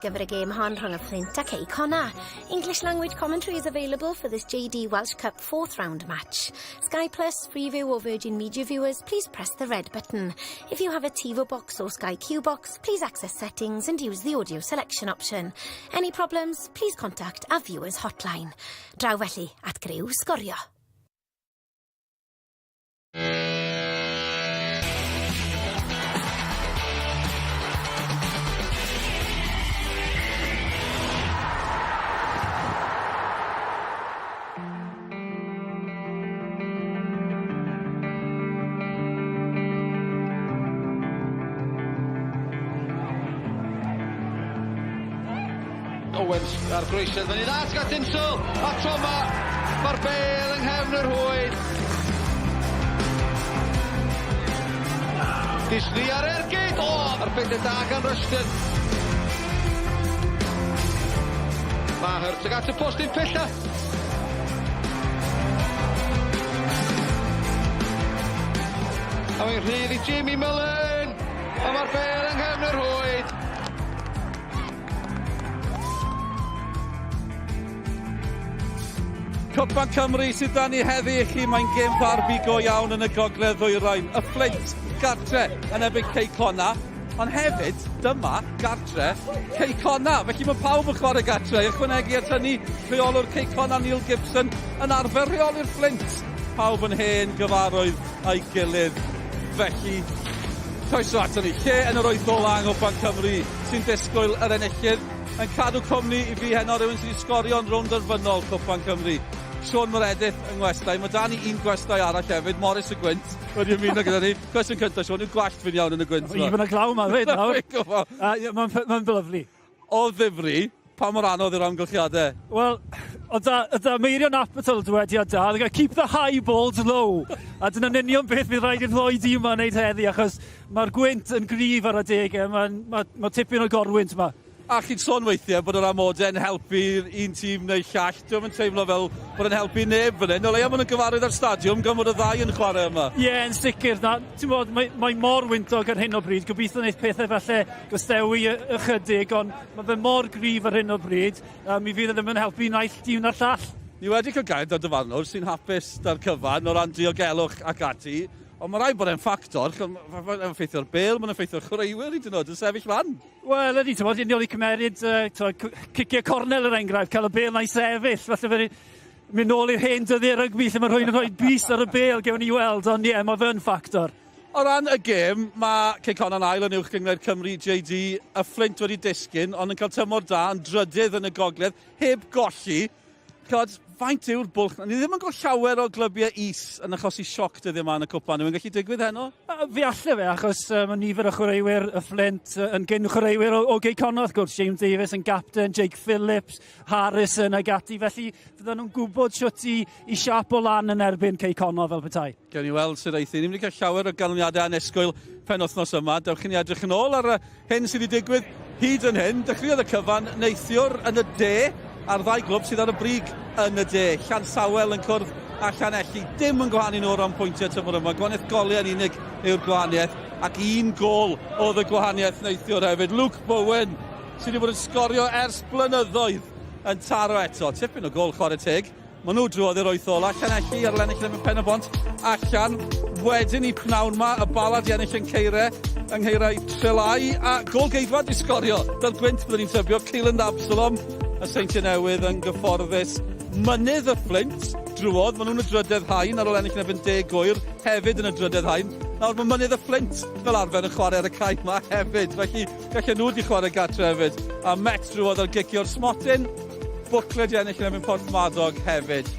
Gyfer y gêm hon rhwng y Fflint a Cei Connah. English language commentary is available for this JD Welsh Cup fourth round match. Sky Plus, Freeview or Virgin Media viewers, please press the red button. If you have a TiVo box or Sky Q box, please access settings and use the audio selection option. Any problems, please contact our viewers hotline. Draw felly at griw sgorio. Owens ar groesiad fyny dda tuag at Insel a tro 'ma ma'r bêl yng nghefn y rhwyd. Disney ar ergyd! O! Arbediad da gan Rushton. Maher tuag at y postyn pella. A mae'n rhydd i Jamie Mullen! A ma'r bêl yng nghefn y rhwyd. Cwpan Cymru sydd 'da ni heddi i chi. Mae'n gêm ddarbi go iawn yn y gogledd ddwyrain. Y Fflint gartre yn erbyn Cei Connah. Ond hefyd, dyma gartre Cei Connah. Felly mae pawb yn chwarae gartre. Ychwanegu at hynny, rheolwr Cei Connah Neil Gibson yn arfer rheoli'r Fflint. Pawb yn hen gyfarwydd â'i gilydd. Felly, croeso ato ni. Lle yn yr wyth ola yng Nghwpan Cymru sy'n disgwyl yr enillydd? Yn cadw cwmni i fi heno, rhywun sydd wedi sgorio yn rownd derfynol Cwpan Cymru. Siôn Meredith yng ngwestai. Mae da ni un gwestai arall hefyd, Morris y Gwynt, wedi ymuno gyda ni. Cwestiwn cyntaf, Siôn, yw gwallt fi'n iawn yn y gwynt? Even y glaw yma, fyd nawr. Mae'n ma lyflu. O ddifri, pa mor anodd yw'r amgylchiadau? Wel, oedd da, oedd da Meirion Apatold wedi o da, keep the high balls low. A dyna'n union beth fydd rhaid i'r ddoi dîm yma wneud heddi, achos mae'r gwynt yn gryf ar adegau, mae'n ma, ma tipyn o gorwynt yma. A chi'n sôn weithiau bod yr amodau yn helpu un tîm neu llall. Dio'm yn teimlo fel bod e'n helpu neb fan hyn. O leia maen nhw'n gyfarwydd â'r stadiwm gan fod y ddau yn chwarae yma. Ie, yeah, yn sicr. Na, ti'n bod, mae, mae mor wyntog ar hyn o bryd. Gobeithio wneud pethau falle gostewi ychydig, ond mae fe mor gryf ar hyn o bryd. Um, mi fydd e ddim yn helpu naill dîm na'r llall. Ni wedi cael gair 'da dyfarnwr sy'n hapus 'da'r cyfan o ran diogelwch ac ati. Ond mae rhaid bod e'n ffactor, mae'n effeithio'r bêl, mae'n effeithio'r chwaraewyr hyd yn oed yn sefyll lan. Wel, ydy, ti'n bod, union i cymeryd, uh, cicio cornel er enghraifft, cael y bêl na'i sefyll, falle fe mynd nôl i'r hen dyddiau rygbi lle mae rhywun yn rhoi bys ar y bêl, gewn ni weld, ond ie, yeah, mae fe'n ffactor. O ran y gêm, mae Cei Connah'n ail yn Uwch Gynghrair Cymru, JD, y Fflint wedi disgyn, ond yn cael tymor da, yn drydydd yn y gogledd, heb golli. Chod, faint yw'r bwlch? Ni ddim yn gweld llawer o glybiau is yn achosi sioc dyddiau yma yn y cwpan. Yw'n gallu digwydd heno? Fe alle fe, achos mae nifer o chwaraewyr y Fflint yn gyn chwaraewyr o, o Gei Connah, wrth gwrs. James Davies yn gapten, Jake Phillips, Harrison ag ati. Felly fydden nhw'n gwybod sut i, i siap o lan yn erbyn Cei Connah fel petai. Gewn ni weld sut aeth hi. Ni'n mynd i cael llawer o ganlyniadau annisgwyl penwythnos yma. Dewch i ni edrych yn ôl ar y hyn sydd wedi digwydd hyd yn hyn. Dechreuodd y cyfan neithiwr yn y de a'r ddau glwb sydd ar y brig yn y de. Llansawel yn cwrdd â Llanelli. Dim yn gwahanu nhw o ran pwyntiau tymor yma. Gwahaniaeth goliau yn unig yw'r gwahaniaeth ac un gôl oedd y gwahaniaeth neithiwr hefyd. Luke Bowen sydd wedi bod yn sgorio ers blynyddoedd yn taro eto. Tipyn o gôl chwarae teg. Maen nhw drwodd i'r wyth ola. Llanelli ar ôl ennill yn Pen y Bont allan. Wedyn i pnawn ma, y Bala di ennill yn Ceire, yng Ngheirau Trelai, a gôl geidwad i sgorio. Dy'r gwynt byddwn ni'n tybio, Keelan Absalom, y Seintiau Newydd yn gyfforddus. Mynydd y Fflint drwodd, maen nhw'n y drydedd haen ar ôl ennill yn erbyn De Gwyr, hefyd yn y drydedd haen. Nawr mae Mynydd y Fflint fel arfer yn chwarae ar y cae yma hefyd, felly gallen nhw wedi chwarae gartre hefyd. A Met drwodd ar gicio'r smotyn, Bwcle 'di ennill yn erbyn Porthmadog hefyd.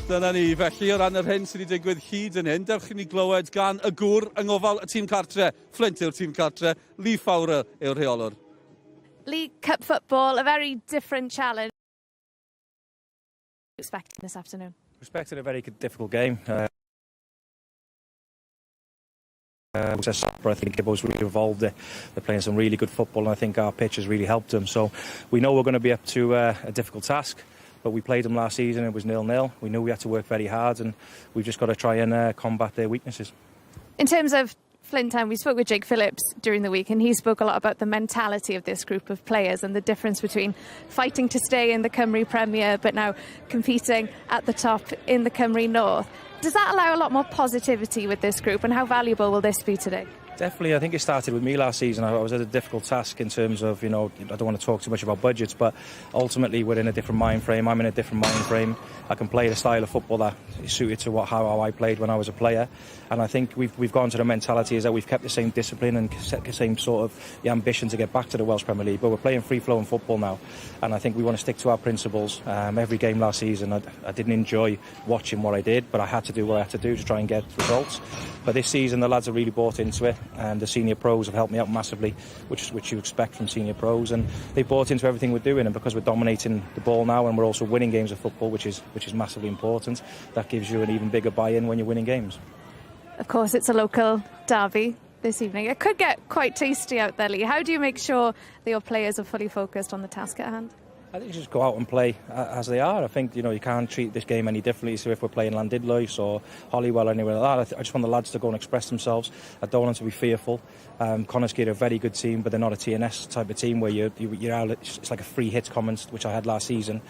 Dyna ni, felly, o ran yr hyn sydd wedi digwydd hyd yn hyn, dewch i ni glywed gan y gŵr yng ngofal y tîm cartre. Flint yw'r tîm cartre, Lee Fowler yw'r rheolwr. League Cup football, a very different challenge expecting this afternoon. Expecting a very difficult game. I think Gibbo's really evolved. They're, they're playing some really good football, and I think our pitch has really helped them. So we know we're going to be up to a difficult task, but we played them last season. It was nil-nil. We knew we had to work very hard, and we've just got to try and combat their weaknesses. In terms of Flint Town, we spoke with Jake Phillips during the week, and he spoke a lot about the mentality of this group of players and the difference between fighting to stay in the Cymru Premier but now competing at the top in the Cymru North. Does that allow a lot more positivity with this group, and how valuable will this be today? Definitely, I think it started with me last season. I was at a difficult task in terms of, I don't want to talk too much about budgets, but ultimately we're in a different mind frame. I'm in a different mind frame. I can play the style of football that is suited to how I played when I was a player. And I think we've gone to the mentality is that we've kept the same discipline and the same sort of the ambition to get back to the Welsh Premier League, but we're playing free-flowing football now. And I think we want to stick to our principles. Every game last season, I didn't enjoy watching what I did, but I had to do what I had to do to try and get results. But this season, the lads have really bought into it. And the senior pros have helped me out massively, which you expect from senior pros, and they bought into everything we're doing. And because we're dominating the ball now, and we're also winning games of football, which is massively important, that gives you an even bigger buy-in when you're winning games. Of course, it's a local derby this evening. It could get quite tasty out there, Lee. How do you make sure that your players are fully focused on the task at hand? I think you just go out and play as they are. I think you can't treat this game any differently. So if we're playing Llandidloes or Holywell or anywhere like that, I just want the lads to go and express themselves. I don't want them to be fearful. Connah's Quay are a very good team, but they're not a TNS type of team where you're out, it's like a free hit comments, which I had last season.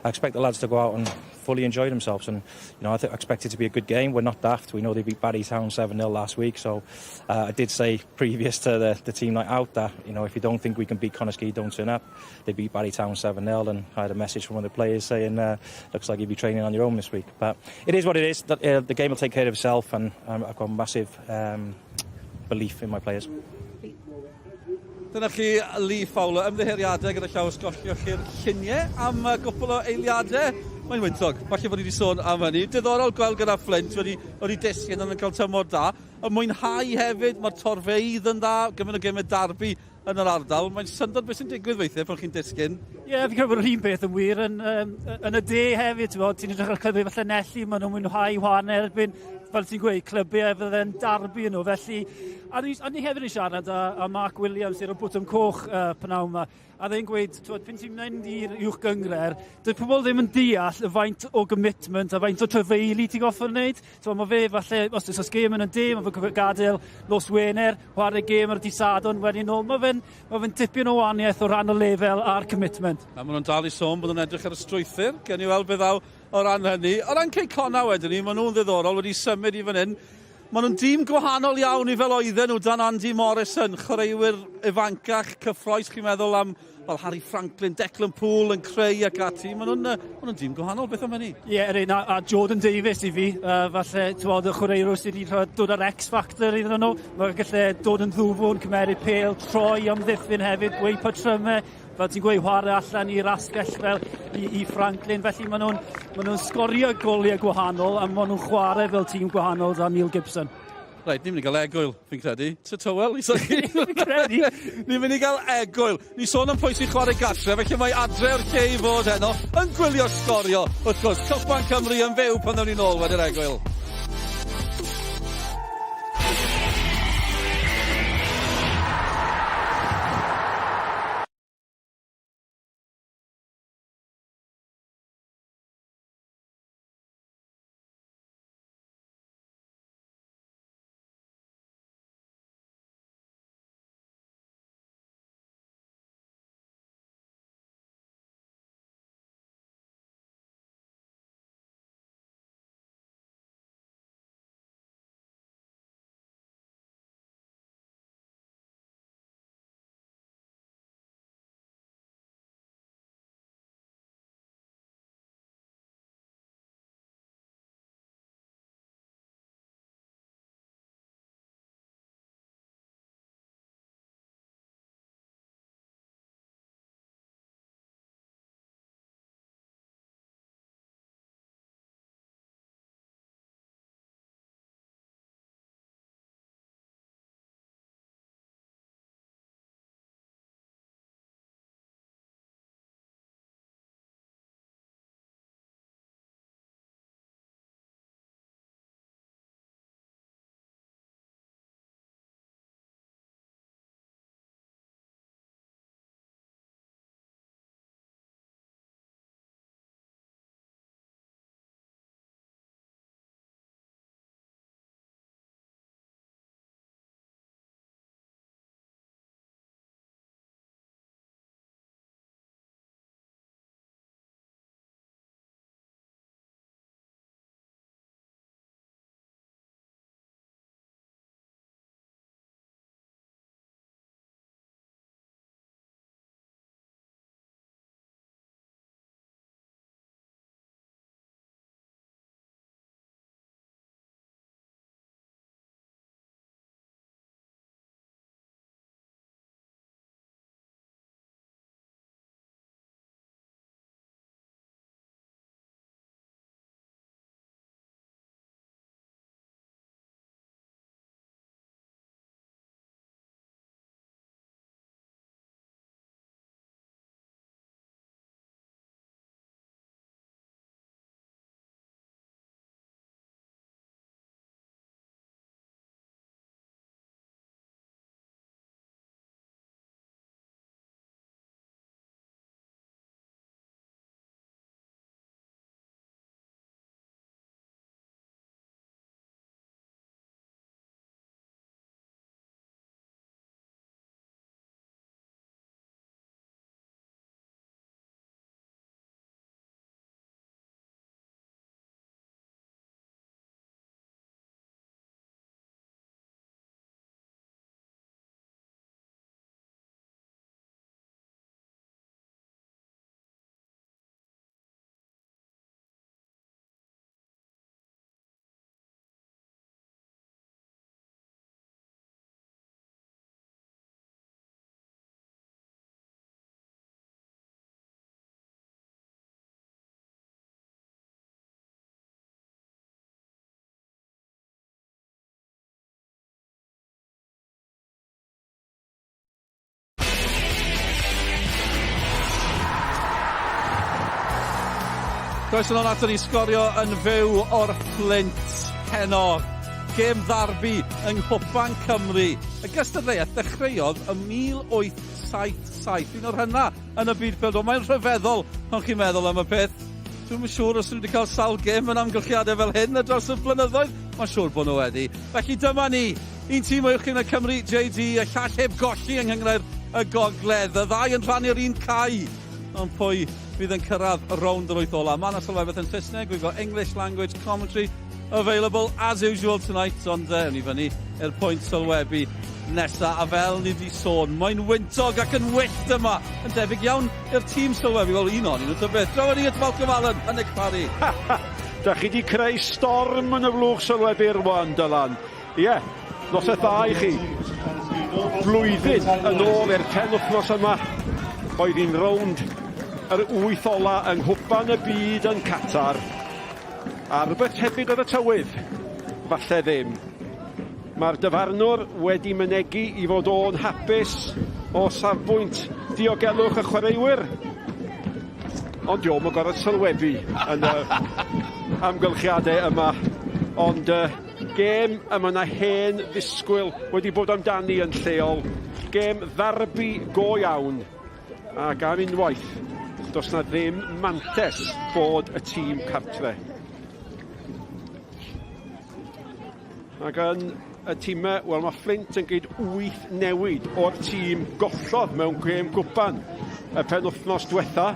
I expect the lads to go out and fully enjoy themselves, and I expect it to be a good game. We're not daft. We know they beat Barry Town 7-0 last week, so I did say previous to the team night out that if you don't think we can beat Connah's Quay, don't turn up. They beat Barry Town 7-0, and I had a message from one of the players saying, looks like you'll be training on your own this week. But it is what it is. The game will take care of itself, and I've got massive belief in my players. Dyna chi Lee Fowler, ymddiheuriadau gyda llaw os gollioch chi'r lluniau am gwpl o eiliadau. Mae'n wyntog, falle bod ni wedi sôn am hynny. Diddorol gweld gyda Flint wedi disgyn ond yn cael tymor da. Y mwynhau hefyd, mae'r torfeydd yn dda, gymaint o gemau darbi yn yr ardal. Mae'n syndod beth sy'n digwydd weithiau pan chi'n disgyn. Ie, yeah, fi'n credu bod yr un beth yn wir yn y de hefyd, ti'n bod, ti'n edrych ar clybiau fel Llanelli, maen nhw'n mwynhau chwarae erbyn, fel ti'n gweud, clybiau fydde'n darbi nhw. Felly, a ni hefyd yn siarad â Mark Williams i'r Botwm Coch pnawn yma, a dde'n gweud, twod, pan ti'n mynd i'r uwch gynghrair, dydy pobl ddim yn deall y faint o commitment a faint o trafeili ti'n goffod wneud. So, mae fe falle, os oes gêm yn y de, mae fe'n gadael nos Wener, chwarae gêm ar dydd Sadwrn, wedyn nôl. Mae fe'n tipyn o wahaniaeth o ran y lefel a'r commitment. A maen nhw'n dal i sôn bod nhw'n edrych ar y strwythur. Gewn ni weld beth ddaw o ran hynny. O ran Cei Connah wedyn ni, maen nhw'n ddiddorol wedi symud i fan hyn. Maen nhw'n dîm gwahanol iawn i fel oedden nhw dan Andy Morrison, chwaraewyr ifancach, cyffrous, chi'n meddwl am fel Harry Franklin, Declan Poole yn creu ac ati. Maen nhw'n dîm gwahanol, beth am hynny? Ie, yeah, a, a Jordan Davis i fi, falle, ti'n y chwaraewr sydd wedi dod ar X-Factor iddyn nhw. Mae'n gallu dod yn ddwfwn, cymeryd pêl, troi amddiffyn hefyd, gweud patrymau, fel ti'n gweud, chwarae allan i'r asgell fel i Franklin. Felly maen nhw sgorio goliau gwahanol a maen nhw'n chwarae fel tîm gwahanol dan Neil Gibson. Reit, ni'n mynd i gael egwyl, fi'n credu. Ty Tywel, i chi? Fi'n credu. Ni'n mynd i gael egwyl. Ni sôn am pwy sy'n chwarae gatre, felly mae adre o'r lle i fod heno yn gwylio Sgorio. Wrth gwrs, Cwpan Cymru yn fyw pan ddawn ni nôl wedi'r egwyl. Croeso nôl aton ni sgorio yn fyw o'r Fflint heno. Gêm ddarbi yng Nghwpan Cymru. Y gystadleuaeth ddechreuodd ym 1877, un o'r hynna yn y byd pêl-droed. Mae'n rhyfeddol pan chi'n meddwl am y peth. Dwi'm yn siŵr os nhw wedi cael sawl gêm yn amgylchiadau fel hyn y dros y blynyddoedd. Mae'n siŵr bod nhw wedi. Felly dyma ni, un tîm o Uwch Gynghrair Cymru, JD, y llall heb golli yng Nghynghrair y Gogledd. Y ddau yn rhannu'r un cae. Ond pwy fydd yn cyrraedd y rownd yr wyth ola? Mae yna sylwebeth yn Saesneg, we've got English language commentary available as usual tonight, ond ewn ni fyny i'r pwynt sylwebu nesa, a fel ni wedi sôn, mae'n wyntog ac yn wyllt yma, yn debyg iawn i'r tîm sylwebu, wel un o'n nhw, ta beth. Draw ni at Malcolm Allen a Nick Parry. Da chi wedi creu storm yn y flwch sylwebu rwan, Dylan. Ie, yeah, noswaith dda i chi. Blwyddyn yn ôl i'r penwythnos yma, oedd hi'n rownd yr wyth ola yng Nghwpan y Byd yn Qatar. A rhywbeth tebyg oedd y tywydd? Falle ddim. Mae'r dyfarnwr wedi mynegi i fod o'n hapus o safbwynt diogelwch y chwaraewyr. Ond diolch yn gorfod sylwebu yn y amgylchiadau yma. Ond uh, Gêm y mae 'na hen ddisgwyl wedi bod amdani yn lleol. Gêm ddarbi go iawn. Ac am unwaith, does 'na ddim mantes bod y tîm cartre. Ac yn y tîmau, wel mae Flint yn gwneud wyth newid o'r tîm gollodd mewn gêm gwpan y penwythnos diwetha.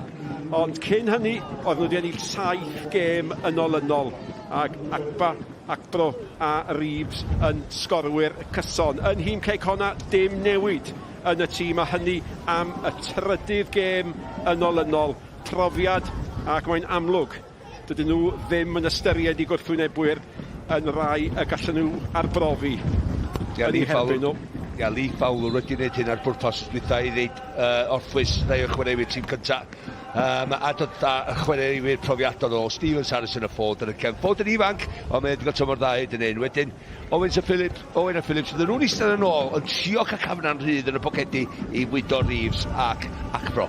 Ond cyn hynny, oedd nhw wedi ennill saith gêm yn olynol. Ac Akpa, Akpro a Reeves yn sgorwyr cyson. Yn nhîm Cei Connah, dim newid yn y tîm a hynny am y trydydd gêm yn olynol. Profiad ac mae'n amlwg dydyn nhw ddim yn ystyried eu gwrthwynebwyr yn rai y gallen nhw arbrofi yn eu herbyn nhw. Ia, Lee Fowler wedi gwneud hyn ar bwrpas dwytha i ddeud uh, orffwys rhai o'r chwaraewyr tîm cyntaf. Um, a dod â chwaraewyr profiadol o Stevens Harrison a Ford yn y cefn. Ford yn ifanc, ond mae wedi cael tymor dda hyd yn hyn. Wedyn, Owens a Phillips, Owen a Phillips, fydden nhw'n eistedd yn ôl, yn trio cael cafna'n rhydd yn y pocedi i fwydo Reeves ac Acbro.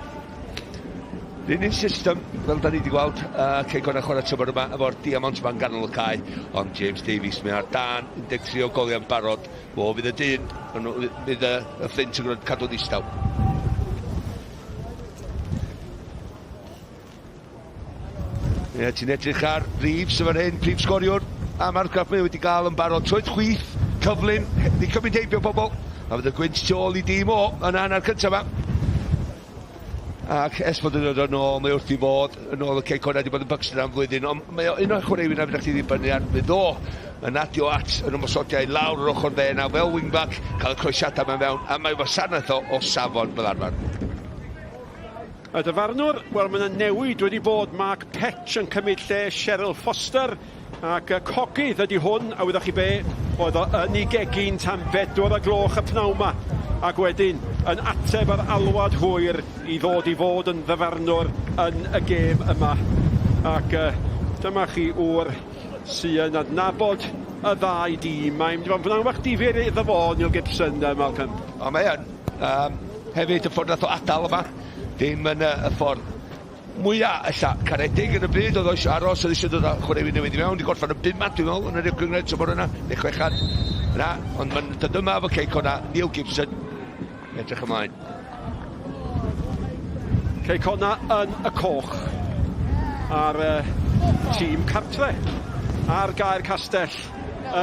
Rhywun un system, fel da ni wedi gweld, uh, Cei Connah chwarae tymor yma efo'r diamant yma'n ganol y cae, ond James Davies mae ar dan 13 o goliau'n barod, fo fydd y dyn, fydd y, y Fflint yn cadw ddistaw. Ie, ti'n edrych ar Reeves yn fan hyn, prif sgoriwr am argraff mae wedi gael yn barod. Troed chwith, cyflym, di cymryd heibio pobl. A fydd y gwynt tu ôl i dîm o yn hanner cyntaf yma. Ac ers bod yn dod yn ôl, mae wrth i fod yn ôl y Cei Connah wedi bod yn Buxton am flwyddyn, ond mae o un o'r chwaraewyr na fydda chdi ddibynnu ar, fydd o yn adio at yr ymosodiau lawr yr ochr dde yna fel wingback, cael y croesiadau yma mewn, a mae wasanaeth o, o safon fel arfer. Y dyfarnwr, wel mae yna newid wedi bod, Mark Petch yn cymryd lle Cheryl Foster, ac y cogydd ydy hwn, a wyddoch chi be, oedd o yn ei gegin tan bedwar o gloch y pnawn ma, ac wedyn yn ateb yr alwad hwyr i ddod i fod yn ddyfarnwr yn y gêm yma. Ac uh, dyma chi ŵr sy'n adnabod y ddau dîm. Mae'n mynd i fod yn bnawn bach difyr iddo fo, Neil Gibson, uh, Malcolm. O, mae yn. Um, hefyd y ffordd nath o adael yma, ddim yn y, y ffordd mwyaf ella caredig yn y byd, oedd o eisiau aros, oedd eisiau dod â chwaraewyr newydd i mewn, wedi gorffen y bumed dwi'n meddwl yn yr uwch gynghrair tymor yna, neu chwechad yna, ond mae'n dod yma efo Cei Connah, Neil Gibson, edrych ymlaen. Cei Connah yn y coch ar uh, tîm cartre ar gaer castell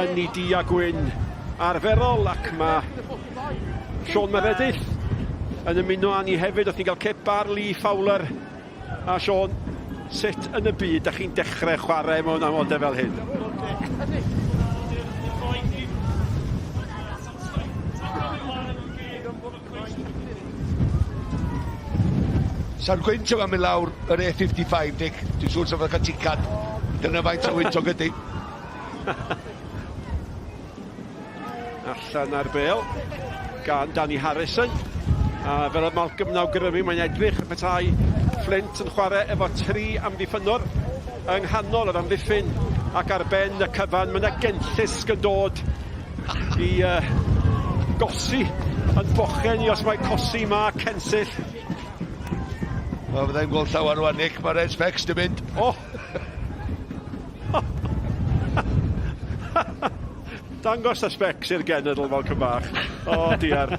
yn ei du a gwyn arferol ac mae Sean Meredith yn ymuno â ni hefyd wrth ni gael cip ar Lee Fowler. A Sean, sut yn y byd da chi'n dechrau chwarae mewn amodau fel hyn? Sa'r gwynt yma'n mynd lawr yr A55, Dick. Dwi'n siŵr sa fo'n cael ticad. Dyna faint o wyntog ydy. Allan ar bel gan Danny Harrison. A fel oedd Malcolm yn awgrymu, mae'n edrych y petai Flint yn chwarae efo tri amddiffynnwr yng nghanol yr amddiffyn ac ar ben y cyfan mae yna genllysg yn dod i uh, gosi yn bochen i os mae cosi mae censill. Wel, fyddai'n gweld llawer rwan, Nick. Mae Red Specs di mynd. O! Oh. Dangos y specs i'r genedl fel bach. O, oh, diar.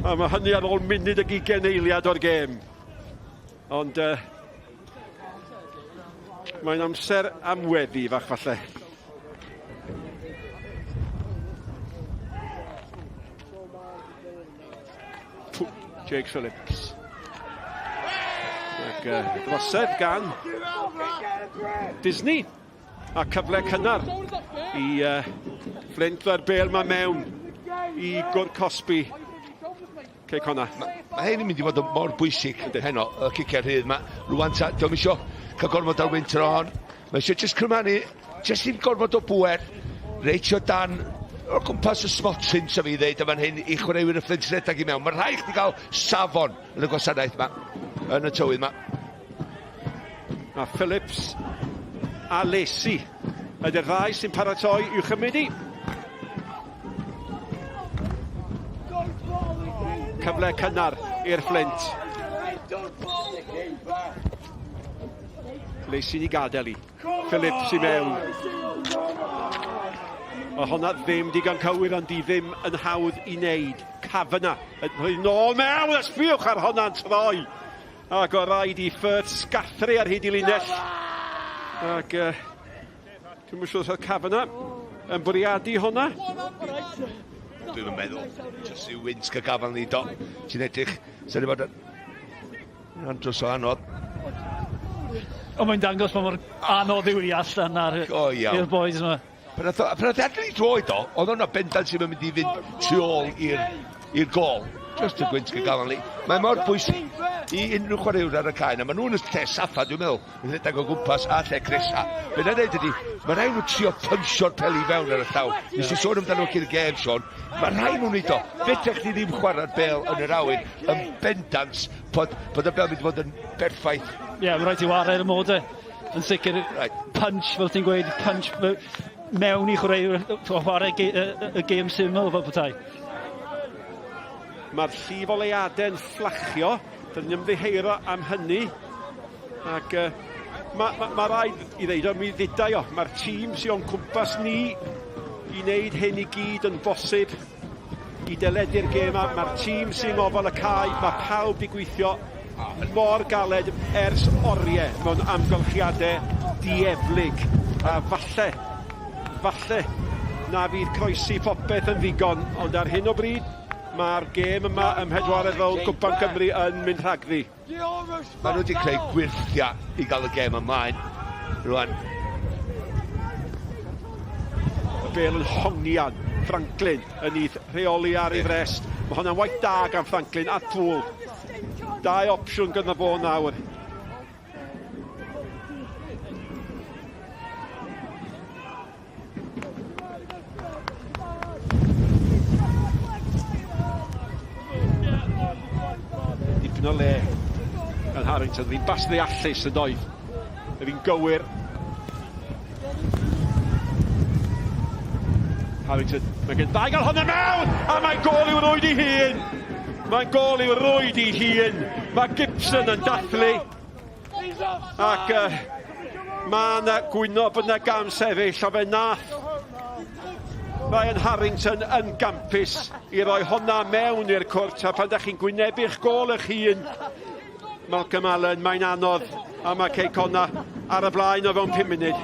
A mae hynny ar ôl munud ag ugain eiliad o'r gêm. Ond uh, mae'n amser am weddi fach falle. Jake Phillips. Ac uh, drosedd gan Disney. A cyfle cynnar i uh, Flint ddo'r bel ma mewn i gwr cosbi. Cei Connah. Mae ma hyn yn mynd i fod yn mor bwysig heno, y ciciau rhydd yma. Rwan ta, diolch isio cael gormod ar wynt yr hon. Mae eisiau jyst cymanu, jyst ddim gormod o bwer, reit o dan o gwmpas y smotyn, sef i ddeud, yma'n hyn i chwaraewyr y Fflint redeg i mewn. Mae rhaid chdi gael safon yn y gwasanaeth yma, yn y tywydd yma. Mae Phillips a Lacey ydy'r ddau sy'n paratoi i'w chymryd i. Cyfle cynnar i'r Fflint. Lacey'n i gadael i. Phillips i mewn. Mae honna ddim digon cywir ond di ddim yn hawdd i wneud. Kavanagh yn rhoi nôl mewn a sbiwch ar honna'n troi. Ac o raid i Firth sgathru ar hyd i linell. Ac uh, dwi'n siŵr os oedd Kavanagh yn bwriadu honna. Dwi'n meddwl, jyst i'w wynt gael gafel ni do. Ti'n edrych, sy'n ei fod yn andros o anodd. Ond mae'n dangos pa mor anodd yw i allan ar i'r boys yma. Pan nath o, pan nath e adel i droed o, oedd o'na bendant sy'n mynd i fynd tu ôl i'r gol. Just y gwynt gyda ni. Mae mor bwysig i unrhyw chwaraewr ar y cae. Na, maen nhw'n y lle saffa, dwi'n meddwl, yn rhedeg o gwmpas a lle cresa. Be na dweud ydy, mae rhaid nhw trio pynsio'r peli fewn ar y llaw. Nes i sôn amdano cyn y gêm, Sean. Mae rhaid nhw'n neud o. Fedrech chdi ddim chwarae'r bel yn yr awyr yn bendant bod, bod y bel mynd i fod yn berffaith. Ie, yeah, mae rhaid i ware'r amodau. Yn sicr, right. punch, fel ti'n gweud, punch mewn i chwaraewyr, chwarae y, y, y gêm syml fel petai. Mae'r llif o leiadau'n fflachio, dyn ni'n ymddiheuro am hynny. Ac uh, mae ma, ma rhaid i ddeud o, mi ddudai o, mae'r tîm sy'n o'n cwmpas ni i wneud hyn i gyd yn bosib i deledu'r gêm yma. Mae'r tîm sy'n ngofal y cae, mae pawb wedi gweithio mor galed ers oriau mewn amgylchiadau dieflig. A falle, falle na fydd croesi popeth yn ddigon, ond ar hyn o bryd mae'r gêm yma ym mhedwaredd rownd Cwpan Cymru yn mynd rhagddi. Maen nhw wedi creu gwyrthiau i gael y gêm ymlaen. Rwan. Y bel yn hongian. Franklin yn eith rheoli ar ei frest. Mae hwnna'n waith da gan Franklin a Tŵl. Dau opsiwn gyda fo nawr. Dipyn o le gan Harrington. Fi'n bas ddeallus yn doedd. Yr un gywir. Harrington, mae gen ddau gael hwnna mewn! A mae'n gol i'w rwyd i hun! Mae'n gol i'w rwyd i hun! Mae Gibson yn dathlu. Ac uh, mae yna gwyno bod yna gam sefyll, a fe nath Ryan Harrington yn gampus i roi honna mewn i'r cwrt, a pan da chi'n gwynebu'ch gôl eich hun, Malcolm Allen, mae'n anodd, a mae Cei Connah ar y blaen o fewn 5 munud.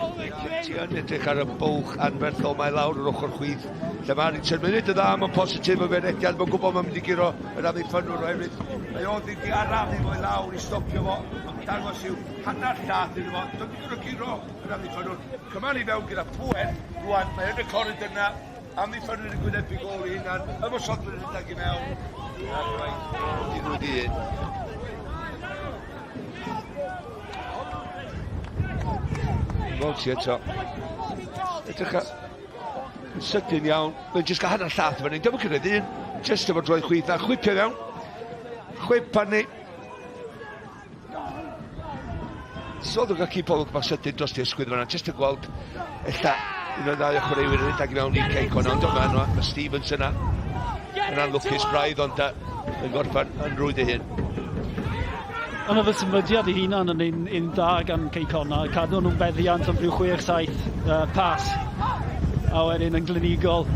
Ti yn edrych ar y bwlch anferthol mae lawr yr ochr chwith. Lle mae Harrington mynd y dda, mae'n positif o fe rediad, mae'n gwybod mae'n mynd i guro yr amddiffynwr oherwydd mae o wedi arafu fo i lawr i stopio fo, mae'n dangos i'w hanner llath iddo fo, dwi'n mynd i guro yr amddiffynwr. Cymal i fewn gyda pwer, rwan mae yn y corridor yna, amddiffynwyr yn gwynebu gôl i hunan, ymosodwyr yn rhedeg i mewn, ac mae'n wedi rwyd i un. Fel ti eto. Edrych ar... Yn sydyn iawn. Mae'n jyst gael hanner llath fan hyn. Diolch yn cyrraedd un. Jyst efo droed chwith a chwipio fewn. Chwip arni. So oedd yn cael cipolwg bach sydyn dros i'r ysgwydd fan'na, jyst yn gweld ella un o'r ddau o chwaraewyr yn rhedeg i mewn i Cei Connah, ond yma, mae ma Stevens yna yn anlwcus braidd, ond uh, yn gorffan yn rwyd ei hun. Ond oedd y symudiad ei hunan yn un, un da gan Cei Connah, cadw nhw'n beddiant am rhyw 6-7 uh, pas, a wedyn yn glinigol.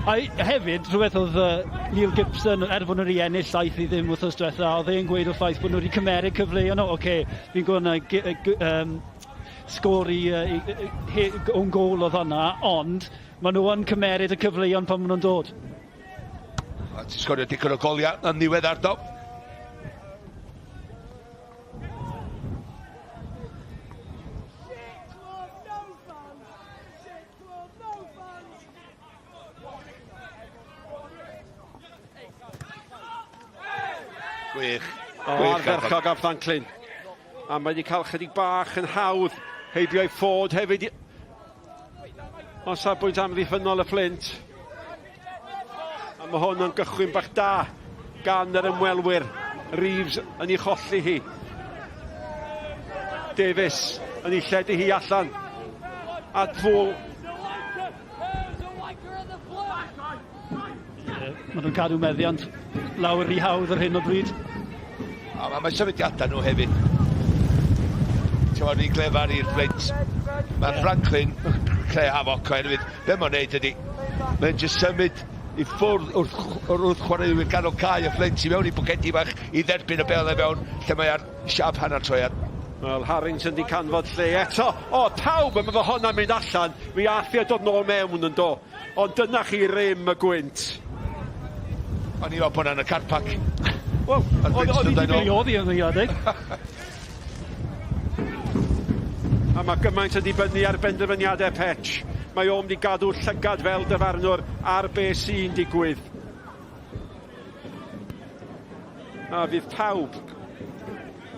A hefyd, rhywbeth oedd uh, Neil Gibson, er fod nhw wedi ennill 7-0 wythnos diwetha, oedd e'n gweud o'r ffaith bod nhw wedi cymeryd cyfleoedd nhw. Oce, okay, fi'n gwybod na um, sgôr i, i, i, own goal oedd hwnna, ond maen nhw yn cymeryd y cyfleoedd pan maen nhw'n dod. A ti'n sgorio digon o goliau yn ddiweddar do. Gwych. O, ardderchog gan Franklin. A mae wedi cael chydig bach yn hawdd heibio'i ffod hefyd. O safbwynt amddiffynnol y Fflint. A mae hwn yn gychwyn bach da gan yr ymwelwyr. Reeves yn ei cholli hi. Davies yn ei lledu hi allan. At Fwl. Maen nhw'n cadw meddiant lawr rhy hawdd ar hyn o bryd. A mae, mae symudiadau nhw hefyd. Ti'n meddwl, ni'n glefar i'r Flint. Mae yeah. Franklin creu hafoc oherwydd be mae'n neud ydy, mae'n jyst symud i ffwrdd wrth, wrth chwaraewyr ganol cae y Flint i mewn i bwcedi bach i dderbyn y bel e fewn lle mae ar siap hanner troiad. Wel, Harrington di canfod lle eto. O, pawb yn meddwl hwnna'n mynd allan. Mi ath i a dod nôl mewn yn do. Ond dyna chi rym y gwynt. O'n i'n meddwl bod hwnna'n y car park. Wel, oedd oedd hi 'di oedd hi yn ei adeg. A mae gymaint yn dibynnu ar benderfyniadau Petch. Mae o'n mynd i gadw llygad fel dyfarnwr ar be sy'n digwydd. A fydd pawb,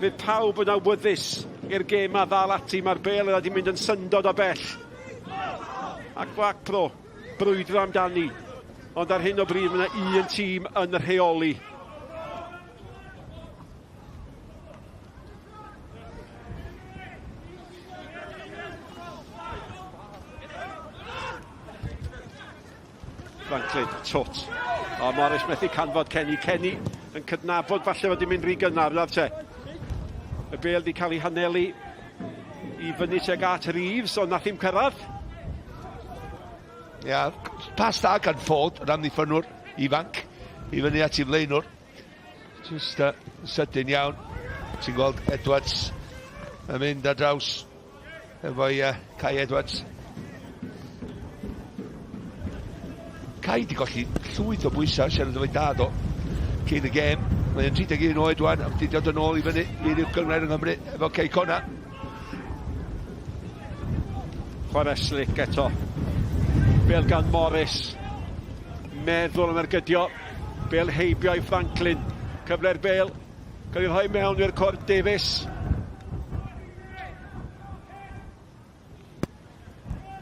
fydd pawb yn awyddus i'r gêm a ddal ati. Mae'r bel yna wedi mynd yn syndod o bell. Ac Blackpool brwydro amdani. Ond ar hyn o bryd mae yna un tîm yn rheoli. Franklin, twt. O, Morris methu canfod Kenny. Kenny yn cydnabod falle fod i'n mynd rhy gynnar, nawr te. Y bel di cael ei hanelu i fyny tuag at Reeves, ond nath i'm cyrraedd. Ia, pas da gan Ford, yr amddiffynwr ifanc, i fyny at ei flaenwr. Just uh, sydyn iawn. Ti'n gweld Edwards yn mynd ar draws efo'i uh, Kai Edwards. Kai di golli llwyth o bwysau siarad efo'i dad o cyn y gêm. Mae'n 31 oed wan, a wedi dod yn ôl i fyny i'r uwch gynghrair yng Nghymru efo Cei Connah. Chwarae slick eto. Bel gan Morris. Meddwl am ergydio. Bel heibio i Franklin. Cyfle'r bel. Cael ei rhoi mewn i'r cwrt Davies.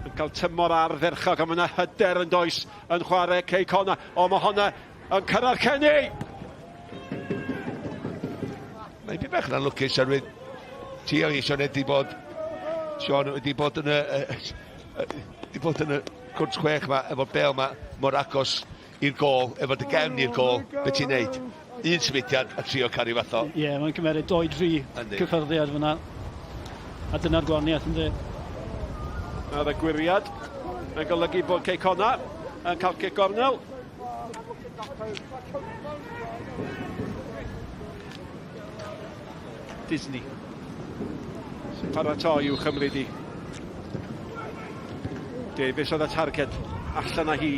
Yn cael tymor ardderchog, a mae yna hyder yn does yn chwarae Cei Connah. O, mae honna yn cyrraedd Kenny! Mae'n byd bach yn anlwcus oherwydd ti o'n eisiau wedi bod Sean wedi bod yn y, wedi bod yn y cwrt chwech ma efo'r bel ma mor agos i'r gôl, efo dy gefn i'r gôl, be ti'n neud? Un symudiad a trio cael fath o... Ie, yeah, mae'n cymeryd 2-3 cyffyrddiad fyna. A dyna'r gwahaniaeth, ynddi? Nawr y gwyriad yn golygu bod Cei Connah yn cael cic gornel. Disney sy'n paratoi i'w chymryd i. Davies oedd y targed allan â hi.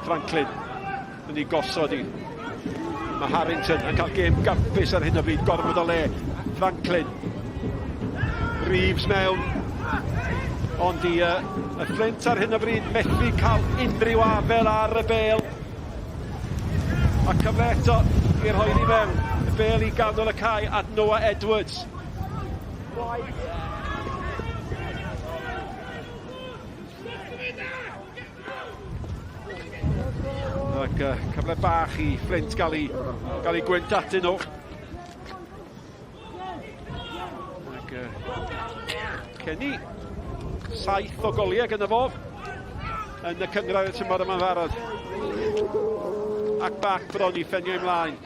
Franklin yn ei gosod i. Mae Harrington yn cael gêm gampus ar hyn o bryd, gorfod o le. Franklin. Reeves mewn. Ond i uh, y Flint ar hyn o bryd methu cael unrhyw afel ar y bel. A cyfle eto i'r rhoi i mewn. Y bel i ganol y cae at Noah Edwards. Ac uh, cyfle bach i Flint gael ei, gael ei gwynt atyn nhw. Ac uh, Kenny, saith o goliau gyda fo. yn y cyngrair y tymor yma'n farod. Ac bac bron i ffenio ymlaen.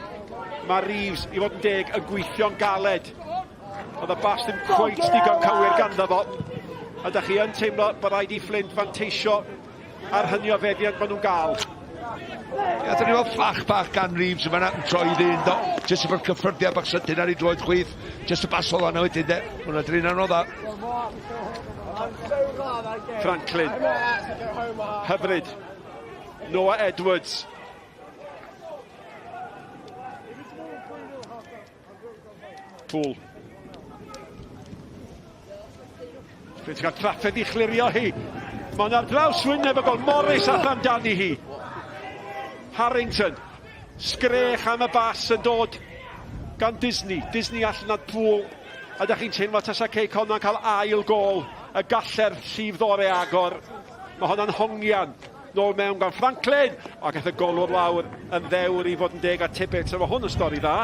Mae Reeves, i fod yn deg, yn gweithio'n galed. Oedd y bas ddim cweit digon cywir ganddo fo. A da chi yn teimlo bod rhaid i Flint fanteisio ar hynny o feddiant maen nhw'n gael. Ie, dyn ni weld fflach bach gan Reeves yma yn troi i ddyn, do. Jyst efo'r cyffyrddiad bach sydyn ar ei droed chwith. Jyst y bas ola na wedyn, de. Hwna drin anodda. Franklin. Hyfryd. Noah Edwards. Pool. Flint yn cael trafferth i chlirio hi. Mae'n ar draws wyneb y gol. Morris allan amdani hi. Harrington. Sgrech am y bas yn dod gan Disney. Disney allan at Pool. A da chi'n teimlo tasa Cei Connah'n cael ail gol y galle'r llif ddore agor. Mae honna'n hongian. Nôl mewn gan Franklin, ac aeth y golwr lawr yn ddewr i fod yn deg â Tibbetts. A mae hwn yn stori dda.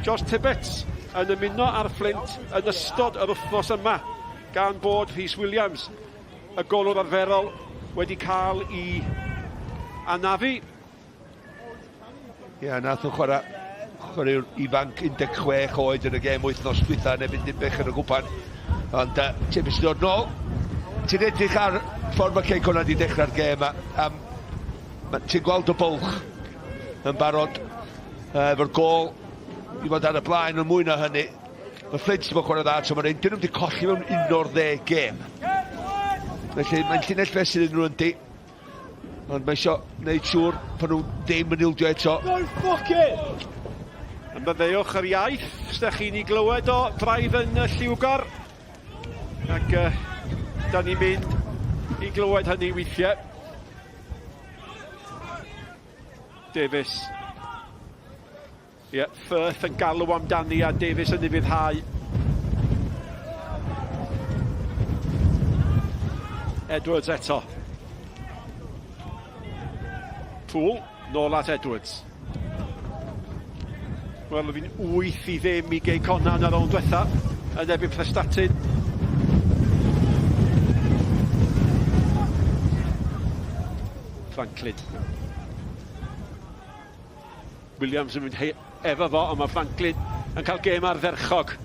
Josh Tibbetts yn ymuno â'r Fflint yn ystod yr wythnos yma, gan bod Rhys Williams, y golwr arferol, wedi cael i anafu. Ie, yeah, nath o chwarae chwaraewr ifanc 16 oed yn y gêm wythnos dwytha yn erbyn Dinbych yn y gwpan. Ond uh, ti'n mynd dod nôl. Ti'n edrych ar ffordd mae Cei Connah wedi dechrau'r gêm a, a ti'n gweld y bwlch yn barod uh, efo'r gôl i fod ar y blaen yn mwy na hynny. Mae Flint wedi bod chwarae dda, so mae'n ein, dyn nhw wedi colli mewn 11 gêm. Felly mae'n llinell fesur iddyn nhw yndi. Ond mae eisiau gwneud siŵr bod nhw ddim yn ildio eto. No, fuck it! Ymddeuwch yr iaith, ydych chi'n ei glywed o braidd yn lliwgar. Ac uh, da ni'n mynd i glywed hynny weithiau. Davies. Ie, Firth yn galw amdani a Davies yn ufuddhau. Edwards eto. Poole, nôl at Edwards. Wel, oedd hi'n 8 i ddim i Gei Connah yn y rownd diwetha yn erbyn Prestatyn. Franklin. Williams yn mynd efo fo, ond mae Franklin yn cael gêm ardderchog.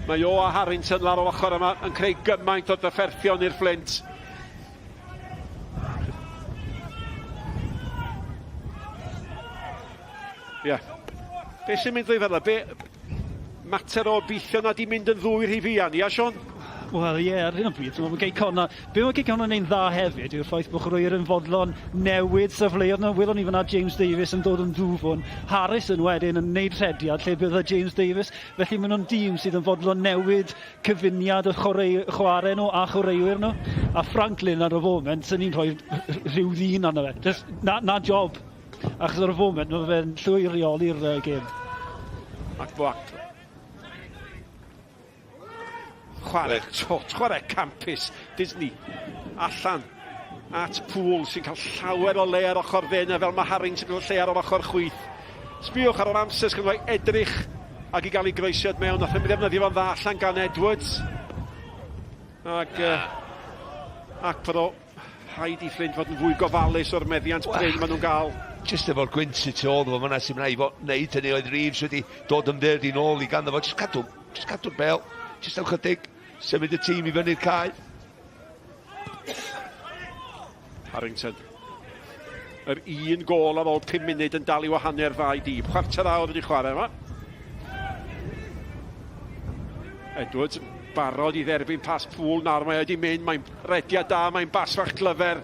Mae o a Harrington lawr o ochr yma yn creu gymaint o drafferthion i'r Fflint. Ie. Yeah. Be sy'n mynd drwy fel Be mater o obeithio nad i mynd yn ddwy rhy fuan, ia Sean? Wel ie, ar hyn o bryd, mae Gei Connah... Be mae Gei Connah yn neud dda hefyd yw'r ffaith bod chwaraewyr yn fodlon newid safleoedd nhw. Welon ni fan'na James Davies yn dod yn ddwfwn, Harrison wedyn yn neud rhediad lle bydde James Davies. Felly maen nhw'n dîm sydd yn fodlon newid cyfuniad y chwarae, chwarae nhw a chwaraewyr nhw. A Franklin ar y foment, sy'n ni'n rhoi rhyw ddyn arno fe. Just, na, na job. Achos ar y foment, mae fe'n llwyr reoli'r uh, gêm. Ac Boak Chwarae tot, chwarae campus. Disney allan at Poole sy'n cael llawer o le ar ochr dde yna fel mae Harrington yn cael lle ar yr ochr chwith. Sbiwch ar yr amser sy'n cael edrych ac i gael ei groesiad mewn. Nath ddim ddefnyddio fo'n dda allan gan Edwards. Ac, uh, ac fod o Rhaid i Fflint fod yn fwy gofalus o'r meddiant prin maen nhw'n gael. Jyst efo'r gwynt sydd tu ôl iddo fo fan'na sy'n rhaid fo wneud hynny oedd Reeves wedi dod yn fyr i nôl i ganddo fo. Jyst cadw, jyst cadw'r bel, jyst am chydig, symud y tîm i fyny'r cae. Harrington. Yr un gôl ar ôl 5 munud yn dal i wahanu'r ddau dîm. Chwarter awr wedi chwarae yma. Edwards barod i dderbyn pas Poole nawr mae wedi mynd, mae'n rediad da, mae'n bas fach glyfer.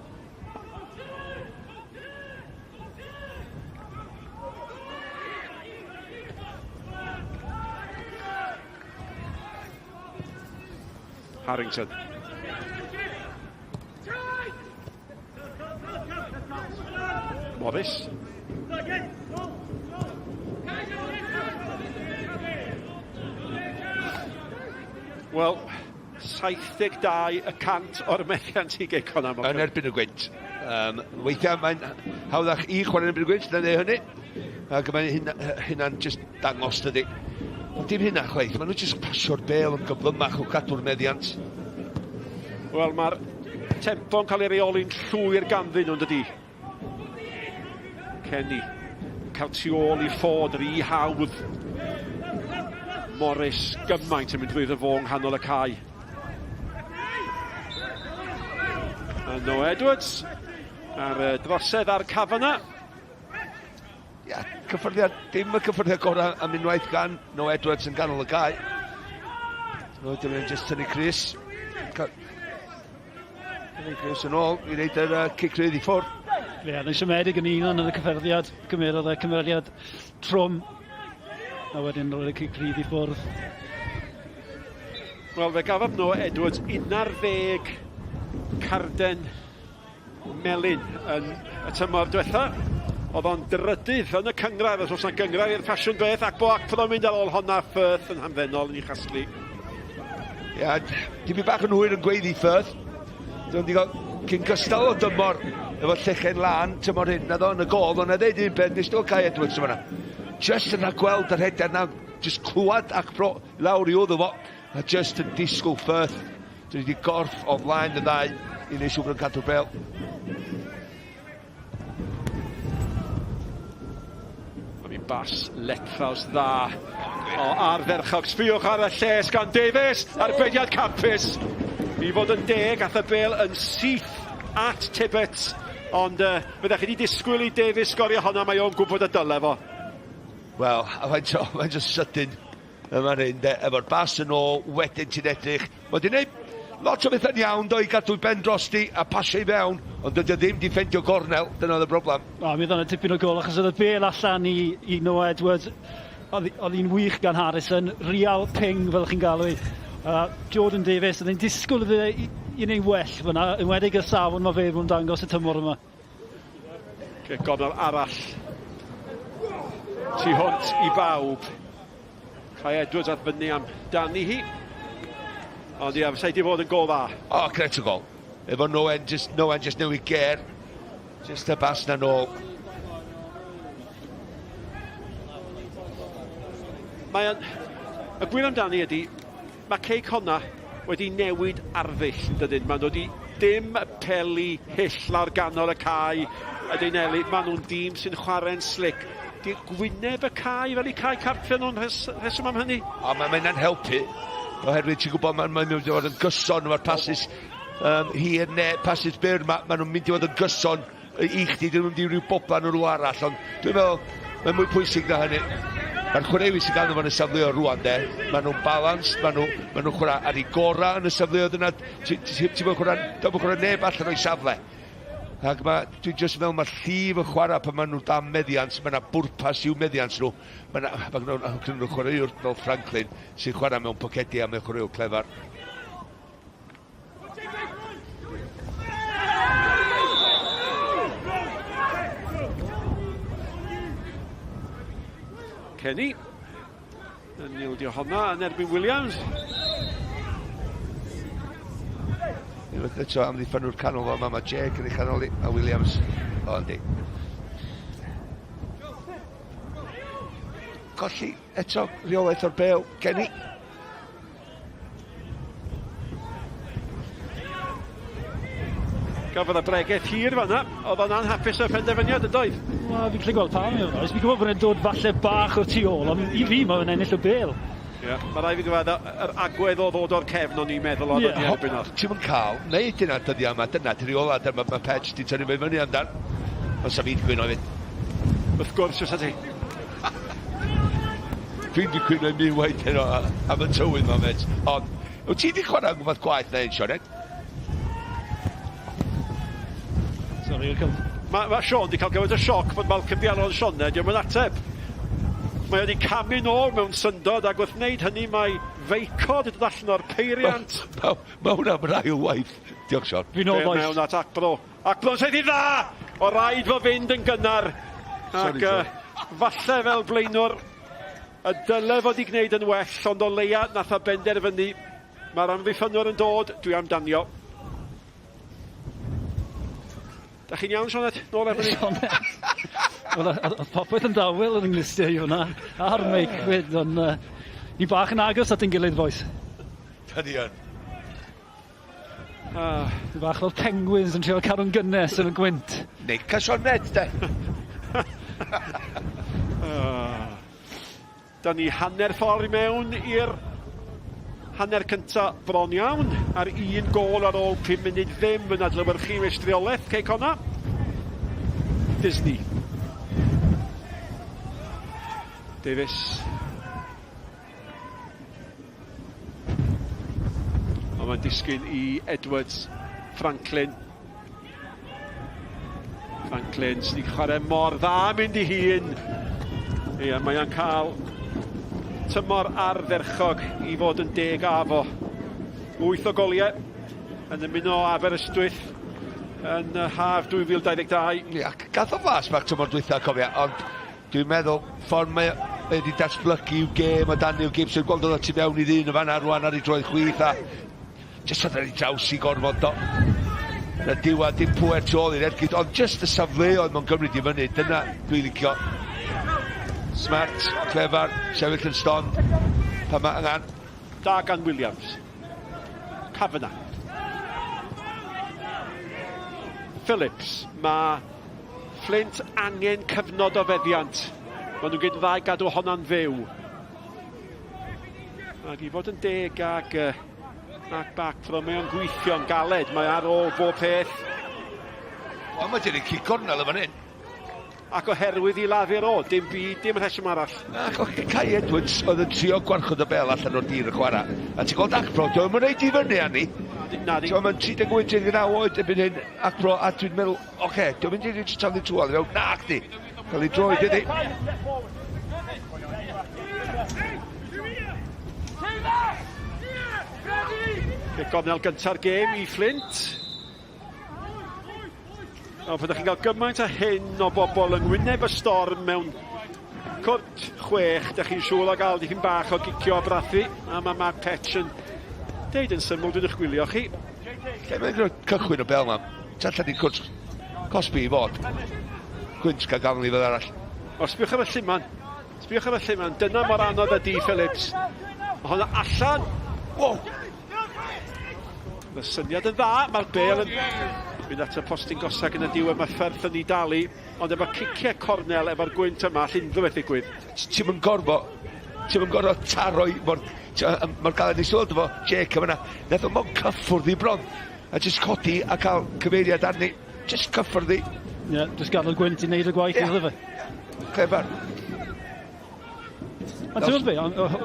Harrington. Morris. Wel, 72 y cant o'r methiant i Gei Connah. Yn erbyn y gwynt. Um, weithiau mae'n hawddach i chwarae yn erbyn y gwynt na neu hynny. Ac mae hynna, hynna'n just dangos dydy. Ond dim hynna chwaith, maen nhw jyst pasio'r bel yn gyflymach o gadw'r meddiant. Wel, mae'r Tempo'n cael ei reoli'n llwyr ganddyn nhw'n dydy. Kenny yn cael tu ôl i Ford rhy hawdd. Morris gymaint yn mynd drwyddo fo yng nghanol y cae. A Noah Edwards ar y drosedd ar Kavanagh. Ia, cyffyrddiad, dim y cyffyrddiad gorau am unwaith gan Noah Edwards yn ganol y cae. Noah Edwards just tynnu Chris. Tynnu Chris yn ôl i wneud yr uh, cic rhydd i ffwrdd. Ie, yeah, yn siomedig yn un yn y cyffyrddiad. Cymerodd e cymeriad trwm. A wedyn roedd y cic rhydd i ffwrdd. Wel, fe gafodd Noah Edwards 11 carden melyn yn y tymor diwetha. Oedd o'n drydydd yn y cyngrair, os oes yna gyngrair i'r ffasiwn beth, ac bo ac o'n mynd ar ôl honna Firth yn hamddenol yn ei chasglu. Ia, tipyn bach yn hwyr yn gweiddi Firth. Dwi'n di gael cyn gystal o dymor efo llechen lân tymor hyn, naddo yn y gol, ond na ddeud un peth, nes dwi'n cael Edwards yma. Just yn rhagweld yr rhediad na, just clywed ac pro, lawr i wddw fo, a just yn disgwyl Firth. Dwi wedi gorff o flaen y ddau i wneud siŵr bod yn cadw'r bel. Mae'n bas lethaws dda o ardderchog. Sbïwch ar y lles gan Davies, arbediad campus. I fod yn deg, ath y bel yn syth at Tibbets, ond uh, fyddech chi wedi disgwyl i Davies sgorio honna, mae o'n gwybod y dyle fo. Wel, a faint o, faint o sydyn yn fan hyn, de, efo'r bas yn ôl, wedyn ti'n edrych. Mae wedi gwneud lot o bethau'n iawn, do, i gadw'i ben drosti a pasio i fewn, ond dydy o ddim di ffendio gornel, dyna oedd y broblem. O, mi oedd yna tipyn o gol, achos oedd y bel allan i, i Noah Edwards, oedd hi'n wych gan Harrison, real ping fel chi'n galw i. Uh, Jordan Davies, oedd hi'n disgwyl iddo i, i wneud well fyna, enwedig y safon mae fe fod yn dangos y tymor yma. Cic gornel arall. Tu hwnt i bawb. Kai Edwards at fyny am dani hi. Ond ia, fysa i fod yn gol dda. O, oh, gret o gol. Efo Noen, just, Noen just newid ger. Just y bas na nôl. Mae yn... Y gwir amdani ydy, Mae Cei Connah wedi newid arddull, yn dydyn? Maen nhw wedi dim peli hyll lawr ganol y cae y Deuneli. Maen nhw'n dîm sy'n chwarae'n slic. Di gwyneb y cae fel i cae cartre nhw'n rhes, rheswm am hynny? O, mae hynna'n helpu. Oherwydd ti'n gwybod, mae'n mae mynd i fod yn gyson efo'r pasys um, hir neu pasys byr. Mae ma nhw'n mynd i fod yn gyson i chdi, dyn nhw'n mynd i ryw boblan o rhywle arall, ond dwi'n meddwl mae'n mwy pwysig na hynny. Mae'r chwaraewyr sy'n ganddo fo'n y safleoedd rwan de, maen nhw'n balanced, maen nhw, maen nhw'n chwarae ar ei gorau yn y safleoedd yna, ti'n ti, ti chwarae, ti'n chwarae neb allan o'i safle. Ac mae, dwi'n just meddwl mae'r llif yn chwarae pan maen nhw'n dan meddiant, mae yna bwrpas i'w meddiant nhw. Mae yna, mae gen nhw chwaraewr fel Franklin sy'n chwarae mewn pocedi a mae'n chwaraewr clefar. Kenny yn ildio honna yn erbyn Williams. Unwaith eto amddiffynwr canol fel yma, mae Jake yn ei chanol a Williams. O, yndi. Colli eto rheolaeth o'r bel, Kenny. Gafodd y bregeth hir fanna. Oedd o'n anhapus o'r penderfyniad yn doedd? Wel, fi'n gallu gweld pam i fod Fi'n gwybod bod e'n dod falle bach o'r tu ôl, ond i fi mae'n ennill y bel. Ie, yeah, mae rhaid fi gyfadda, yr agwedd o ddod o'r cefn o'n i'n meddwl oedd yeah. yn erbyn o. Ti'n mynd cael, neud hynna dyddiau yma, dyna ti'n rheola, dyma mae Pets di tynnu fe fyny amdan. Ond sa fi di gwyno hefyd. Wrth gwrs, fysa ti. Dwi'n di cwyno i'm unwaith heno am y tywydd ma mêt. Ond, wyt ti di chwarae am rhywbeth gwaeth na hyn, Sioned? Sorry, cael... Mae ma Sean di cael gymaint o sioc bod Malcolm di alw o'n Sioned, diolch yn ateb. Mae wedi camu nôl mewn syndod ac wrth wneud hynny mae Feico wedi dod allan o'r peiriant. Mae ma hwnna am yr ail waith. Diolch, Sean. Fi'n ôl, boys. Mewn at Akbro. Akbro'n saethu dda! O raid fo fynd yn gynnar. Ac uh, falle fel blaenwr y dyle fod i gwneud yn well, ond o leia nath o benderfynu. Mae'r amddiffynwr yn dod, dwi am danio. Da chi'n iawn, Sionet? Nôl efo ni. Sionet. Wel, oedd popeth yn dawel yn yng i hwnna. A'r meic fyd, ond uh, ni bach yn agos at ein gilydd, boys. Da ni yn. Ah. Bach fel penguins yn trio cadw'n gynnes yn y gwynt. Neu Casionet, de. Ah. Da ni hanner ffordd i mewn i'r hanner cynta bron iawn, a'r un gôl ar ôl 5 munud ddim yn adlewyrchu meistriolaeth Cei Connah. Disney. Davies. Ond mae'n disgyn i Edwards. Franklin. Franklin sy'n chwarae mor dda mynd i hun. Ie, mae o'n cael tymor ardderchog i fod yn deg â fo. 8 o goliau yn ymuno Aberystwyth yn haf 2022. Ie, ac gath o flas bach tymor dwytha, cofia, ond dwi'n meddwl ffordd mae wedi datblygu i'w gêm o dan i'w gêm, sy'n gweld oedd o tu mewn i ddyn y fanna rwan ar ei droed chwith a Jyst oedd ar ei draws i gorfod do. Yn y diwedd, dim pwer tu ôl i'r ergyd, ond jyst y safleoedd mae'n gymryd i fyny, dyna dwi'n licio. Smart, clefar, sefyll yn stond, pan mae angen. Da gan Williams. Kavanagh. Phillips. Mae Flint angen cyfnod o feddiant. Maen nhw'n gwneud yn dda i gadw honna'n fyw. Ac i fod yn deg ag uh, Mark Bartram, mae o'n gweithio'n galed, mae ar ôl bob peth. Wel, mae dyn ni'n cic gornel yn fan hyn. Ac oherwydd i lafur o, dim byd, dim rheswm arall. Ac o Kai Edwards oedd yn trio gwarchod y bel allan o'r dir y chwarae. A ti'n gweld Acbro, dwi'n mynd reit i fyny arni. Na di. Mae'n 38, 39 oed erbyn hyn, Acbro, a dwi'n meddwl, oce, okay, dwi'n mynd i jyst taflu trwodd i fewn, na chdi. Cael ei droed iddi. Cic gornel gynta'r gêm i Flint. O, pan ydych chi'n cael gymaint o hyn o bobl yng ngwyneb y storm mewn cwrt chwech, ydych chi'n siŵr o gael dipyn bach o gicio a brathu. A mae Mark Petch yn deud yn syml, dwi'n eich gwylio chi. Lle mae'n cychwyn y bel yma? Tu allan i cwrt cosbi i fod. Gwynt gael gafel ni fel arall. O, sbiwch ar y lluman. Sbiwch ar y lluman. Dyna mor anodd ydi Phillips. Mae hwnna allan. Wow! Mae'r syniad yn dda. Mae'r bel yn mynd at y postyn gosag yn y diwedd. Mae Fferth yn ei dalu. Ond efo ciciau cornel, efo'r gwynt yma, all unrhyw beth ddigwydd. Ti'm yn gorfod, ti'm yn gorfod taro i mor, mor galed nes i weld efo Jake yn fan'na. Nath o mond cyffwrdd i bron. A jyst codi a cael cyfeiriad arni. Jyst cyffwrdd i. Ie, yeah, jyst gadael gwynt i wneud y gwaith yeah. iddo fe. Clever. Ond ti'n be,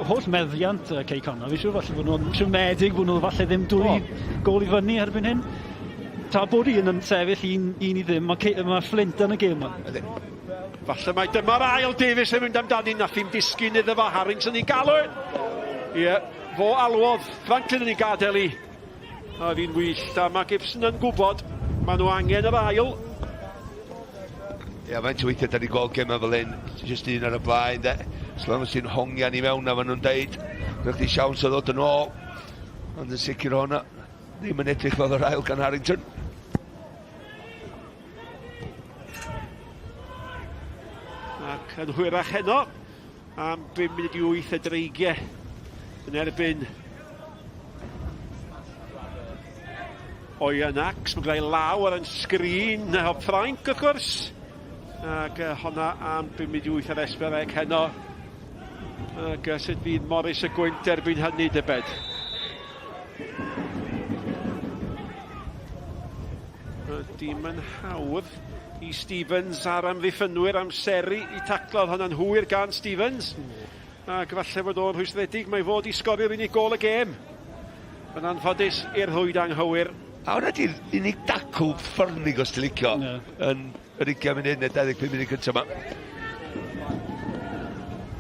holl meddiant uh, Cei Connah, fi siŵr falle bod nhw'n siomedig bod nhw falle ddim dwy oh. gol i fyny erbyn hyn. Ta bod un yn sefyll un, un i ddim, mae, mae Flint yn y gêm yma. Falle mai dyma'r ail Davies yn mynd amdani, nath hi'm disgyn iddo fo, Harrington i galw. Ie, yeah, fo alwodd Franklin yn ei gadael i. A fi'n wyllt, a mae Gibson yn gwybod, maen nhw angen yr ail. Ie, yeah, faint o weithiau da ni gweld gemau fel hyn, jyst un ar y blaen, de. So long as ti'n hongian i mewn a maen nhw'n deud, rydych chi siawns o ddod yn ôl. Ond yn sicr o'na, ddim yn edrych fel yr ail gan Harrington. Ac yn hwyrach heno, am 5 munud i 8 y dreigiau yn erbyn Oyonnax. Mae'n gwneud law ar yn sgrin o Ffrainc, wrth gwrs. Ac honna am 5 munud i 8 ar Esbereg heno. Ac sut fydd Morris y gwynt erbyn hynny, dybed? Dim yn hawdd i Stevens a'r amddiffynwyr amseru i taclo. Oedd hwnna'n hwyr gan Stevens. Ac falle fod o'n rhwystredig, mae fod i sgorio'r unig gol y gêm. Yn anffodus i'r rhwyd anghywir. A hwnna di'r unig dacl ffyrnig os ti'n licio yeah. yn yr 20 munud neu 25 munud cyntaf yma.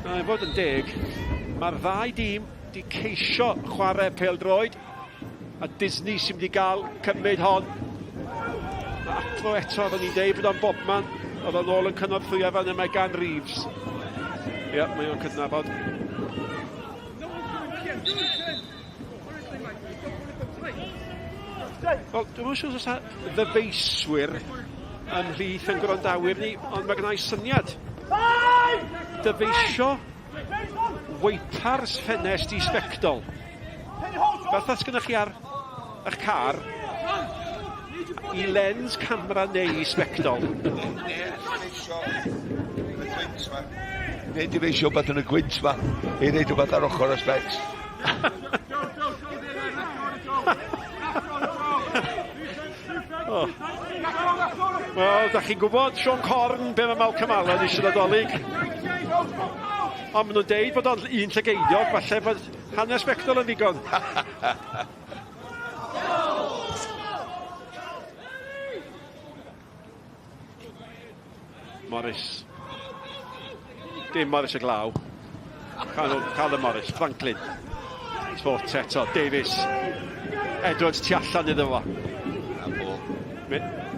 Na, i fod yn deg, mae'r ddau dîm di ceisio chwarae pêl-droed A Disney sy'n mynd i gael cymryd hon. Mae Atlo eto, oedden ni'n deud bod o'n bobman. Oedd o'n ôl yn cynorthwyo fan yma gan Reeves. Ie, yeah, mae o'n cydnabod. Wel, dwi'n yn siŵr os oes ddyfeiswyr ymhlith yn gwrandawyr ni, ond mae gennau syniad. Dyfeisio Weipars ffenest i sbectol. Fatha sgynnoch chi ar eich car. I lens camera neu i sbectol. Neu dyfeisio wbeth yn y gwynt ma, i wneud rhywbeth ar ochr y specs. oh. Wel, da chi'n gwybod, Sean Corn, be mae Malcolm Allen eisiau nadolig. Ond maen nhw'n deud bod o'n un llygeiniog, falle bod hanner sbectol yn ddigon. Morris. Dim Morris y glaw. Cael, cael y Morris. Franklin. Sport eto. Davies. Edwards tu allan iddo fo.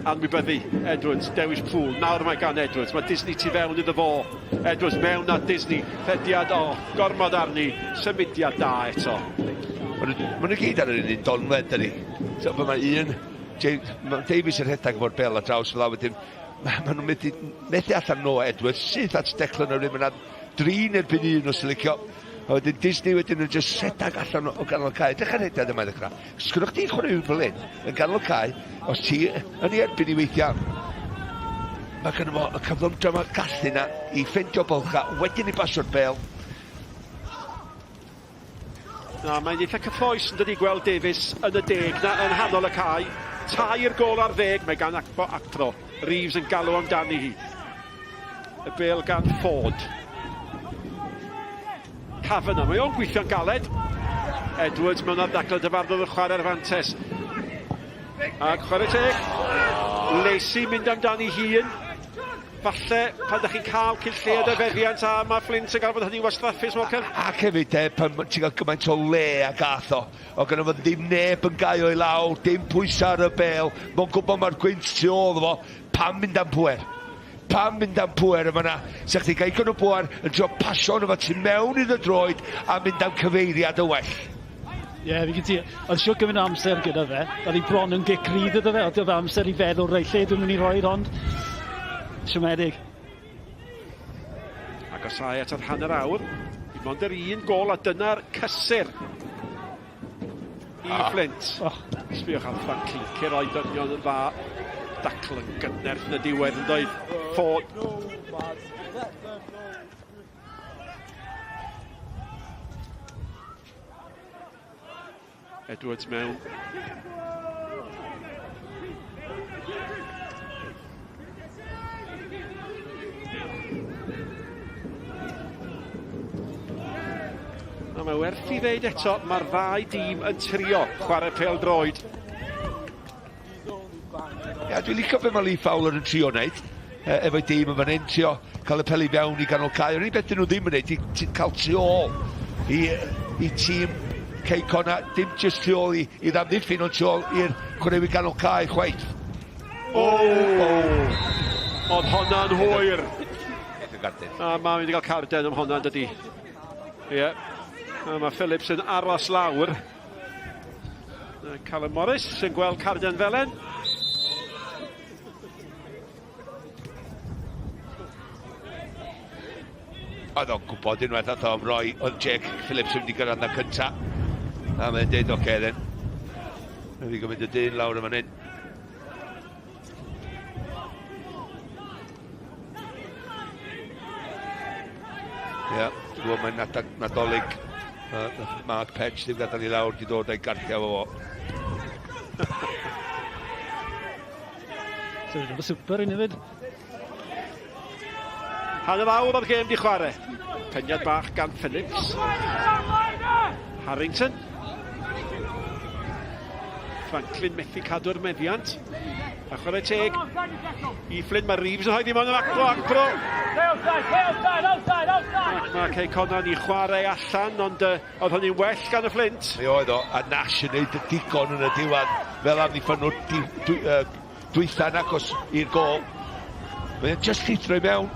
Anwybyddu Edwards, dewis Poole. Nawr mae gan Edwards. Mae Disney tu fewn iddo fo. Edwards mewn at Disney. Rhediad o, gormod arni. Symudiad da eto. Maen nhw gyd ar yr un un donfedd, dyni. So, mae un James, mae Davies yn rhedeg efo'r bel ar draws fel wedyn maen nhw'n methu, methu allan no Edwards, syth at Declan o'r un, drin erbyn un os licio. A wedyn Disney wedyn yn just rhedeg allan o ganol cae. Dechrau rhedeg yma i ddechrau. Sgwrwch ti chwarae fel hyn, yn ganol cae, os ti yn ei erbyn i weithiau, mae gynno fo y cyflymdra mae'r gallu na i ffeindio bylcha, wedyn i basio'r bel. Na, mae'n eitha cyffroes yn dydi gweld Davies yn y deg na yng nghanol y cae. Tair gol ar ddeg mae gan Akpo Akpro. Reeves yn galw amdani hi. Y bel gan Ford. Kavanagh, mae o'n gweithio'n galed. Edwards mewn ardacl dyfarnodd y chwarae'r fantes. Ac chwarae teg. Lacey mynd amdani hun. Falle pan da chi'n cael cyn lleied o feddiant a mae Flint yn gael fod hynny'n wastraffus, Malcolm. Ac hefyd, e, pan ti'n cael gymaint o le a gath o, o gynno fo ddim neb yn gau o'i lawr, dim pwysau ar y bel, mae'n gwybod mae'r gwynt tu ôl fo, pam mynd am pwer? Pam mynd am pwer yma na? Sa chdi gael digon o bwer yn trio pasio arno fo tu mewn iddo droed a mynd am cyfeiriad yn well. Ie, yeah, fi gyda Oedd siwt gymaint o amser gyda fe. Oedd hi bron yn gic rydd iddo fe. Oedd gyda amser i feddwl, reit, lle dwi'n mynd i roi ond siomedig. Agosau at yr hanner awr. Dim ond yr un gol a dyna'r cysur i ah. Flint. Oh. Sbiwch ar Franklin, Ceroed dynion yn dda. Dacl yn gynnerth yn y diwedd yn dweud. Ford. Edwards mewn. A mae werth i ddeud eto, mae'r ddau dîm yn trio chwarae pêl droed. Ia, dwi'n licio be mae Lee Fowler yn trio wneud e, efo'i dîm yn fan hyn, trio cael y peli fewn i ganol cae. Yr unig beth dyn nhw ddim yn wneud, i cael tu ôl i, i tîm Cei Connah, dim jyst tu ôl i, i'r amddiffyn, ond tu ôl i'r chwaraewyr ganol cae chwaith. O! Oh. Oedd honna'n hwyr. A mae'n mynd i gael carden am honna, dydy. Ie. Yeah. A mae Phillips yn aros lawr. Callum Morris yn gweld carden felen. Oedd o'n gwybod unwaith nath o'n roi, oedd Jake Phillips yn mynd i gyrraedd na cynta. A mae'n deud, oce okay, then. Mae fi gymryd y dyn lawr yma hyn. Ie, yeah, ti'n gwybod mae'n Nadolig. Mark Petch ddim gadael i lawr, di dod a'i garchio fo. So, dwi'n super un hefyd. Hanner awr o'r gêm di chwarae. Peniad bach gan Phillips. Harrington. Franklin methu cadw'r meddiant. A chwarae teg i Flynn. Mae Reeves yn rhoi ddim ond yn acro, acro. Ac mae Cei Conan i chwarae allan, ond uh, oedd hynny'n well gan y Flint. Mi oedd o, a Nash yn neud y digon yn y diwedd, fel amddiffynnwr di, dwi, uh, dwytha'n agos i'r gol. Mae'n just llithro i mewn.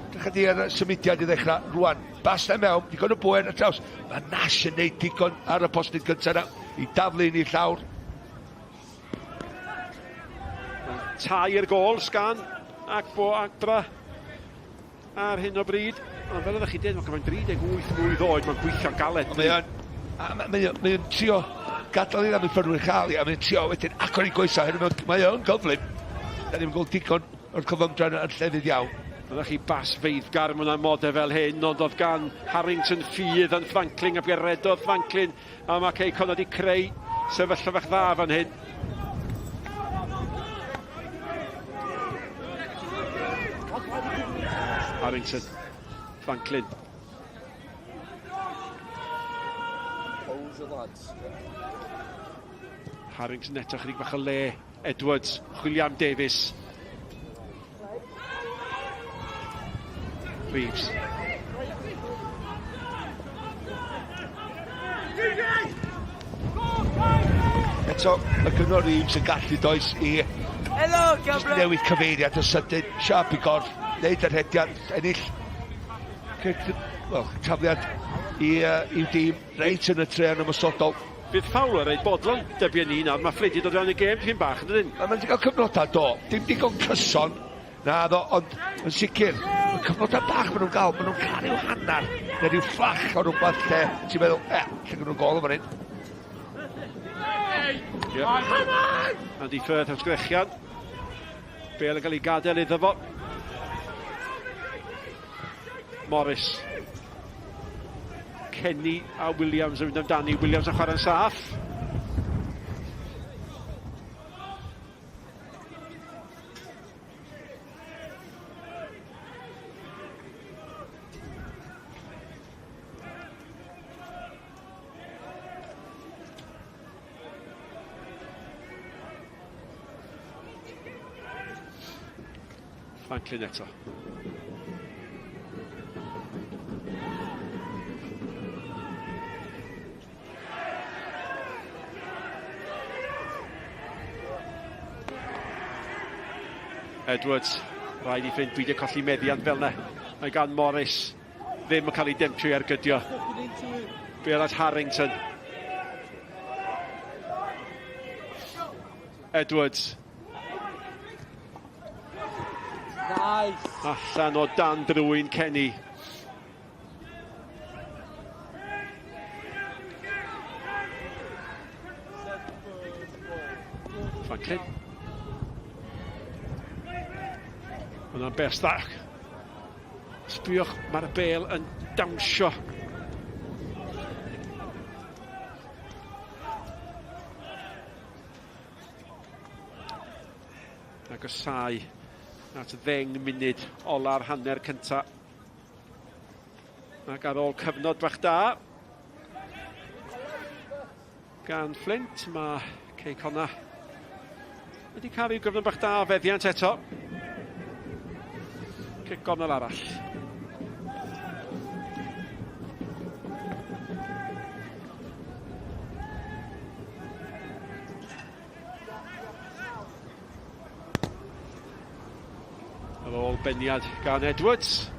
Dechrau di ar y symudiad i ddechrau rwan. Bas na mewn, digon o bwer ar traws. Mae Nash yn neud digon ar y postyn gyntaf yna i daflu ni llawr. Tair gol sgan ac bo Adra ar hyn o bryd. Ond fel ydych chi dweud, mae'n 38 mlwydd oed, mae'n gweithio'n galed. Mae o'n, mae o'n, mae o'n trio gadael i'r amddiffynwyr chael i, a mae'n trio wedyn agor i goesau, oherwydd mae o'n gyflym. Da ni'n gweld digon o'r cyflymdra yn llefydd iawn. Dyna chi bas feiddgar mewn amodau fel hyn, ond oedd gan Harrington ffydd yn Franklin a redodd Franklin a mae Cei Connah wedi creu sefyllfa fach dda fan hyn. Harrington, Franklin. Harrington eto chydig bach o le. Edwards, chwilio am Davies. Reeves. Eto, mae Cyngor Reeves yn gallu does i Hello, just newid cyfeiriad yn sydyn, siap i gorff, wneud yr hediad, ennill well, tafliad i, uh, i'w dîm reit yn y tre yn ymosodol. Bydd Fowler reit bodlon dybio ni nawr. Mae Fflint 'di dod fewn y gêm tipyn bach, yn dydyn? Mae wedi cael cyfnodau, do. Dim digon cyson, na ddo, ond yn sicr, y cyfnodau bach maen nhw'n gael, maen nhw'n cael rhyw hanner, neu rhyw fflach o rhywbeth lle ti'n meddwl, e, lle gynnu nhw gol yn fan hyn. Yeah. Andy Firth am sgrechian. Bale yn cael ei gadael iddo fo. Morris. Kenny a Williams yn mynd amdani. Williams yn chwarae'n saff. Franklin eto. Edwards, rhaid i Fflint beidio colli meddiant fel yna. Mae gan Morris ddim yn cael ei demtio i ergydio. Bel at Harrington. Edwards. Nice. Allan o dan drwy'n Kenny. Franklin. Hwna'n best dda. Sbiwch, mae'r bel yn dawnsio. Agosau at ddeng munud ola'r hanner cynta. Ac ar ôl cyfnod bach da gan Flint, mae Cei Connah wedi cael rhyw gyfnod bach da o feddiant eto. Cic gornel arall. Ar ôl beniad gan Edwards.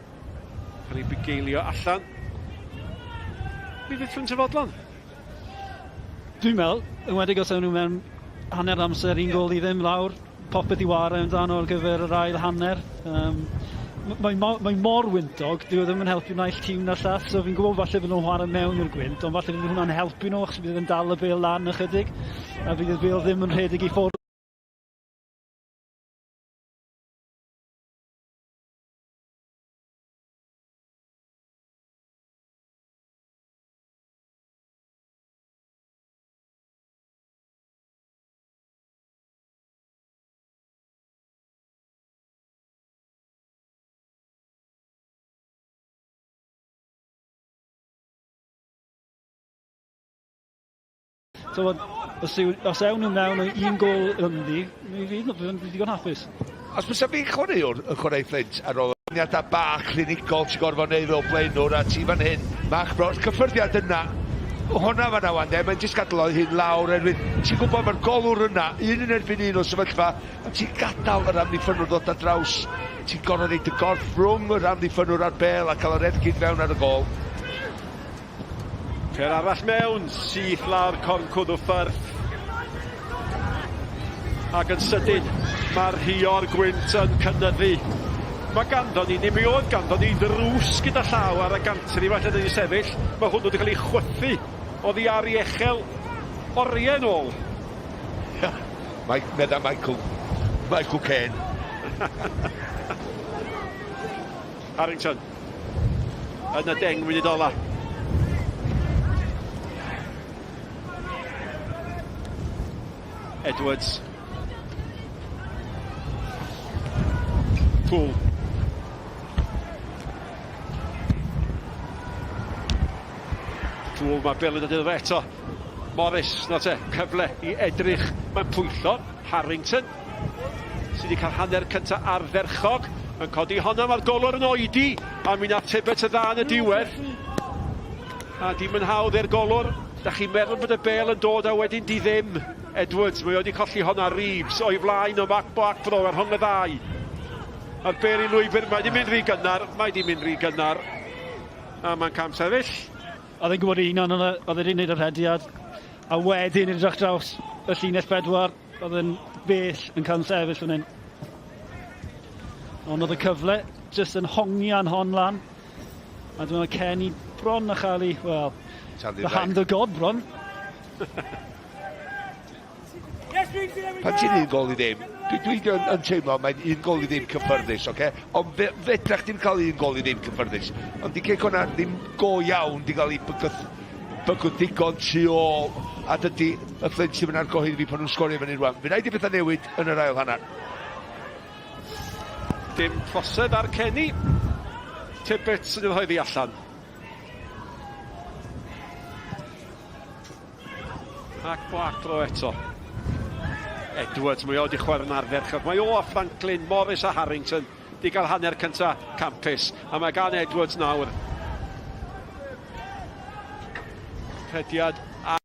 Cael ei bugeilio allan. Mi fydd Fflint yn fodlon. Dwi'n meddwl, enwedig os ewn nhw mewn hanner amser un gol i ddim lawr, popeth i ware amdano ar gyfer yr ail hanner. Um, mae, mae mor wyntog, dyw e ddim yn helpu naill tîm na'r llall, so fi'n gwybod falle fydden nhw'n chwarae mewn i'r gwynt, ond falle fydd hwnna'n helpu nhw, achos bydd yn dal y bêl lan ychydig, a fydd y bêl ddim yn rhedeg i ffwrdd. So, os, yw, os ewn nhw mewn o un gol ynddi, mi fydd nhw'n ddigon hapus. Os bysa fi'n chwaraewr yn chwarae Fflint ar ôl syniadau bach clinigol ti'n gorfod neud fel blaenwr a ti fan hyn, Mach Bros, cyffyrddiad yna, hwnna fan'na wan de, mae'n jyst gadael o'i hun lawr oherwydd ti'n gwybod mae'r golwr yna, un yn erbyn un o sefyllfa, a ti'n gadael yr amddiffynnwr ddod ar draws, ti'n gorfod neud y gorff rhwng yr amddiffynnwr a'r bel a cael yr ergyd fewn ar y gol. Pêl arall mewn, syth lawr corn cwddw Ffyrth. Ac yn sydyn, mae'r rhio'r gwynt yn cynyddu. Mae ganddo ni, neu mi oedd ganddo ni ddrws gyda llaw ar y gantri falle dyn ni sefyll. Mae hwnnw wedi cael ei chwythu oddi ar ei echel. Oriau nôl. Mike, medda Michael, Michael Caine. Harrington. Yn y deng munud ola. Edwards. Poole. Poole, mae Bale yn dod iddo fe eto. Morris, na te, cyfle i edrych. Mae'n pwyllo. Harrington, sydd wedi cael hanner cyntaf ardderchog, yn codi honna, mae'r golwr yn oedi, a mi nath Tibbet y dda yn y diwedd. A dim yn hawdd i'r golwr. Da chi'n meddwl bod y bel yn dod a wedyn di ddim. Edwards, mae wedi colli honna. Reeves o'i flaen o Mark Blackborough ar rhwng y ddau. A'r bel i lwybr, mae di mynd rhy gynnar, mae di mynd rhy gynnar. A mae'n cam sefyll. Oedd e'n gwybod ei hunan, oedd e wedi gwneud y rhediad, a wedyn edrych draws y llinell bedwar, oedd e'n bell yn cael sefyll fan hyn. Ond oedd y cyfle jyst yn hongian hon lan. A dwi'n meddwl Kenny bron a chael ei, wel, the hand of God bron. Pan ti'n un gol i ddim, dwi, dwi yn, yn teimlo mae'n un gol i ddim cyffyrddus, oce? Okay? Ond fe, fedrach ddim cael un gol i ddim cyffyrddus. Ond di Cei Connah ddim go iawn di gael ei bygwth, bygwth digon tu ôl, a dydy y Fflint sydd yn argyhoeddi fi pan nhw'n sgorio fyny rwan. Fe wnaed i bethau newid yn yr ail hanner. Dim trosedd ar Kenny. Tibbets yn ei rhoi allan. Ac Blackborough eto. Edwards, mae o wedi chwarae'n ardderchog. Mae o a Franklin, Morris a Harrington di gael hanner cynta campus. A mae gan Edwards nawr. Rhediad a...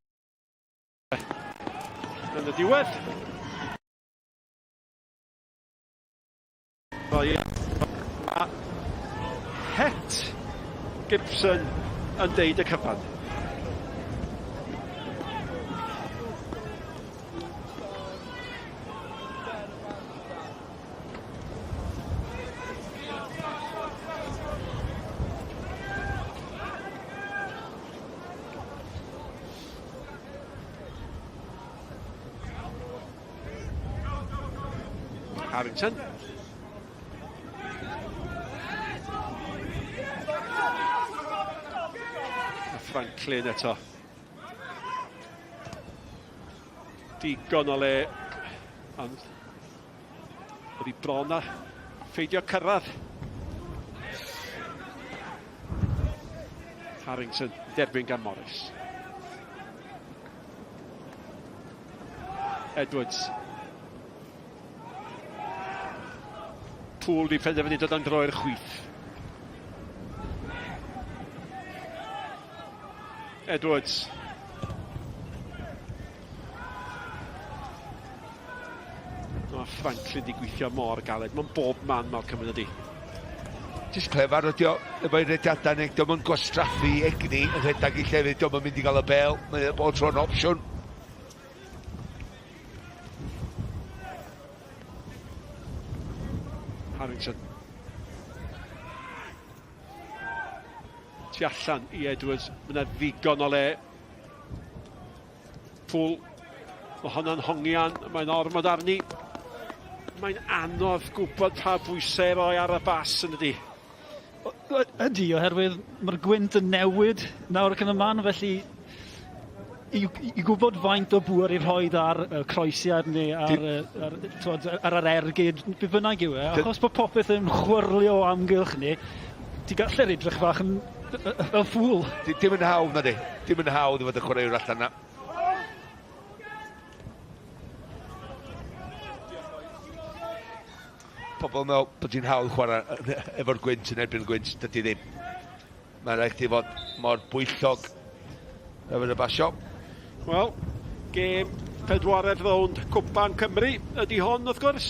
Yn y diwedd. A Het Gibson yn deud y cyfan. Harrington. A Franklin eto. Digon o le, ond oedd hi bron a pheidio cyrraedd. Harrington, derbyn gan Morris. Edwards. Poole di penderfynu dod am droi'r chwith. Edwards. Mae Franklin di gweithio mor galed. Mae'n bob man Malcolm yn ydi. Jyst clefar ydi o, efo'i rediadau neu dio'm yn gwastraffu egni yn rhedeg i llefydd, dio'm yn mynd i gael y bel, mae o bob tro'n opsiwn. Harrington. Tu allan i Edwards, mae yna ddigon o le. Poole, mae honna'n hongian, mae'n ormod arni. Mae'n anodd gwybod pa bwysau roi ar y bas yn ydi. Ydy, oherwydd mae'r gwynt yn newid nawr ac yn y man, felly i, i gwybod faint o bŵer i rhoi ar y croesiad neu ar, ar, twod, ar yr ergyd, be bynnag yw e, achos bod popeth yn chwyrlio o amgylch ni, ti gallu'r edrych bach yn fel ffŵl. Dim yn hawdd na di, dim yn hawdd i fod y chwaraewr allan na. Pobl yn meddwl bod hi'n hawdd chwarae efo'r gwynt yn erbyn y gwynt, dydy ddim. Mae'n rhaid chdi fod mor bwyllog efo'r y basio. Wel, gêm pedwaredd rownd Cwpan Cymru ydy hon wrth gwrs.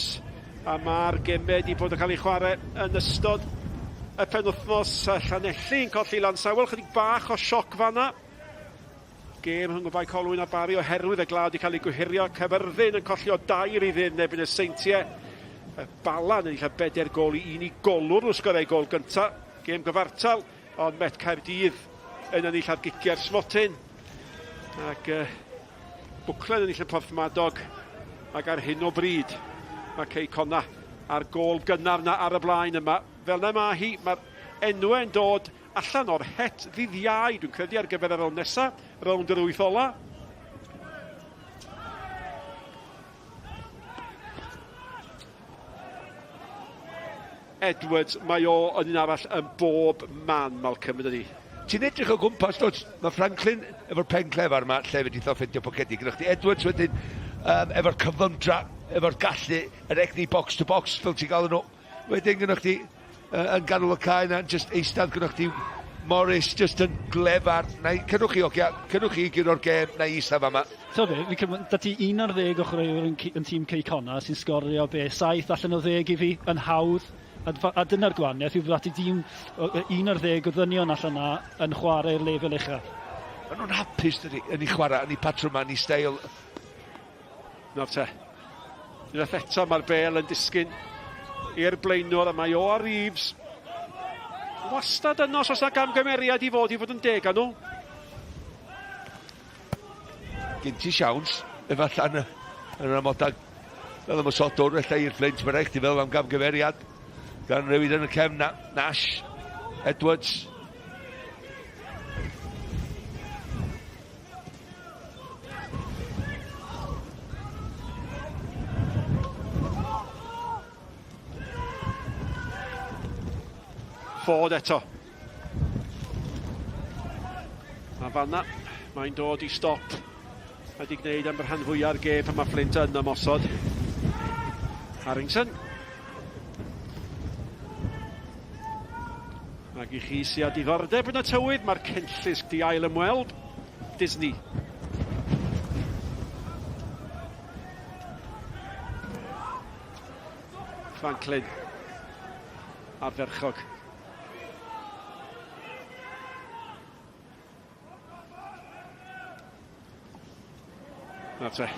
A mae'r gemau wedi bod yn cael ei chwarae yn ystod y penwythnos. Llanelli yn colli Lansawel, chydig bach o sioc fanna. Gêm rhwng y Bae Colwyn a Barry oherwydd y glaw wedi cael ei gwihirio. Caerfyrddin yn colli o dair i ddim yn erbyn y Seintiau. Y Bala yn ennill bedair gol i un i golwr nhw sgorau gol gyntaf. Gêm gyfartal, ond Met Caerdydd yn ennill ar giciau'r smotyn. Ac uh, Bwclen ennill yn Porthmadog ac ar hyn o bryd mae Cei Conna a'r gôl gynnar na ar y blaen yma. Fel na mae hi, mae'r enwau yn dod allan o'r het ddydd Iau, dwi'n credu ar gyfer y rownd nesa, rownd yr wyth ola. Edwards, mae o yn un arall yn bob man, Malcolm, yn dydi? Ti'n edrych o gwmpas, dwt, mae Franklin efo'r pen clefar yma, lle fedrith o ffeindio pocedi. Gyda chdi Edwards wedyn, um, efo'r cyflymdra, efo'r gallu, yr egni box to box, fel ti'n gael nhw. Wedyn gyda chdi uh, yn ganol y cae yna, just eistedd gyda chdi Morris, just yn glefar. Na i, cynwch chi, ogia, cynwch chi gyro'r gêm, na i eistedd fama. So be, fi cymryd, da ti 11 o chwaraewyr yn, yn tîm Cei Connah sy'n sgorio be, 7 allan o 10 i fi, yn hawdd. A, a dyna'r gwahaniaeth yw bod ti dîm 11 o ddynion allan na yn chwarae'r lefel uchaf. Maen nhw'n hapus dydy, yn ei chwarae, yn ei patrwm yn ei steil. Nawr te. Unwaith eto mae'r bel yn disgyn i'r blaenwr a mae o a Reeves. Wastad yno os oes yna gamgymeriad i fod i fod yn deg â nhw. Gen ti siawns, efallai yn, yn yr amodau fel ymosodwr, efallai i'r Fflint, mae'n rhaid chdi feddwl am gamgymeriad gan rywun yn y cefn, na, Nash, Edwards. Ford eto. A fanna, mae'n dod i stop. Mae wedi gwneud am y rhan fwyaf o'r gêm pan mae Flint yn ymosod. Harrington. Ac i chi sydd â diddordeb yn y tywydd, mae'r cenllysg di ail ymweld. Disney. Franklin. Ardderchog. Nawr te,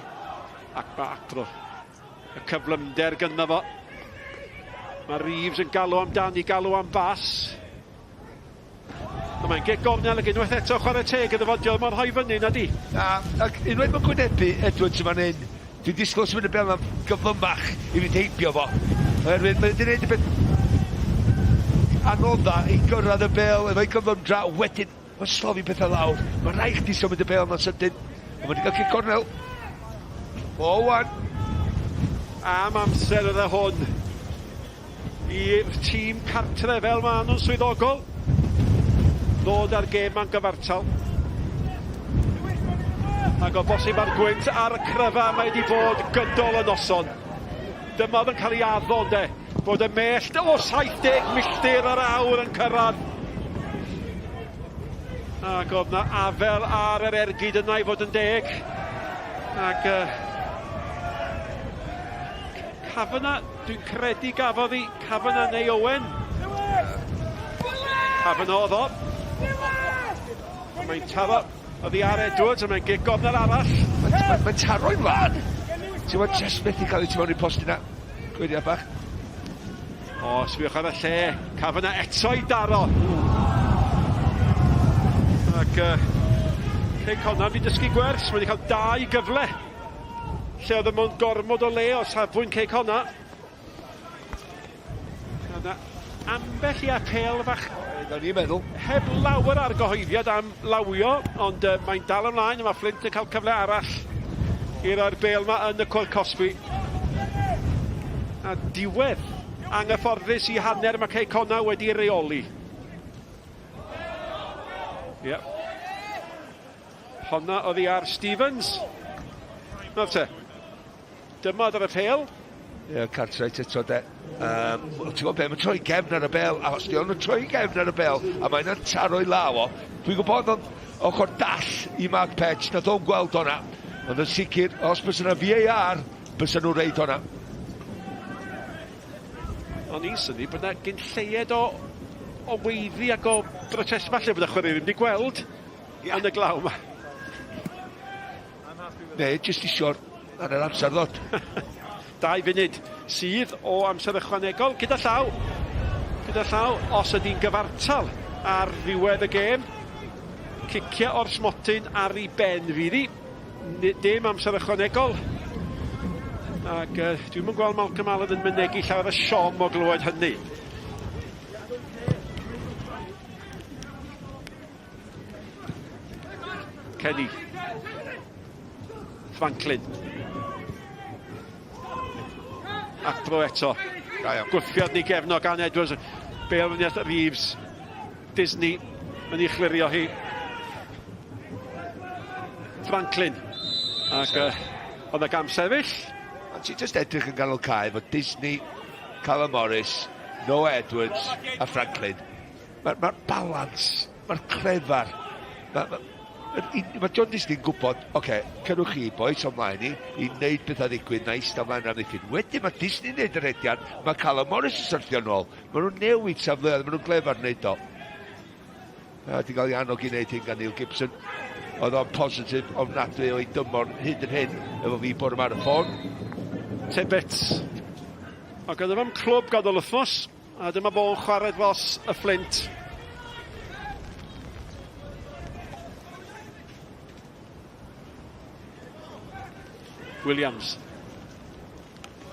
Akpa Akpro. Y cyflymder gynno fo. Mae Reeves yn galw amdani, galw am bas. A mae'n gic gornel ac unwaith eto chwarae teg iddo fo, dio mor rhoi fyny na di. Na, ac unwaith mae'n gwynebu Edwards yn fan hyn, dwi'n disgwyl symud y bel am gyflymach i fynd heibio fo. Oherwydd mae wedi gwneud y beth anodda i gyrraedd y bel efo'i gyflymdra, wedyn mae'n slofi pethau lawr. Mae rhaid chdi symud y bel ma'n sydyn. Ond mae wedi cael cic cornel. O, wan. Am amser oedd e hwn i'r tîm cartre fel maen nhw'n swyddogol ddod â'r gêm ma'n gyfartal. Ac o bosib ar gwynt ar y cryfa mae wedi bod gydol y noson. Dyma oedd yn cael ei addo, de, bod y mellt o 70 milltir yr awr yn cyrraedd. Ac oedd na afel ar yr ergyd yna i fod yn deg. Ac uh, Kavanagh, dwi'n credu gafodd hi Kavanagh neu Owen. Kavanagh oedd o. Mae'n taro oddi ar Edwards a mae'n gic gornel arall. Mae'n ma, ma taro'n lan. Ti'n gwybod, just methu cael ei tu mewn i'r post yna. Gwydiau bach. O, sbiwch ar y lle. Kavanagh eto i daro. Ac uh, Cei Connah wedi dysgu gwers. Mae wedi cael dau gyfle. Lle oedd y mewn gormod o le o safbwynt Cei Connah. Yna ambell i apêl fach. O'n i'n meddwl. Heb lawer ar gyhoeddiad am lawio, ond uh, mae'n dal ymlaen a mae Flint yn cael cyfle arall i roi'r bêl yma yn y cwrt cosbi. A diwedd anghyfforddus i hanner mae Cei Connah wedi reoli. Yep. Yeah. Honna oddi ar Stevens. Nawr te. Dyma ar y pêl. Ie, yeah, Cartwright eto de. Um, ti'n gwybod be, mae'n troi gefn ar y bel, a os di o'n troi gefn ar y bel, a mae'n taro i law o, dwi'n gwybod o'n ochr dall i Mark Petch, nath o'n gweld o'na, ond yn sicr, os bys yna VAR, bys nhw'n reid o'na. O'n i'n synnu bod yna gyn lleied o, o weiddi ac o brotest falle bod y chwaraewyr ddim wedi gweld yeah. yn y glaw yma. Neu, jyst isio'r ar yr amser ddod. 2 funud sydd o amser ychwanegol gyda llaw. Gyda llaw, os ydy'n gyfartal ar ddiwedd y gêm. Cicio o'r smotyn ar ei ben fydd hi. Dim amser ychwanegol. Ac dwi'm yn gweld Malcolm Allen yn mynegi llawer o siom o glywed hynny. Kenny. Franklin. Atro eto. Da iawn. Gwthiad ni gefno gan Edwards. Bale fyny at Reeves. Disney yn ei chlirio hi. Franklin. Ac oedd y gam sefyll. Ond ti jyst edrych yn ganol cae efo Disney, Callum Morris, Noah Edwards a Franklin. Mae'r ma balans, mae'r clefar. Mae ma, ma John Disney'n gwybod, oce, okay, cerwch chi, boys, o mlaen i, i wneud bethau ddigwydd, na eistedd ymlaen am ddiffyn. Wedyn mae Disney'n neud yr rediad, mae Callum Morris yn syrthio nôl. Mae nhw'n newid safleoedd, mae nhw'n glefar wneud o. A di gael ei annog i wneud hyn gan Neil Gibson. Oedd o'n positif ofnadwy o'i dymor hyd yn hyn efo fi bore yma ar y ffôn. Tibbets. Ac oedd efo'n clwb gadael wythnos, a dyma fo'n chwarae dros y Fflint. Williams.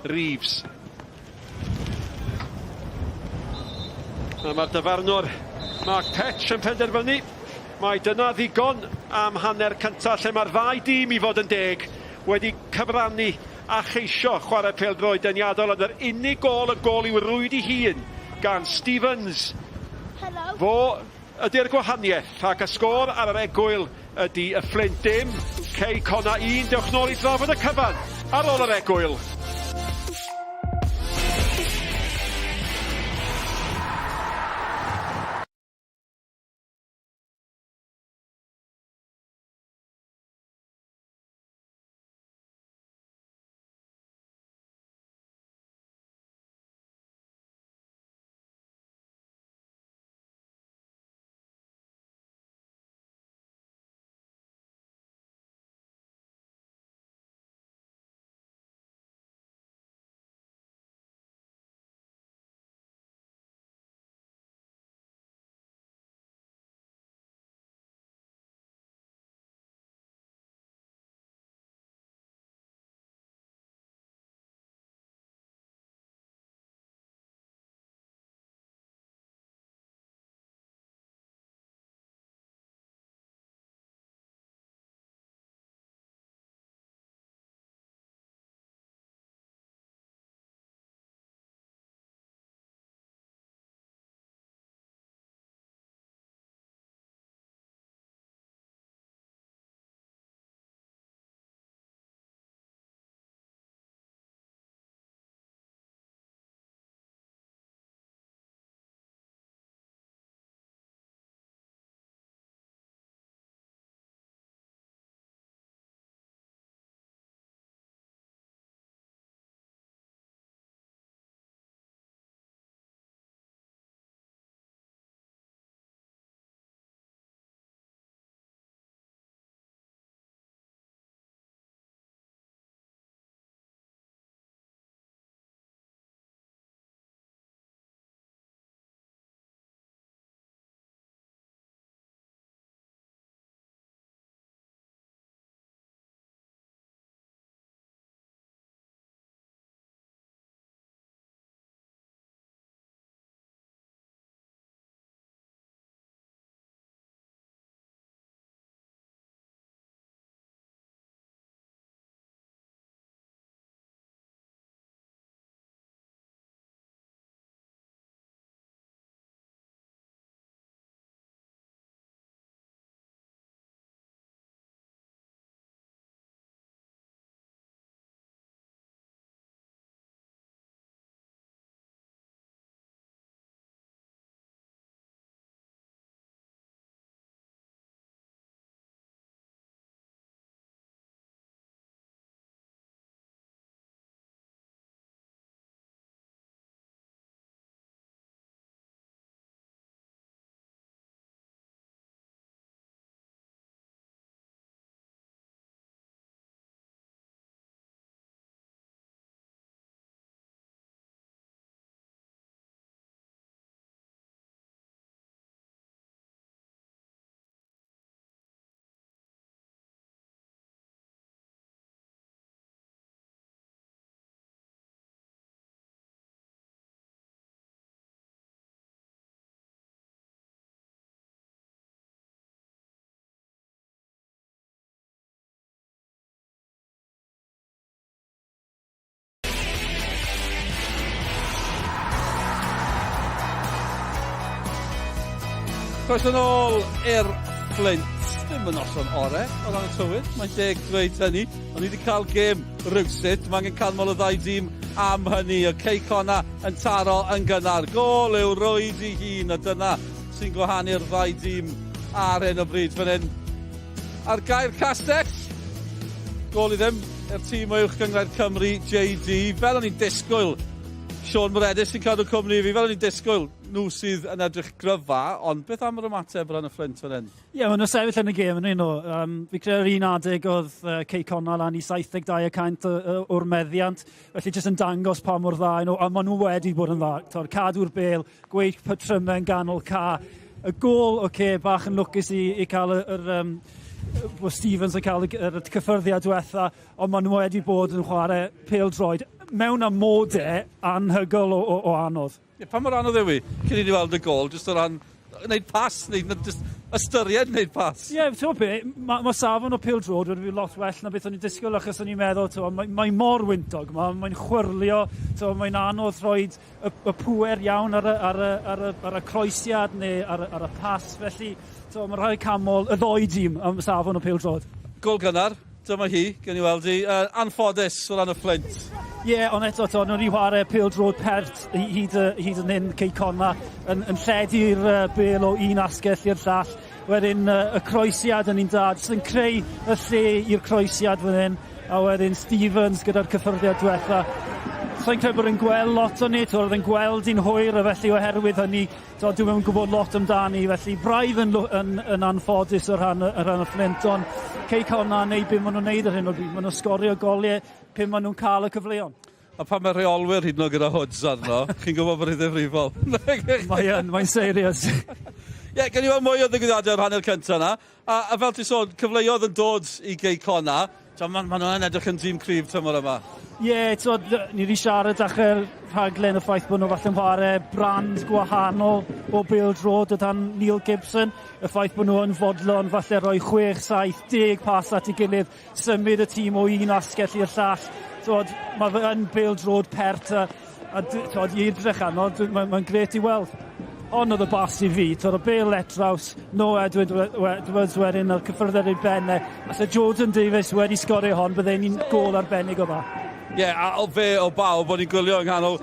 Reeves. A mae'r dyfarnwr Mark Petch yn penderfynu mai dyna ddigon am hanner cyntaf lle mae'r ddau dîm i fod yn deg wedi cyfrannu a cheisio chwarae pêl-droed deniadol ond yr unig gôl y gôl i'w rwyd i hun gan Stevens. Fo ydy'r gwahaniaeth ac y sgôr ar yr egwyl ydy y Fflint dim, Cei Connah 1. Dewch nôl i drafod y cyfan ar ôl yr egwyl. Croeso nôl i'r Fflint. Ddim yn noson ore o ran y tywydd, mae'n deg dweud hynny. Ond ni wedi cael gêm rywsut, mae angen canmol y ddau dîm am hynny. Y Cei Connah yn taro yn gynnar. Gôl yw rwyd i hun, a dyna sy'n gwahanu'r ddau dîm ar hyn o bryd fan hyn. Ar gair castell, gôl i ddim i'r tîm o Uwch Gynghrair Cymru, JD. Fel o'n i'n disgwyl, Siôn Moredus sy'n cadw cwmni i fi, fel o'n i'n disgwyl, nhw sydd yn edrych gryfa, ond beth am yr ymateb o ran y Fflint fan hyn? Ie, yeah, maen nhw'n sefyll yn y gêm yn nhw. Fi credu'r un adeg oedd Cei Connah lan i 72 y cant o'r meddiant, felly jyst yn dangos pa mor dda nhw, a maen nhw wedi bod yn dda. Tor, cadw'r bel, gweud patrymau yn ganol ca. Y gôl, oce, okay, bach yn lwcus i, i cael yr, yr um, bod Stevens yn cael yr cyffyrddiad diwetha, ond maen nhw wedi bod yn chwarae pêl-droed mewn amodau anhygoel o, o, o anodd. Ie, pa mor anodd yw i, cyn i ni weld y gôl, jyst o ran wneud pas, neu jyst ystyried wneud pas? Ie, yeah, ti'n be, mae ma safon o pêl-droed wedi bod lot well na beth o'n i'n disgwyl, achos o'n i'n meddwl, ti'n mae, mae mor wyntog, mae'n mae chwyrlio, mae'n anodd rhoi y, y pŵer iawn ar y, ar y, ar y, ar y croesiad neu ar, ar y pas. Felly, so, mae rhai camol y ddoi dîm am safon o pêl-droed. Gol gynnar, dyma hi, gen i weld hi. Anffodus o ran y Fflint. Ie, yeah, ond eto, to, nhw'n i chwarae pêl-droed pert hyd, hyd yn hyn, Cei Connah, yn, yn lledu'r uh, bêl o un asgell i'r llall. Wedyn uh, y croesiad yn un da, jyst yn creu y lle i'r croesiad fan hyn. A wedyn Stevens gyda'r cyffyrddiad diwetha. Sa'n credu bod e'n gweld lot o ni, oedd e'n gweld hi'n hwyr a felly oherwydd hynny, to, dwi'm yn gwybod lot amdani, felly braidd yn, yn, yn anffodus o rhan, o rhan y Fflint, ond Cei Connah neu be maen nhw'n neud ar hyn o bryd, maen nhw'n sgorio goliau pe maen nhw'n cael y cyfleon. A pan mae rheolwyr hyd yn oed gyda hoods arno, chi'n gwybod bod hi'n ddifrifol. Mae yn, mae'n serious. Ie, yeah, gen i weld mwy o ddigwyddiadau o'r hanner cyntaf yna. A, a fel ti'n sôn, cyfleoedd yn dod i Gei Connah. Maen ma nhw'n edrych yn dîm cryf tymor yma. Ie, yeah, twod, ni wedi siarad dechrau'r rhaglen y ffaith bod nhw falle'n chwarae brand gwahanol o bêl-droed o dan Neil Gibson. Y ffaith bod nhw yn fodlon falle rhoi 6, 7, 10 pas at ei gilydd symud y tîm o un asgell i'r llall. Twod, mae fe yn bêl-droed pert a, a twod, i edrych arno, mae'n ma grêt i weld. Ond oedd y bas i fi, twod, y bêl letraws, no Edward Edwards wedyn, a'r cyffyrddiad ei ben e. A se Jordan Davies wedi sgorio hon, bydde'n un gôl arbennig o dda. Ie, yeah, a o fe o bawb o'n i'n gwylio yng nghanol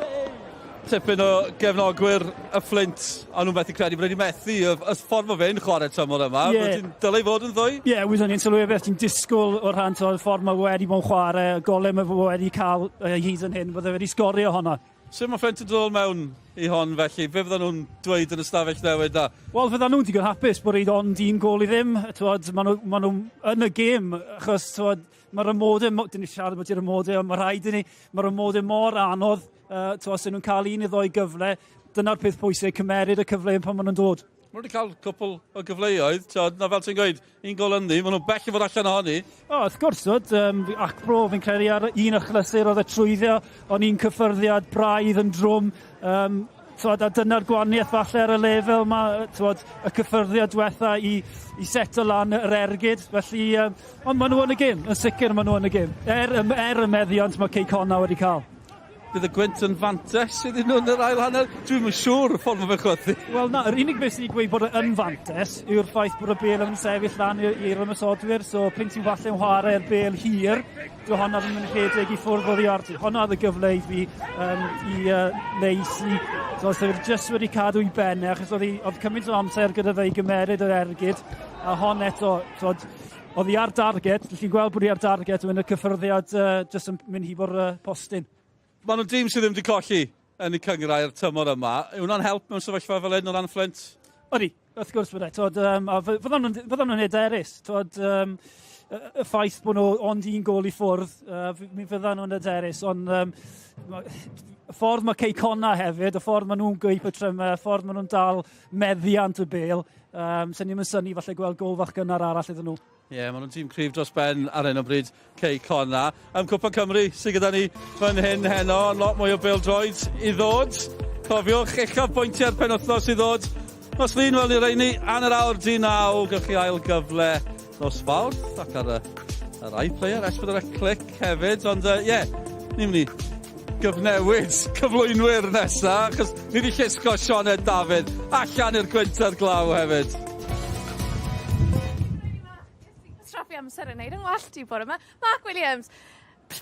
tipyn o gefnogwyr y Fflint, a nhw'n methu credu bod wedi methu y, y ffordd mae fe'n chwarae tymor yma. Yeah. Ti'n dylai fod yn ddwy? Ie, yeah, wyddwn ni'n sylwi beth ti'n disgwyl o'r rhan o'r ffordd mae wedi bod yn chwarae, y golau mae wedi cael hyd yn hyn, bydde wedi sgorio honna. Sut mae Fflint yn dod mewn i hon felly? Be fydden nhw'n dweud yn y stafell newid na? Wel, fydden nhw'n digon hapus bod reid ond un gol i ddim. Twod, maen nhw, ma nhw yn y gêm, achos twod, mae'r amodau, dyn ni siarad bod i'r amodau, ond mae rhaid i ni, mae'r amodau mor anodd, uh, os nhw'n cael un i ddoi gyfle, dyna'r peth pwysig, cymeryd y cyfle pan maen nhw'n dod. Maen nhw wedi cael cwpl o gyfleoedd, tod, na fel ti'n gweud, un gol ynddi, maen nhw'n bell i fod allan ohoni. O, wrth gwrs, tod, um, Acbro, fi'n credu ar un achlysur oedd e trwyddo, ond un cyffyrddiad braidd yn drwm, um, tod, a dyna'r gwaniaeth falle ar y lefel yma, tod, y cyffyrddiad diwetha i, i seto lan yr ergyd, felly, um, ond maen nhw yn y gêm, yn sicr maen nhw yn y gêm. Er, er y meddiant mae Cei Connah wedi cael. Bydd y gwynt yn fantes iddyn nhw yn yr ail hanner? Dwi'm yn siŵr y ffordd mae fe'n chwythu. Wel na, yr unig beth sy'n gweud bod e yn fantes yw'r ffaith bod y bêl yn sefyll lan i'r ymosodwyr, so pyn ti'n falle'n chwarae'r bêl hir, dyw honna ddim yn rhedeg i ffwrdd oddi ar ti. Honna oedd y gyfle i fi um, i uh, Lacey. So os oedd jyst wedi cadw i ben e, achos oedd, oedd cymaint o amser gyda fe i gymeryd yr ergyd, a hon eto, twod, oedd hi ar darget, ti'n gweld bod hi ar darget, yn y cyffyrddiad uh, jyst yn mynd hibo'r uh, postyn. Maen nhw'n dîm sydd ddim wedi colli yn y cynghrair tymor yma. Yw hwnna'n help mewn sefyllfa fel hyn o ran Fflint? Odi, wrth gwrs bod e. Twod, um, a fyddan nhw'n fyddan nhw'n hyderus. Twod, um, y, y ffaith bod nhw ond un gol i ffwrdd, uh, mi fyddan nhw'n hyderus. Ond um, y ffordd mae Cei Connah hefyd, y ffordd maen nhw'n gweud patrymau, y ffordd maen nhw'n dal meddiant y bêl, um, sy'n ni'n synnu falle gweld gol fach gynnar arall iddyn nhw. Ie, yeah, maen nhw'n tîm cryf dros ben ar hyn o bryd, Cei Connah. Am Cwpan Cymru sydd gyda ni fan hyn heno, lot mwy o bêl-droed i ddod. Cofiwch, uchaf bwyntiau'r penwythnos i ddod. Nos Lun, wel ni reini, an yr awr di naw, gewch chi ail gyfle nos Fawrth ac ar y, yr iPlayer, S4C Click hefyd. Ond ie, uh, yeah, ni'n mynd i gyfnewid cyflwynwyr nesa, achos ni wedi llusgo Sioned Dafydd allan i'r gwynt a'r glaw hefyd. Straffu amser yn neud yng ngwallt i bore yma. Mark Williams,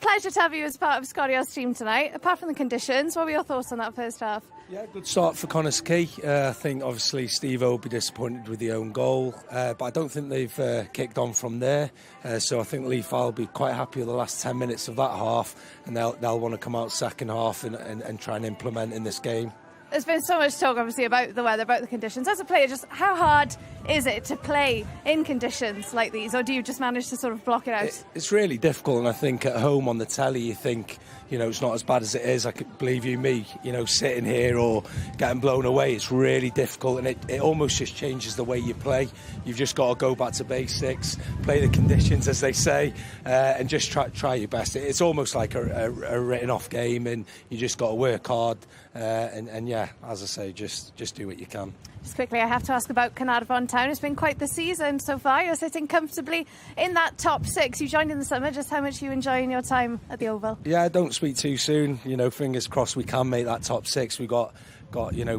pleasure to have you as part of Sgorio's team tonight. Apart from the conditions, what were your thoughts on that first half? Yeah, good start for Connah's Quay. I think obviously Steve will be disappointed with the own goal, but I don't think they've kicked on from there. So I think Lee Fowler will be quite happy with the last 10 minutes of that half, and they'll want to come out second half and try and implement in this game. There's been so much talk, obviously, about the weather, about the conditions. As a player, just how hard is it to play in conditions like these, or do you just manage to sort of block it out? It's really difficult, and I think at home on the telly, you think it's not as bad as it is. I could believe you me, sitting here or getting blown away, it's really difficult, and it almost just changes the way you play. You've just got to go back to basics, play the conditions, as they say, and just try your best. It's almost like a written off game, and you just got to work hard, and yeah, as I say, just do what you can. Just quickly, I have to ask about Caernarfon Town. It's been quite the season so far. You're sitting comfortably in that top six. You joined in the summer. Just how much are you enjoying your time at the Oval? Yeah, don't speak too soon. Fingers crossed we can make that top six. We got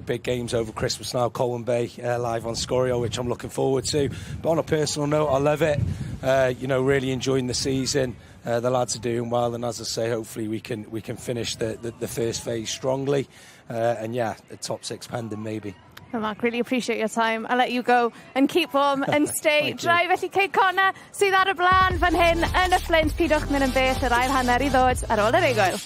big games over Christmas now. Colwyn Bay live on Sgorio, which I'm looking forward to. But on a personal note, I love it. Really enjoying the season. The lads are doing well, and as I say, hopefully we can finish the first phase strongly. And yeah, the top six pending maybe. Well, Mark, really appreciate your time. I'll let you go and keep warm and stay dry. Felly, Cei Connah sydd ar y blaen fan hyn yn y Fflint. Pidwch mynd yn bell, yr ail hanner i ddod ar ôl yr egwyl.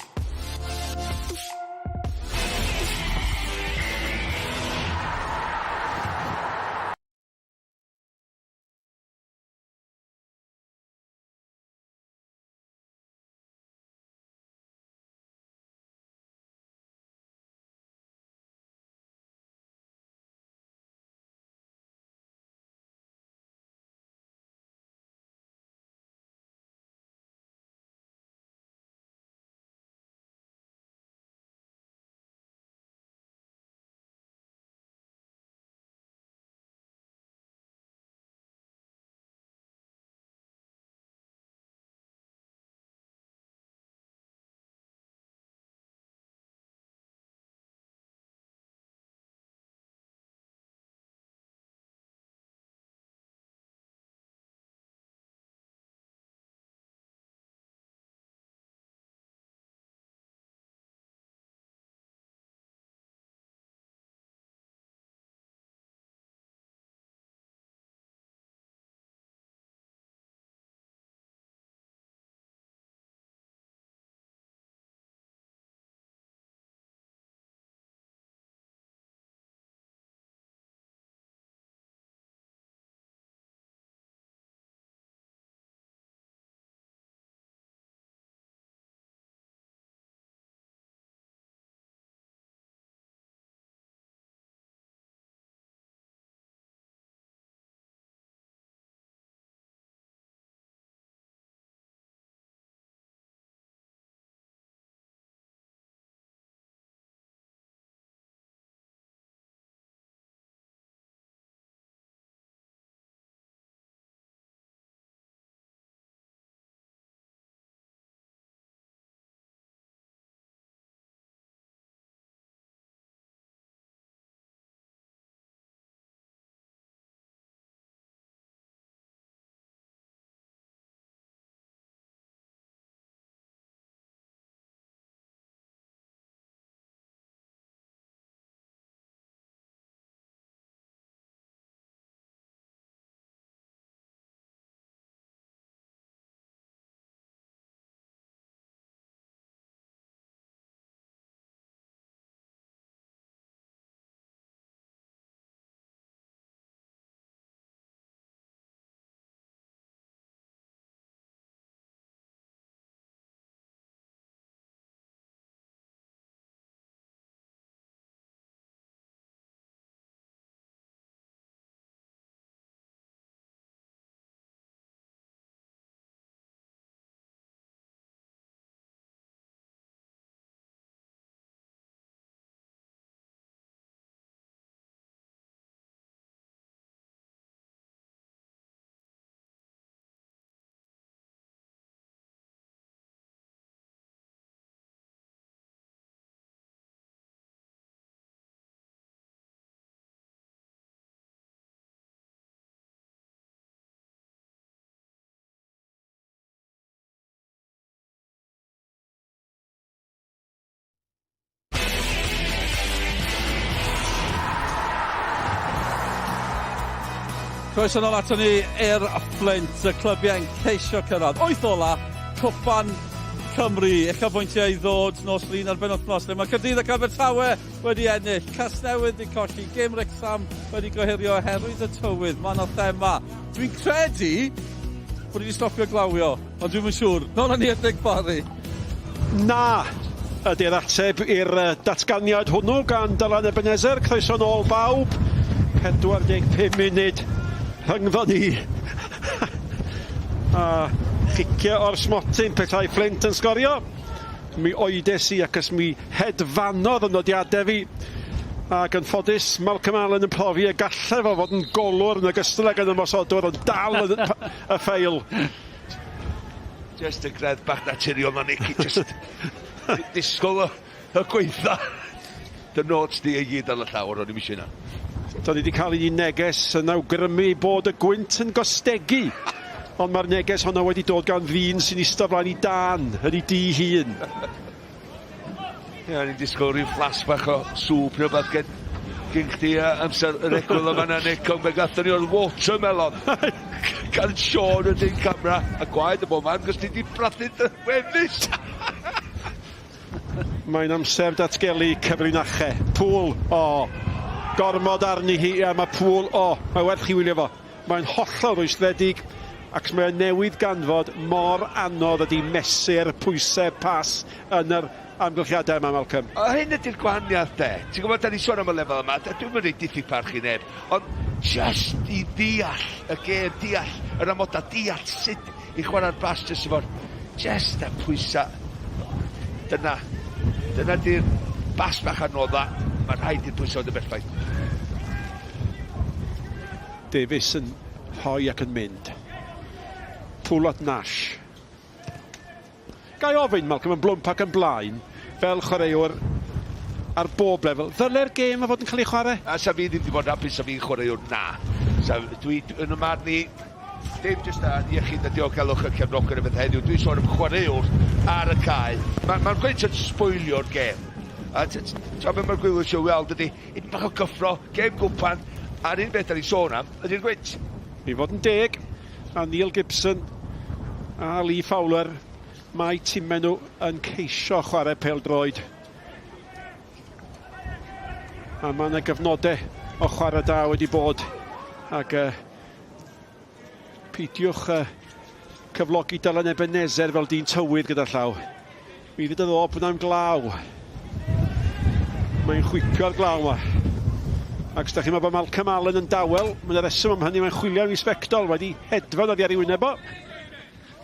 Croeso nôl ato ni i'r Fflint, y clybiau'n ceisio cyrraedd wyth ola Cwpan Cymru. Uchafbwyntiau i ddod nos Lun ar benwythnos lle mae Caerdydd ac Abertawe wedi ennill, Casnewydd wedi colli, gêm Wrecsam wedi gohirio oherwydd y tywydd. Mae yna thema. Dwi'n credu bod wedi stopio glawio, ond dwi'm yn siŵr. Nôl â ni at Nick Parry. Na, ydy'r ateb i'r datganiad hwnnw gan Dylan Ebenezer. Croeso nôl bawb. 45 munud rhyngddo ni. A chicio o'r smotyn petai Flint yn sgorio. Mi oedes i ac os mi hedfanodd y nodiadau fi. Ac yn ffodus, Malcolm Allen yn profi y gallai fo fod yn golwr yn ogystal ag yn ymosodwr, ond dal y, y ffeil. Just y greddf bach naturiol na Nicky, just disgwyl y, y gweitha. Dy notes di i gyd ar y llawr, o'n i'm eisiau hynna. Da ni wedi cael un neges yn awgrymu bod y gwynt yn gostegu. Ond mae'r neges honno wedi dod gan ddyn sy'n eistedd flaen i dan, yn ei dŷ hun. Ie, o'n i'n disgwyl rhyw fflas bach o sŵp neu rhywbeth gen, gen chdi amser yr egwyl yma na Nick, ond be gathon ni oedd watermelon gan Sean y dyn camera, a gwaed y bob man, cos ti di brathu dy wefus. Mae'n amser datgelu cyfrinachau. Pŵl, o, gormod arni hi, a mae Pŵl, o, mae werth chi wylio fo. Mae'n hollol rwystredig ac mae o newydd ganfod mor anodd ydy mesur pwysau pas yn yr amgylchiadau yma, Malcolm. A hyn ydy'r gwahaniaeth de. Ti'n gwybod, da ni sôn am y lefel yma, dwi'm yn rhoi diffyg parch i neb, ond just i ddeall y gêm, deall yr amodau, deall sut i chwarae'r bas jyst efo'r, just y pwysau. Dyna, dyna di'r bas bach anodda, mae rhaid i'r pwysau fod yn berffaith. Davies yn rhoi ac yn mynd. Pwll at Nash. Ga i ofyn, Malcolm, yn blwmp ac yn blaen, fel chwaraewr ar bob lefel, ddyle'r gêm a fod yn cael ei chwarae? A sa fi ddim wedi bod yn hapus sa fi'n chwaraewr, na. Sa, dwi, yn y marn i, dim jyst ar iechyd a diogelwch y cefnogwyr y beth heddiw, dwi'n sôn am chwaraewr ar y cae. Mae'r ma gwynt yn sboilio'r gêm. A ti'n beth mae'r gwylwyr eisiau weld ydy, Ipyn bach o gyffro, gêm gwpan, a'r un beth da ni'n sôn am ydy'r gwynt. I fod yn deg, a Neil Gibson a Lee Fowler, mae timau nhw yn ceisio chwarae pêl-droed. A mae yna gyfnodau o chwarae da wedi bod. Ac uh, Peidiwch cyflogi Dylan Ebenezer fel dyn tywydd gyda llaw. Mi fydd o bod am glaw. Mae'n chwipio'r glaw yma. Ac os da chi'n meddwl bod Malcolm Allen yn dawel, mae'n reswm am hynny, mae'n chwilio am ei sbectol, wedi hedfan oddi ar ei wyneb o.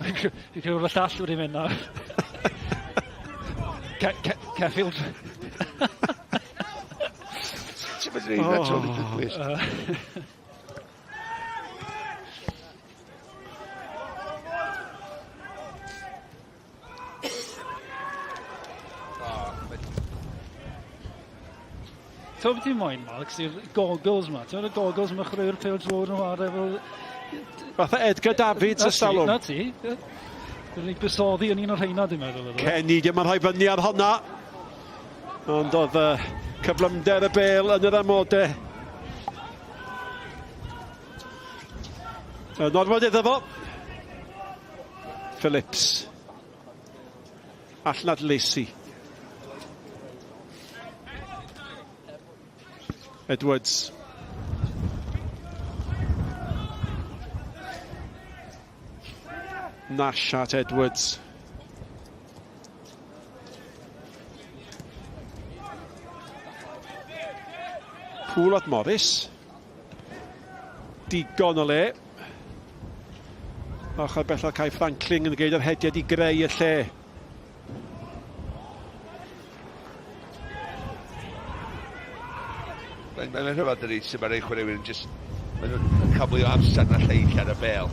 Fi'n credu bod y llall wedi mynd nawr. Ceffield. Ti'n mynd i ddweud na, Ti'n beth ti'n moyn, Mark, yw'r goggles ma. Ti'n y goggles ma chwaraewyr pêl droed yn chwarae fel... Fatha Edgar Davids y salwm. Na ti. Dwi'n ni bysoddi yn un o'r rheina, dwi'n meddwl. Kenny, dim yn rhoi fyny ar honna. Ond oedd uh, cyflymder y bel yn yr amodau Yn orfod iddo fo. Phillips. Allan at Lacey. Edwards. Nash at Edwards. Pool at Morris. Digon o le. Ochr bellaf Kai Franklin yn gwneud yr hediad i greu y lle. Mae'n ma rhyfedd dydi sut mae rhai chwaraewyr yn just maen nhw'n cael mwy o amser na lleill ar y bêl.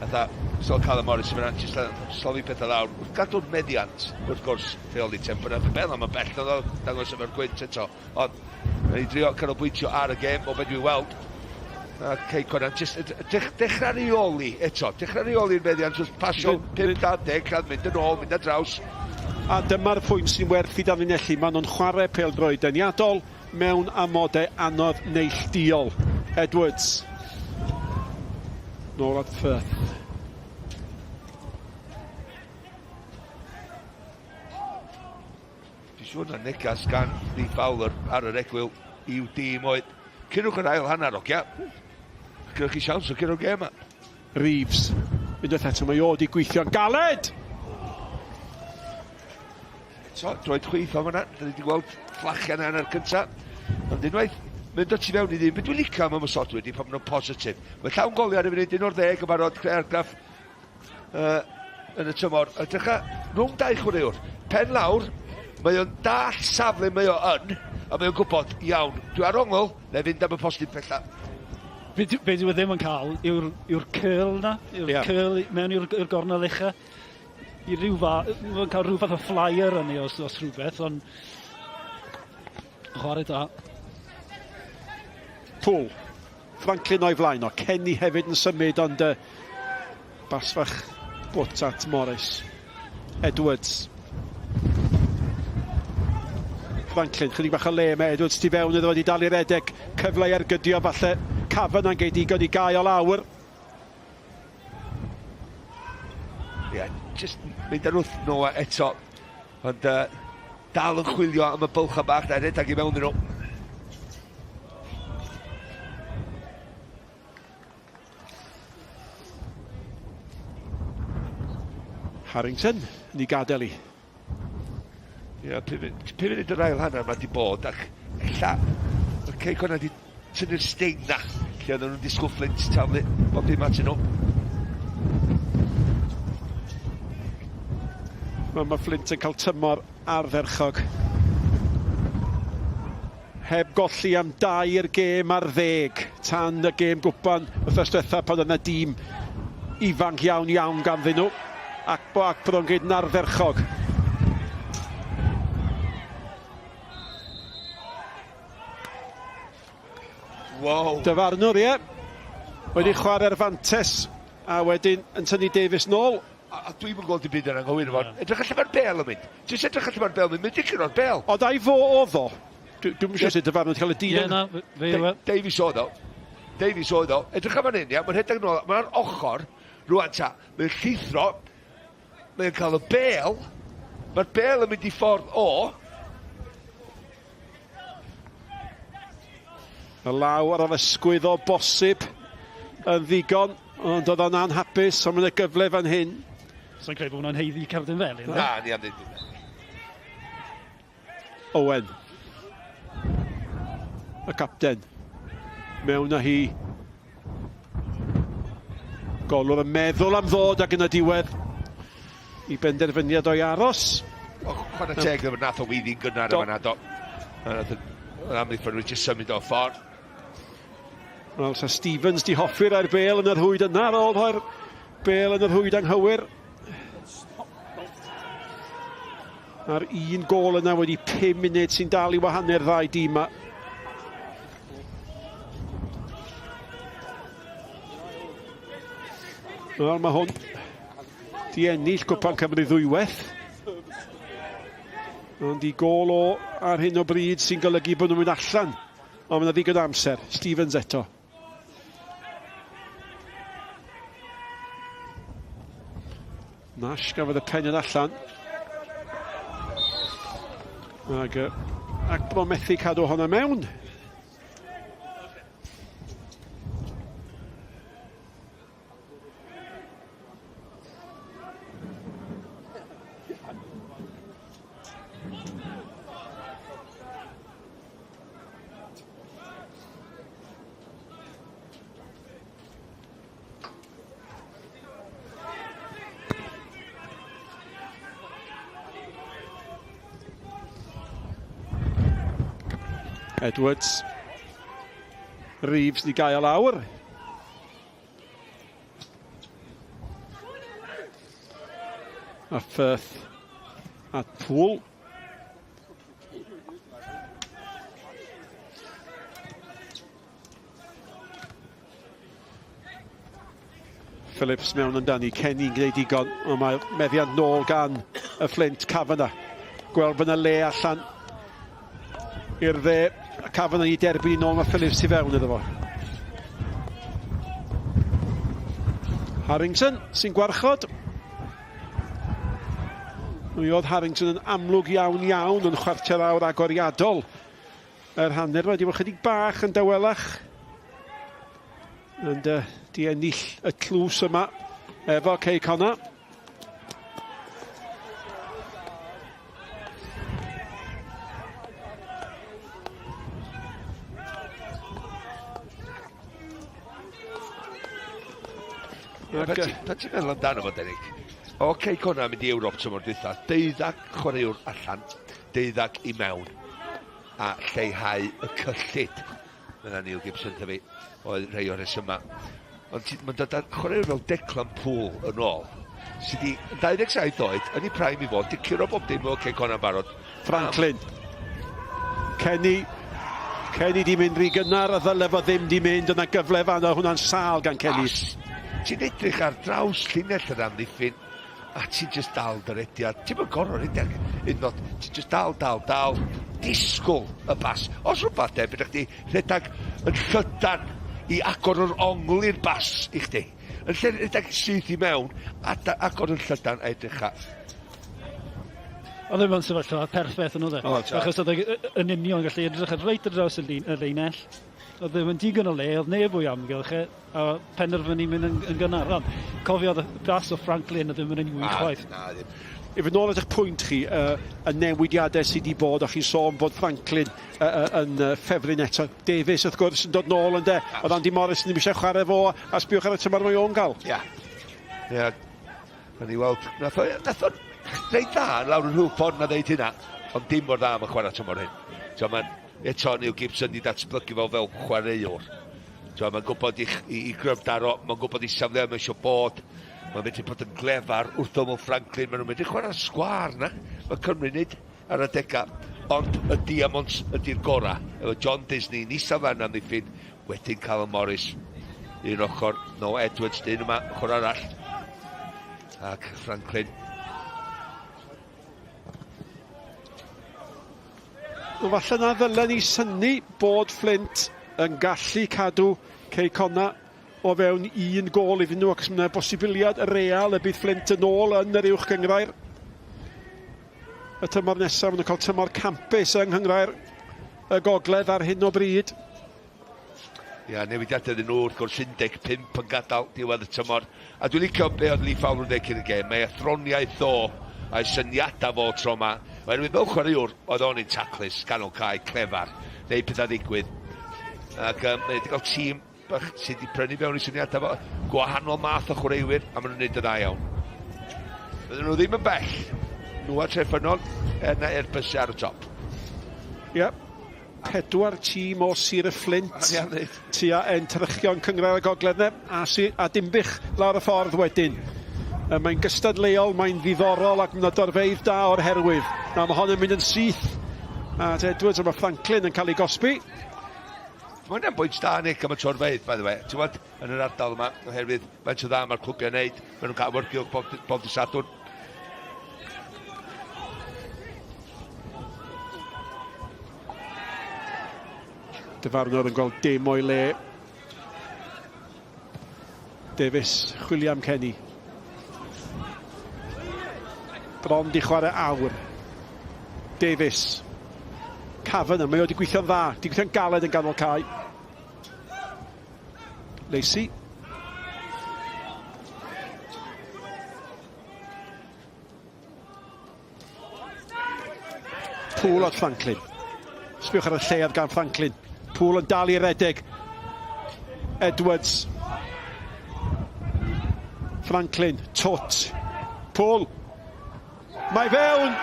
Fatha, so Callum Morris yn mynd just slofi pethau lawr. Wrth gadw'r meddiant, wrth gwrs, rheoli tempo. Nath y bêl am y bell, oedd o dangos efo'r gwynt eto. Ond, mae'n i drio canolbwyntio ar y gêm, o beth dwi'n weld. A Cei Connah, just dech, dechrau reoli eto, dechrau reoli'r meddiant wrth pasio 50 can mynd yn ôl, mynd ar draws. A dyma'r pwynt sy'n werth i danlinellu. Maen nhw'n chwarae pêl-droed deniadol mewn amodau anodd neillduol. Edwards. Nôl at Firth. Dwi'n siŵr na negas gan Lee Fowler ar yr egwyl i'w dîm oedd cyrwch yr ail hanner, ogia. Cyrwch chi siawns o curo'r gêm 'ma. Reeves, unwaith eto mae o wedi gweithio'n galed! Eto, droed chwith o fan'na, da ni wedi gweld fflachian hanner cynta. Ond unwaith mynd o tu fewn i ddyn, beth dwi'n licio am ymosodwyr di pan maen nhw'n positif. Mae llawn goliau ar y funud, 11 yn barod, creu argraff uh, yn y tymor. Edrycha, rhwng dau chwaraewr, pen lawr, mae o'n dall safle mae o yn, a mae o'n gwybod, iawn, dwi ar ongl, neu fynd am y postyn pella. Be, be dwi ddim yn cael yw'r yw curl na, yw'r yeah. curl mewn i'r gornel ucha. I ryw fa, mae'n cael rhyw fath o flyer yn ei os, os rhywbeth, ond chwarae da. Poole. Franklin o'i flaen o. Kenny hefyd yn symud, ond uh, bas fach bwt at Morris. Edwards. Franklin, chydig bach o le, mae Edwards tu fewn iddo wedi dal i redeg. Cyfle i ergydio falle. Kavanagh yn digon i gau o lawr. Ie, yeah, just mynd ar wrth Noah eto. Ond uh, dal yn chwilio am y bylchau bach na rhedeg i mewn nhw. Harrington yn ei gadael i. Ie, yeah, pum munud yr ail hanner mae di bod ac ella y Cei Connah di tynnu'r sting na lle oedden nhw'n disgwyl Flint taflu bob dim atyn nhw. Mae, mae Flint yn cael tymor ardderchog. Heb golli am dair gêm ar ddeg tan y gêm gwpan wythnos diwetha pan oedd yna dîm ifanc iawn iawn ganddyn nhw. Ac bo ac bod o'n gyd yn ardderchog. Wow. Dyfarnwr, ie. Wedi chwarae'r fantes a wedyn yn tynnu Davies nôl. A, a dwi'm yn gweld dim byd yn anghywir efo. Edrych allan mae'r bel yn mynd. Jyst edrych allan mae'r bel yn mynd. Mynd i curo'r bel. Ond ai fo oedd o? Dwi'm yn siŵr sut dyfarnwr wedi cael y dyn. Ie, na, fe yw e. Davies oedd o. Davies oedd o. Edrych am fan hyn, ia. Mae'n rhedeg nôl. Mae'n ochr. Rwan ta. Mae'n llithro. Mae'n cael y bel. Mae'r bel yn mynd i ffordd o. Y law ar yr ysgwydd o bosib yn ddigon, ond oedd o'n anhapus, ond mae'n gyfle fan hyn. Sa'n credu bod hwnna'n heiddi cerdyn felyn. Na, ni am ddim. Owen. Y capten. Mewn â hi. Golwr yn meddwl am ddod ac yn y diwedd i benderfyniad o'i aros. O, chwarae teg iddo fo, nath o weiddi'n gynnar yma na, do. Nath yr amddiffynwyr jyst symud o'r ffordd. Wel, sa Stevens di hoffi'r a'r bel yn yr hwyd yna ar ôl rhoi'r bel yn yr hwyd anghywir. A'r un gol yna wedi 5 munud sy'n dal i wahanu'r ddau dîm yma. Wel, mae hwn di ennill Cwpan Cymru ddwywaith. Ond i gol o ar hyn o bryd sy'n golygu bod nhw'n mynd allan. Ond mae yna ddigon o amser. Stevens eto. Nash gafodd y pen yn allan. Ac, ac bod methu cadw hwnna mewn. Edwards. Reeves ni gael lawr. A Firth at Poole. Phillips mewn amdani, Kenny'n gwneud digon, ond mae meddiant nôl gan y Flint, Kavanagh. Gweld bod yna le allan i'r dde, a Kavanagh i derbyn nôl, mae Phillips tu fewn iddo fo. Harrington sy'n gwarchod. Mi oedd Harrington yn amlwg iawn iawn yn chwarter awr agoriadol yr hanner. Mae wedi bod chydig bach yn dawelach. Ond uh, di ennill y tlws yma efo Cei Connah. Pan ti'n meddwl amdano fo, Derek, o Cei Connah mynd i Ewrop tymor dwytha, deuddag chwaraewr allan, deuddag i mewn, a lleihau y cyllid. Medda Neil Gibson wrtha fi, oedd rhai o'r rhesymau. Ond mae'n dod â chwaraewr fel Declan Poole yn ôl, sydd wedi 27 oed, yn ei prime i fod, di curo bob dim o Cei Connah yn barod. Franklin. Kenny. Kenny di mynd rhy gynnar a ddyle fo ddim di mynd yna gyfle fan o hwnna'n sâl gan Kenny. Ti'n edrych ar draws llinell yr amddiffyn a ti'n just dal dy rediad. Ti'n mynd gorfod rediad unfod. Ti'n just dal, dal, dal. Disgwyl y bas. Os rhywbeth de, byddech chdi rhedeg yn llydan i agor yr ongl i'r bas i chdi. Yn lle rhedeg syth i mewn, a agor yn llydan a edrych ar. Oedd e mewn sefyllfa perffaith yn oedd e? Achos oedd e yn union gallu edrych ar reit ar draws y llinell. Oedd ddim yn digon o le, oedd neb o'i amgylch e, a penderfynu mynd yn, yn gynnar. Ond cofio oedd y bas o Franklin oedd ddim yn un wych chwaith. Na, ddim. I fynd nôl at eich pwynt chi, uh, y newidiadau sydd wedi bod, a chi'n sôn bod Franklin uh, uh, yn uh, ffefryn eto. Davies, wrth gwrs, yn dod nôl yn de. Oedd Andy Morris ddim eisiau chwarae fo, a sbiwch ar y tymor mae o'n gael. Ia. Ia. Gawn ni weld. Nath o, nath o reit dda lawr yn Rhywffordd na ddeud hynna, ond dim mor dda am y chwarae tymor hyn. So, mae'n, eto Neil Gibson di datblygu fel fel chwaraewr. So, mae'n gwybod i, i, i gryfdaro, mae'n gwybod i safle mae eisiau bod. Mae'n medru bod yn glefar wrth ymyl Franklin. Maen nhw'n medru chwarae'r sgwâr na. Mae Cymru'n neud ar adegau. Ond y Diamonds ydy'r gorau. Efo John Disney, nisa fan amddiffyn, wedyn Callum Morris. Un ochr, no Edwards, dyn yma, ochr arall. Ac Franklin. Wel, falle na ddylen ni synnu bod Flint yn gallu cadw Cei Connah o fewn un gôl iddyn nhw, ac mae yna bosibiliad real y bydd Flint yn ôl yn yr uwch gynghrair. Y tymor nesaf, maen nhw'n cael tymor campus yng Nghynghrair y Gogledd ar hyn o bryd. Ia, newidiadau iddyn nhw, wrth gwrs 15 yn gadael diwedd y tymor. A dwi'n licio be oedd Lee Fowler yn dweud cyn y gêm, mae athroniaeth o a'i syniadau fo tro yma. Oherwydd fel chwaraewr, oedd o'n un taclus, ganol cae, clefar, neu pethau ddigwydd. Ac um, mae wedi cael tîm bach sydd wedi prynu fewn i syniadau fo, gwahanol math o chwaraewyr, a maen nhw'n gwneud y dda iawn. Fydden nhw ddim yn bell. Nhw a Treffynnon, er na Airbus ar y top. Ie, yep. Pedwar tîm o Sir y Fflint tua entrychion Cynghrair y Gogledd ne, a, si, a Dinbych lawr y ffordd wedyn. Mae'n gystadleuol, mae'n ddiddorol ac mae'n dorfeydd da o'r herwydd. Na, mae hon yn mynd yn syth at Edwards, a mae Franklin yn cael ei gosbi. Mae hwnna'n bwynt da, Nick, am y torfeydd, by the way. Ti'n gwybod, yn yr ardal yma, oherwydd faint o dda mae'r clwbiau'n neud, maen nhw'n cael awyrgylch bob, bob dydd Sadwrn. Dyfarnwr yn gweld dim o'i le. Davies, chwilio am Kenny. Bron di chwarae awr. Davies. Kavanagh, mae o wedi gweithio'n dda, wedi gweithio'n galed yn ganol cae. Lacey. Poole at Franklin. Sbiwch ar y lleiad gan Franklin. Poole yn dal i redeg. Edwards. Franklin, Twt. Poole. Mae fewn!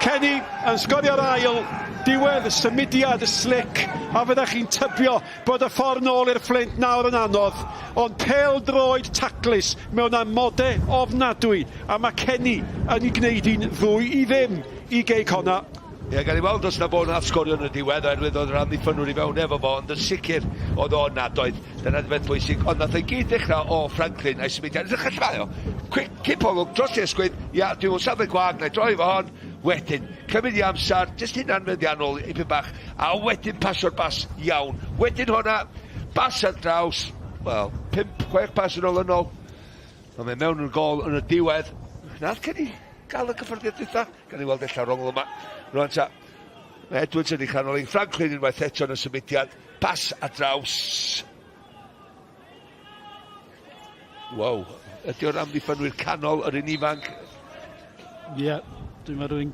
Kenny yn sgorio'r ail. Diwedd y symudiad y slic a fyddech chi'n tybio bod y ffordd nôl i'r Fflint nawr yn anodd. Ond pêl droed taclus mewn amode ofnadwy a mae Kenny yn ei gwneud hi'n ddwy i ddim i Gei Connah. Ie, gawn ni weld os na bod nath sgorio yn y diwedd oherwydd oedd yr amddiffynwr i fewn efo fo, ond yn sicr oedd o yna, doedd. Dyna'r beth pwysig, ond nath o'i gyd ddechrau o Franklin a'i symudiad. Edrych allan mae o. Quick, cipolwg dros ei ysgwydd, ia, dwi mewn safle gwag, na i droi fo hon, wedyn, cymryd i amser, jyst hunan meddiannol, ipyn bach, a wedyn pasio'r bas iawn. Wedyn hwnna, bas ar draws, wel, 5-6 pas yn olynol. Mae fe mewn i'r gol yn y diwedd. Nath Kenny gael y cyffyrddiad dwytha. Gan i weld ella'r ongl yma. Rwan ta, mae Edwards yn ei chanol i Franklin unwaith eto yn y symudiad. Pas a draws. Wow, ydy o'r amddiffynwyr canol yr un ifanc? Ie, yeah, dwi'n meddwl rwy'n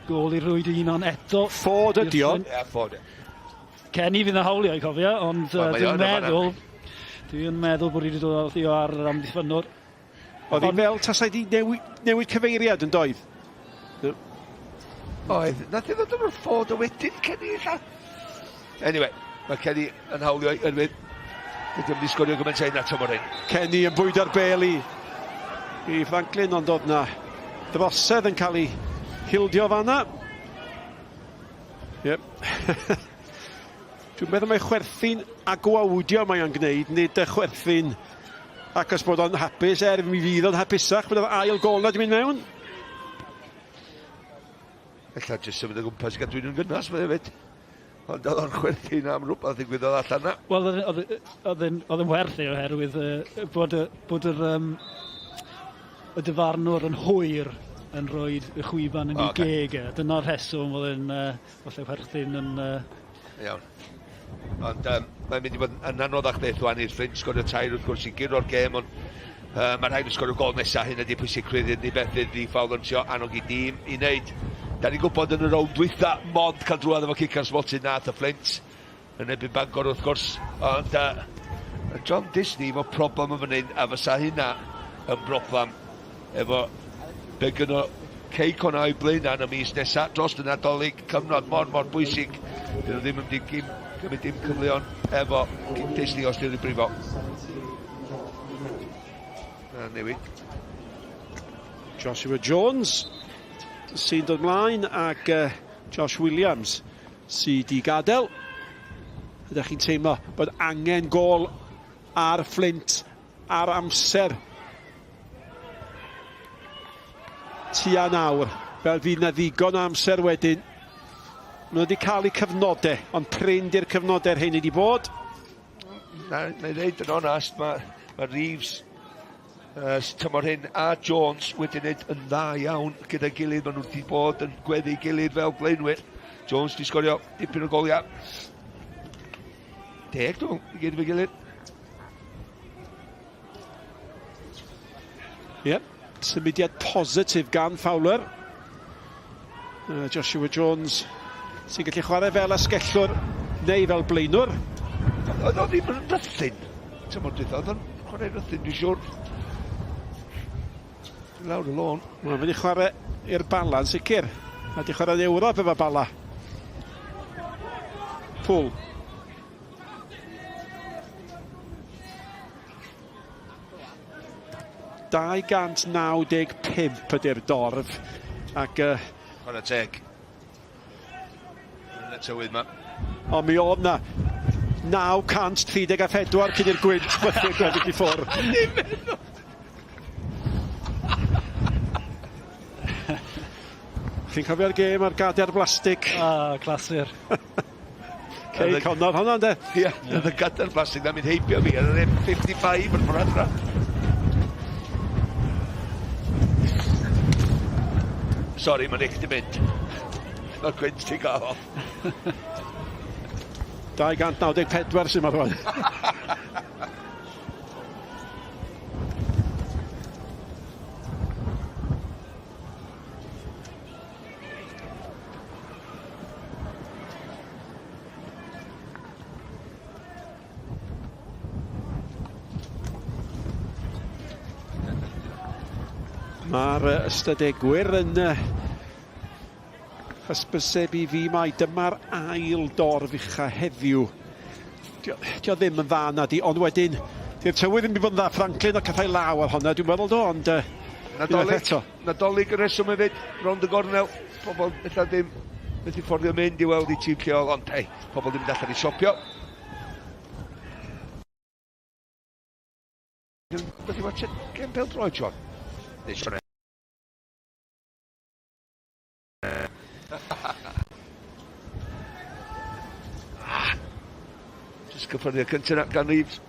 gol i rwyd un ond eto. Ford ydy o. Ie, Ford. Kenny fydd yn hawlio i cofio, ond well, uh, dwi'n meddwl, dwi'n meddwl bod wedi dod o ar yr amddiffynnwr. Oedd hi fel tasai di newid, newid cyfeiriad yn doedd? Oedd, nath i ddod o'r Ford o wedyn, Kenny, ella. Anyway, mae Kenny yn hawlio i yrwydd. Dydy o'm di sgorio gymaint â hynna tymor hyn. Kenny yn bwydo'r bel i, i Franklin, ond oedd na drosedd yn cael ei hildio fanna. Yep. Dwi'n meddwl mai chwerthin a gwawdio mae o'n gwneud, nid y chwerthin ac os bod o'n hapus, er mi fydd o'n hapusach bod yr ail gol na di mynd mewn. Ella jyst symud o gwmpas gadw nhw'n gynnas, mae hefyd. Ond oedd o'n chwerthin am rhywbeth ddigwyddodd allan na. Wel, oedd yn werth ei oherwydd bod, bod yr, um, y dyfarnwr yn hwyr yn rhoi y chwiban yn ei okay. geg e. Dyna'r rheswm oedd yn uh, falle chwerthin yn... Uh... Iawn. Ond um, mae'n mynd i fod yn anoddach beth wan i'r Fflint sgorio tair wrth gwrs i guro'r gêm, ond uh, mae'n rhaid i sgorio gol nesaf, hyn ydy pwysigrwydd iddi beth fydd Lee Fowler yn trio annog i dîm i wneud. Da ni'n gwybod yn y rownd dwytha, mond cael drwad efo cic ar smotyn nath y Fflint yn erbyn Bangor wrth gwrs, ond uh, John Disney efo problem yn fan hyn, a fysa hynna yn broblem efo be gynno Cei Connah o'i blaenau yn y mis nesaf dros y Nadolig, cyfnod mor mor bwysig. Dyn nhw ddim yn mynd i gymryd dim cyfleon efo Disney os dyn nhw'n brifo. Na, newid. Joshua Jones sy'n dod mlaen ac uh, Josh Williams sydd wedi gadael. Ydych chi'n teimlo bod angen gol ar Flint ar amser tua nawr, fel fydd na ddigon o amser wedyn. Maen nhw wedi cael eu cyfnodau, ond prin di'r cyfnodau'r hyn wedi bod. Na, na i ddeud yn onast, mae, mae Reeves uh, tymor hyn a Jones wedi gwneud yn dda iawn gyda'i gilydd. Maen nhw wedi bod yn gweddu gilydd fel blaenwyr. Jones wedi sgorio dipyn o goliau. Deg, dwi'n i gyd efo'i gilydd. Ie, yep. symudiad positif gan Fowler. Joshua Jones sy'n gallu chwarae fel asgellwr neu fel blaenwr. Oedd o ddim yn rhythyn. Tymor dwytha, oedd o'n chwarae rhythyn, dwi'n siŵr. Lawr y lôn. Mae'n mynd i chwarae i'r Bala yn sicr. Mae wedi chwarae yn Ewrop efo Bala. Pwl. 295 ydy'r dorf ac... Uh, Chwarae teg. Yn y tywydd ma. Ond mi oedd na 934 cyn i'r gwynt chwythu'r gweddill i ffwrdd. Chi'n cofio'r gêm ar gadair blastig? Ah, clasur. Cei Connah hwnna, ynddo? Ie, oedd y gadair blastig na'n mynd heibio fi ar yr M55 yn ffordd adra. Sori, mae Nick di mynd. Mae'r gwynt ti gael off. 294 sy'n ma'n rwan. Mae'r ystadegwyr yn hysbyseb i fi mai dyma'r ail dorf ucha heddiw. Dio, dio ddim yn dda na di, ond wedyn, di'r tywydd ddim wedi bod yn dda Franklin o cathau law ar honna, dwi'n meddwl do, ond uh, Nadolig, eto. Nadolig y reswm hefyd, rownd y gornel, pobl ella ddim methu fforddio mynd i weld i tîm lleol, ond hei, pobl ddim yn allan i siopio. Dod i watch gem pêl droed, Sean? Neu Sean ah, Just cyffyrddiad cyntaf gan Reeves.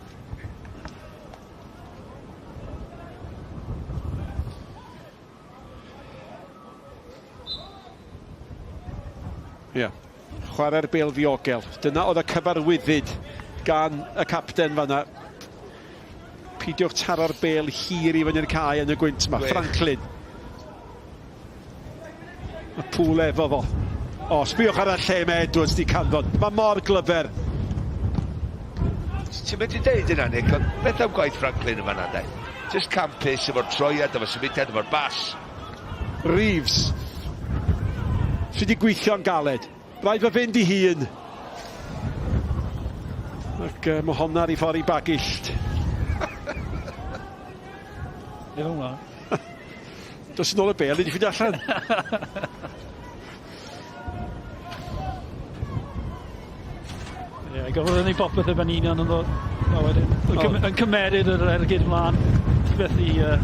Ie. Yeah. Chwarae'r bêl ddiogel. Dyna oedd y cyfarwyddyd gan y capten fanna. Peidiwch taro'r bêl hir i fyny'r cae yn y gwynt yma. Franklin. Y pŵl efo fo. O, sbïwch ar y lle mae Edwards di canfod. Mae mor glyfer. Ti'n mynd i deud yna, Nick, ond beth am gwaith Franklin yma na, de? Just campus efo'r troiad, efo'r symudiad, efo'r bas. Reeves. Sy wedi gweithio'n galed. Rhaid fo fynd i hun. Ac uh, mae honna ar ei ffordd i bagillt. Efo hwnna. Dos yn ôl y bel, wedi ffeindio allan. Ie, gafodd yn ei bopeth efo'n union yn ddod. A wedyn, yn, cym yn cymeryd yr ergyd mlaen. Ti beth i... Uh...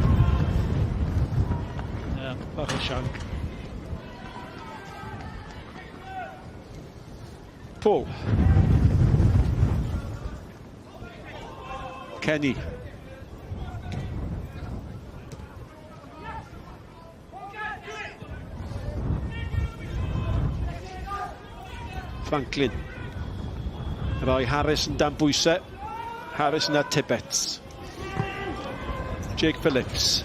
Yeah, bach o sianc. Paul. Kenny. Franklin. Roy Harris yn dan bwysau. Harris yn Tibbets. Jake Phillips.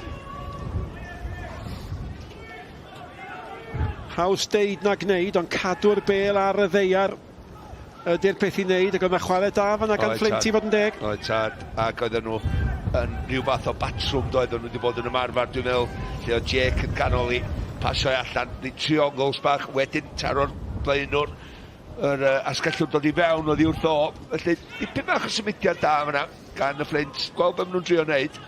Haws deud na gwneud, ond cadw'r bel ar y ddeiar ydy'r peth i wneud, ac oedd yna chwarae da fan'na gan Fflint i fod yn deg. Oedd tad, ac oedden nhw yn rhyw fath o batrwm doedden nhw wedi bod yn ymarfer, dwi'n meddwl, lle oedd Jake yn ganol i pasio allan, neu triongles bach, wedyn taro'r blaenwr, yr uh, asgellwr dod i fewn oddi wrth o. Felly, dipyn bach o symudiad da fyna gan y Fflint. Gweld beth maen nhw'n drio wneud.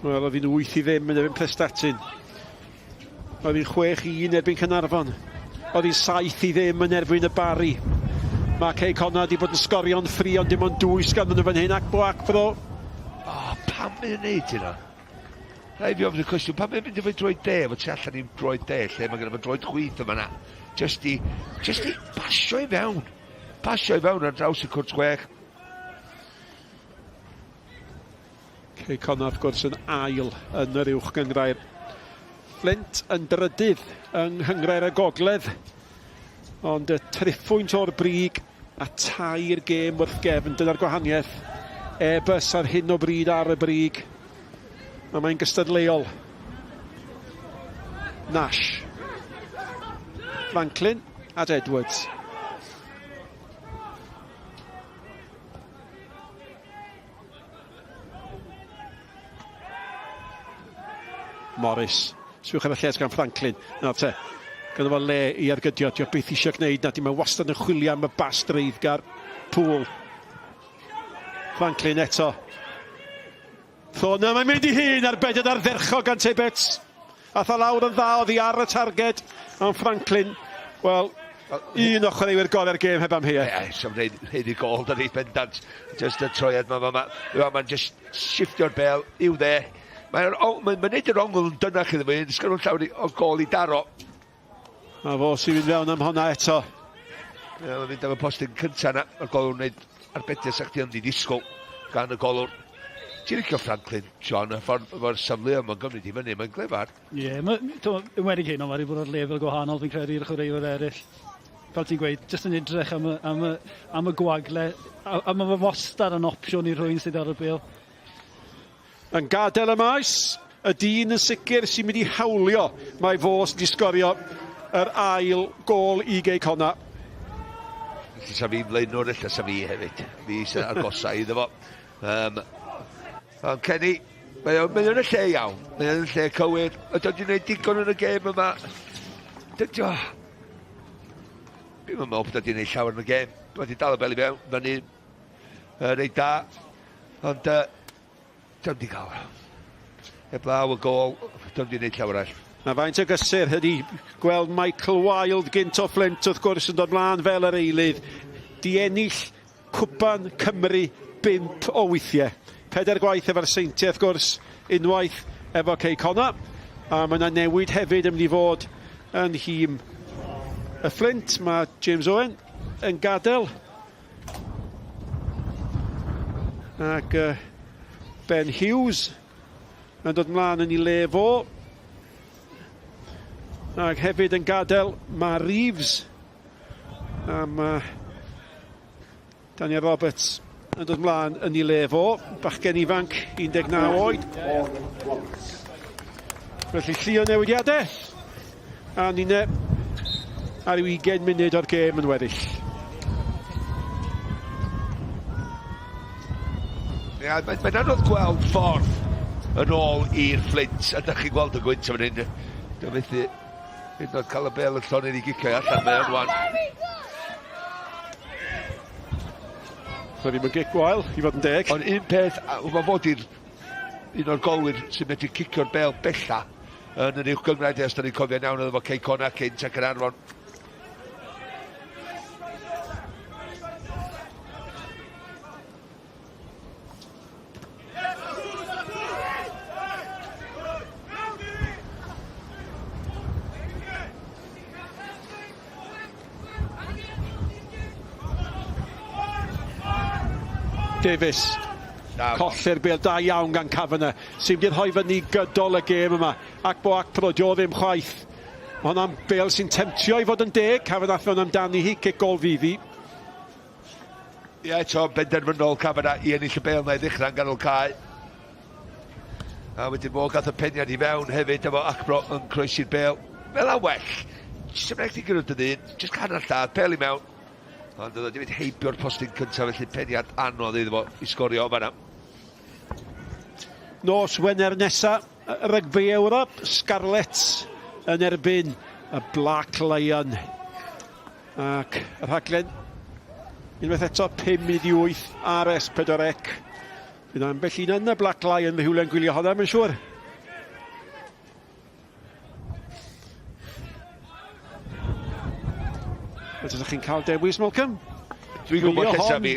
Wel, oedd hi'n 8 i ddim yn erbyn Prestatyn. Oedd hi'n 6 i 1 erbyn Caernarfon. Oedd hi'n 7 i ddim yn erbyn y Barri. Mae Cei Connah wedi bod yn sgorio'n ffri ond dim ond dwy sganddyn nhw fan hyn. Akpo Akpro. O, oh, pam mae'n gwneud hynna? Rhaid fi ofyn y cwestiwn, pam mae'n mynd efo'i droed de, efo tu allan i'n droed de, lle mae gen fo droed chwith yma na. Just i, just i pasio i fewn. Pasio i fewn ar draws y cwrt chwech. Cei Connah wrth gwrs yn ail yn yr uwch gynghrair. Flint yn drydydd yng Nghynghrair y Gogledd. Ond y triphwynt o'r brig a tair gêm wrth gefn, dyna'r gwahaniaeth. Airbus ar hyn o bryd ar y brig. A mae'n gystadleuol. Nash. Franklin at Edwards. Morris. Sbiwch ar y lles gan Franklin. Nawr te. Gynno fo le i ergydio. Dio byth eisiau gwneud na. Di mae wastad yn chwilio am y bas dreiddgar. Pŵl. Franklin eto. Thorne, mae'n mynd i hun ar beded ardderchog gan Tibbets. Ath o lawr yn dda oddi ar y targed. Ond Franklin, wel, un o chwaraewyr gorau'r gêm heb amheuaeth. Ie, yeah, wneud hyn i gol, da ni bendant. Just y troiad ma, ma, ma, ma, mae'n just shiftio'r bel i'w dde. Mae'n ma, ma neud yr ongl yn dynach iddo fe, sgynnu llawer o gol i daro. A fo sy'n mynd fewn am honna eto. Ie, mae'n mynd am y postyn cynta na. Mae'r golwr yn gwneud arbediad sa'ch ti ond i ddisgwyl gan y golwr. Ti'n licio Franklin, John, y ffordd efo'r safle yma'n gymryd i fyny, mae'n glyfar. Ie, yeah, yn wedi hyn, ond mae wedi bod ar lefel gwahanol, fi'n credu, i'r chwaraewyr eraill. Fel ti'n gweud, jyst yn edrych am y, am y, am y gwagle, a, a mae fe wastad yn opsiwn i rhywun sydd ar y bêl. Yn gadael y maes, y dyn yn sicr sy'n mynd i hawlio mae fo sydd wedi sgorio yr ail gôl i Gei Connah. Felly sa fi'n flaenwr, ella sa fi hefyd. Fi sy'n agosau iddo fo. Um, ond Kenny, mae o'n mae yn y lle iawn. Mae o'n y lle cywir. Ydy o'n gwneud digon yn y gêm yma? Dydy o... Dwi'n meddwl bod o'n gwneud llawer yn y gêm. Mae wedi dal y bel i mewn, fyny reit da. Ond uh, Dio'm di gael. Heblaw y gôl, dio'm di wneud llawer arall. Na faint o gysur ydy gweld Michael Wilde gynt o Flint wrth gwrs yn dod mlaen fel yr eilydd. Di ennill Cwpan Cymru bump o weithiau. Pedair gwaith efo'r Seintiau wrth gwrs, unwaith efo Cei Connah. A mae yna newid hefyd yn mynd i fod yn nhîm y Fflint. Mae James Owen yn gadael. Ac Ben Hughes yn dod mlaen yn ei le fo. Ac hefyd yn gadael mae Reeves. A mae Daniel Roberts yn dod mlaen yn ei le fo. Bachgen ifanc, 19 oed. Felly llu o newidiadau. A ninne ar ryw 20 munud o'r gêm yn weddill. Ia, mae'n mae anodd gweld ffordd yn ôl i'r Fflint. A dych chi'n gweld y gwynt yn fan hyn. Dwi'n methu hyd yn oed cael y bel yn llonydd i gicio allan. Mae o'n wan. Mae ddim yn gic gwael, i fod yn deg. Ond un peth, mae fod i'r un o'r golwyr sy'n medru cicio'r bel bella yn yr uwch gynghrair, os da ni'n cofio'n iawn, oedd efo Cei Connah cynt ac yn Arfon. Davies. Colli'r bel da iawn gan Kavanagh, sy'n mynd i rhoi fyny gydol y gêm yma. Ac bo Acpro, dio ddim chwaith. Mae hwnna'n bel sy'n temtio i fod yn deg. Kavanagh fewn amdani hi, cic gol fydd hi. Ie, eto, benderfynol Kavanagh i ennill y bel na i ddechrau yn ganol cae. A wedyn fo gath y peniad i fewn hefyd efo Acpro yn croesi'r bel. Fel a well. Jyst yn rhaid i gyrraedd y ddyn. Jyst hanner lladd, bel i mewn. Ond oedd o wedi mynd heibio'r postyn cyntaf, felly peniad anodd iddo fo i sgorio o fanna. Nos Wener nesa, Rygbi Ewrop, Scarlets yn erbyn y Black Lion. Ac y rhaglen, unwaith eto, 5 munud i 8 ar S4C. Bydd ambell un yn y Black Lion rhywle yn gwylio honna, mae'n siŵr. Ydych chi'n cael dewis, Malcolm? Dwi'n gwybod lle sa fi.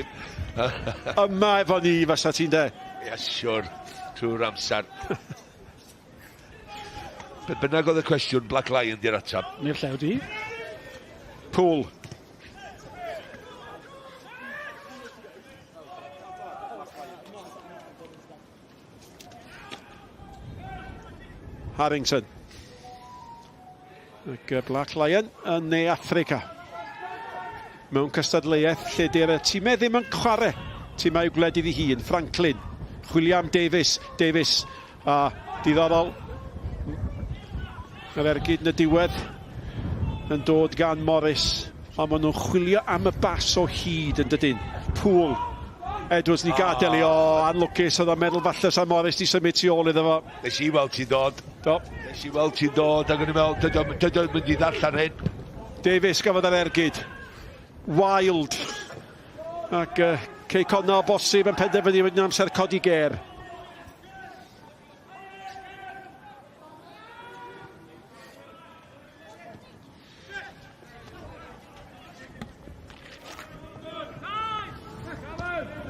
Yma efo ni, fysa ti'n de? Ie, yeah, siwr. Trwy'r amser. Be bynnag oedd y cwestiwn, Black Lion di'r ateb. Neu'r llew di. Pool. Harrington. Ac Black Lion yn Ne Affrica. Mewn cystadleuaeth lle dy'r tîmau ddim yn chwarae tîmau gwledydd ei hun. Franklin, chwilio am Davies, Davies, a diddorol. Yr ergyd yn y diwedd yn dod gan Morris. Ond maen nhw'n chwilio am y bas o hyd yn dydyn. Poole. Edwards ni gadael i o, anlwcus, oedd o'n meddwl falle sa Morris di symud tu ôl iddo fo. Nes i weld ti'n dod. Do. Nes i weld ti'n dod, ac o'n i'n meddwl, dydy o'n mynd i ddarllen hyn. Davies gafodd yr ergyd. Wild. Ac uh, Cei Connah o bosib yn penderfynu wedyn amser codi ger.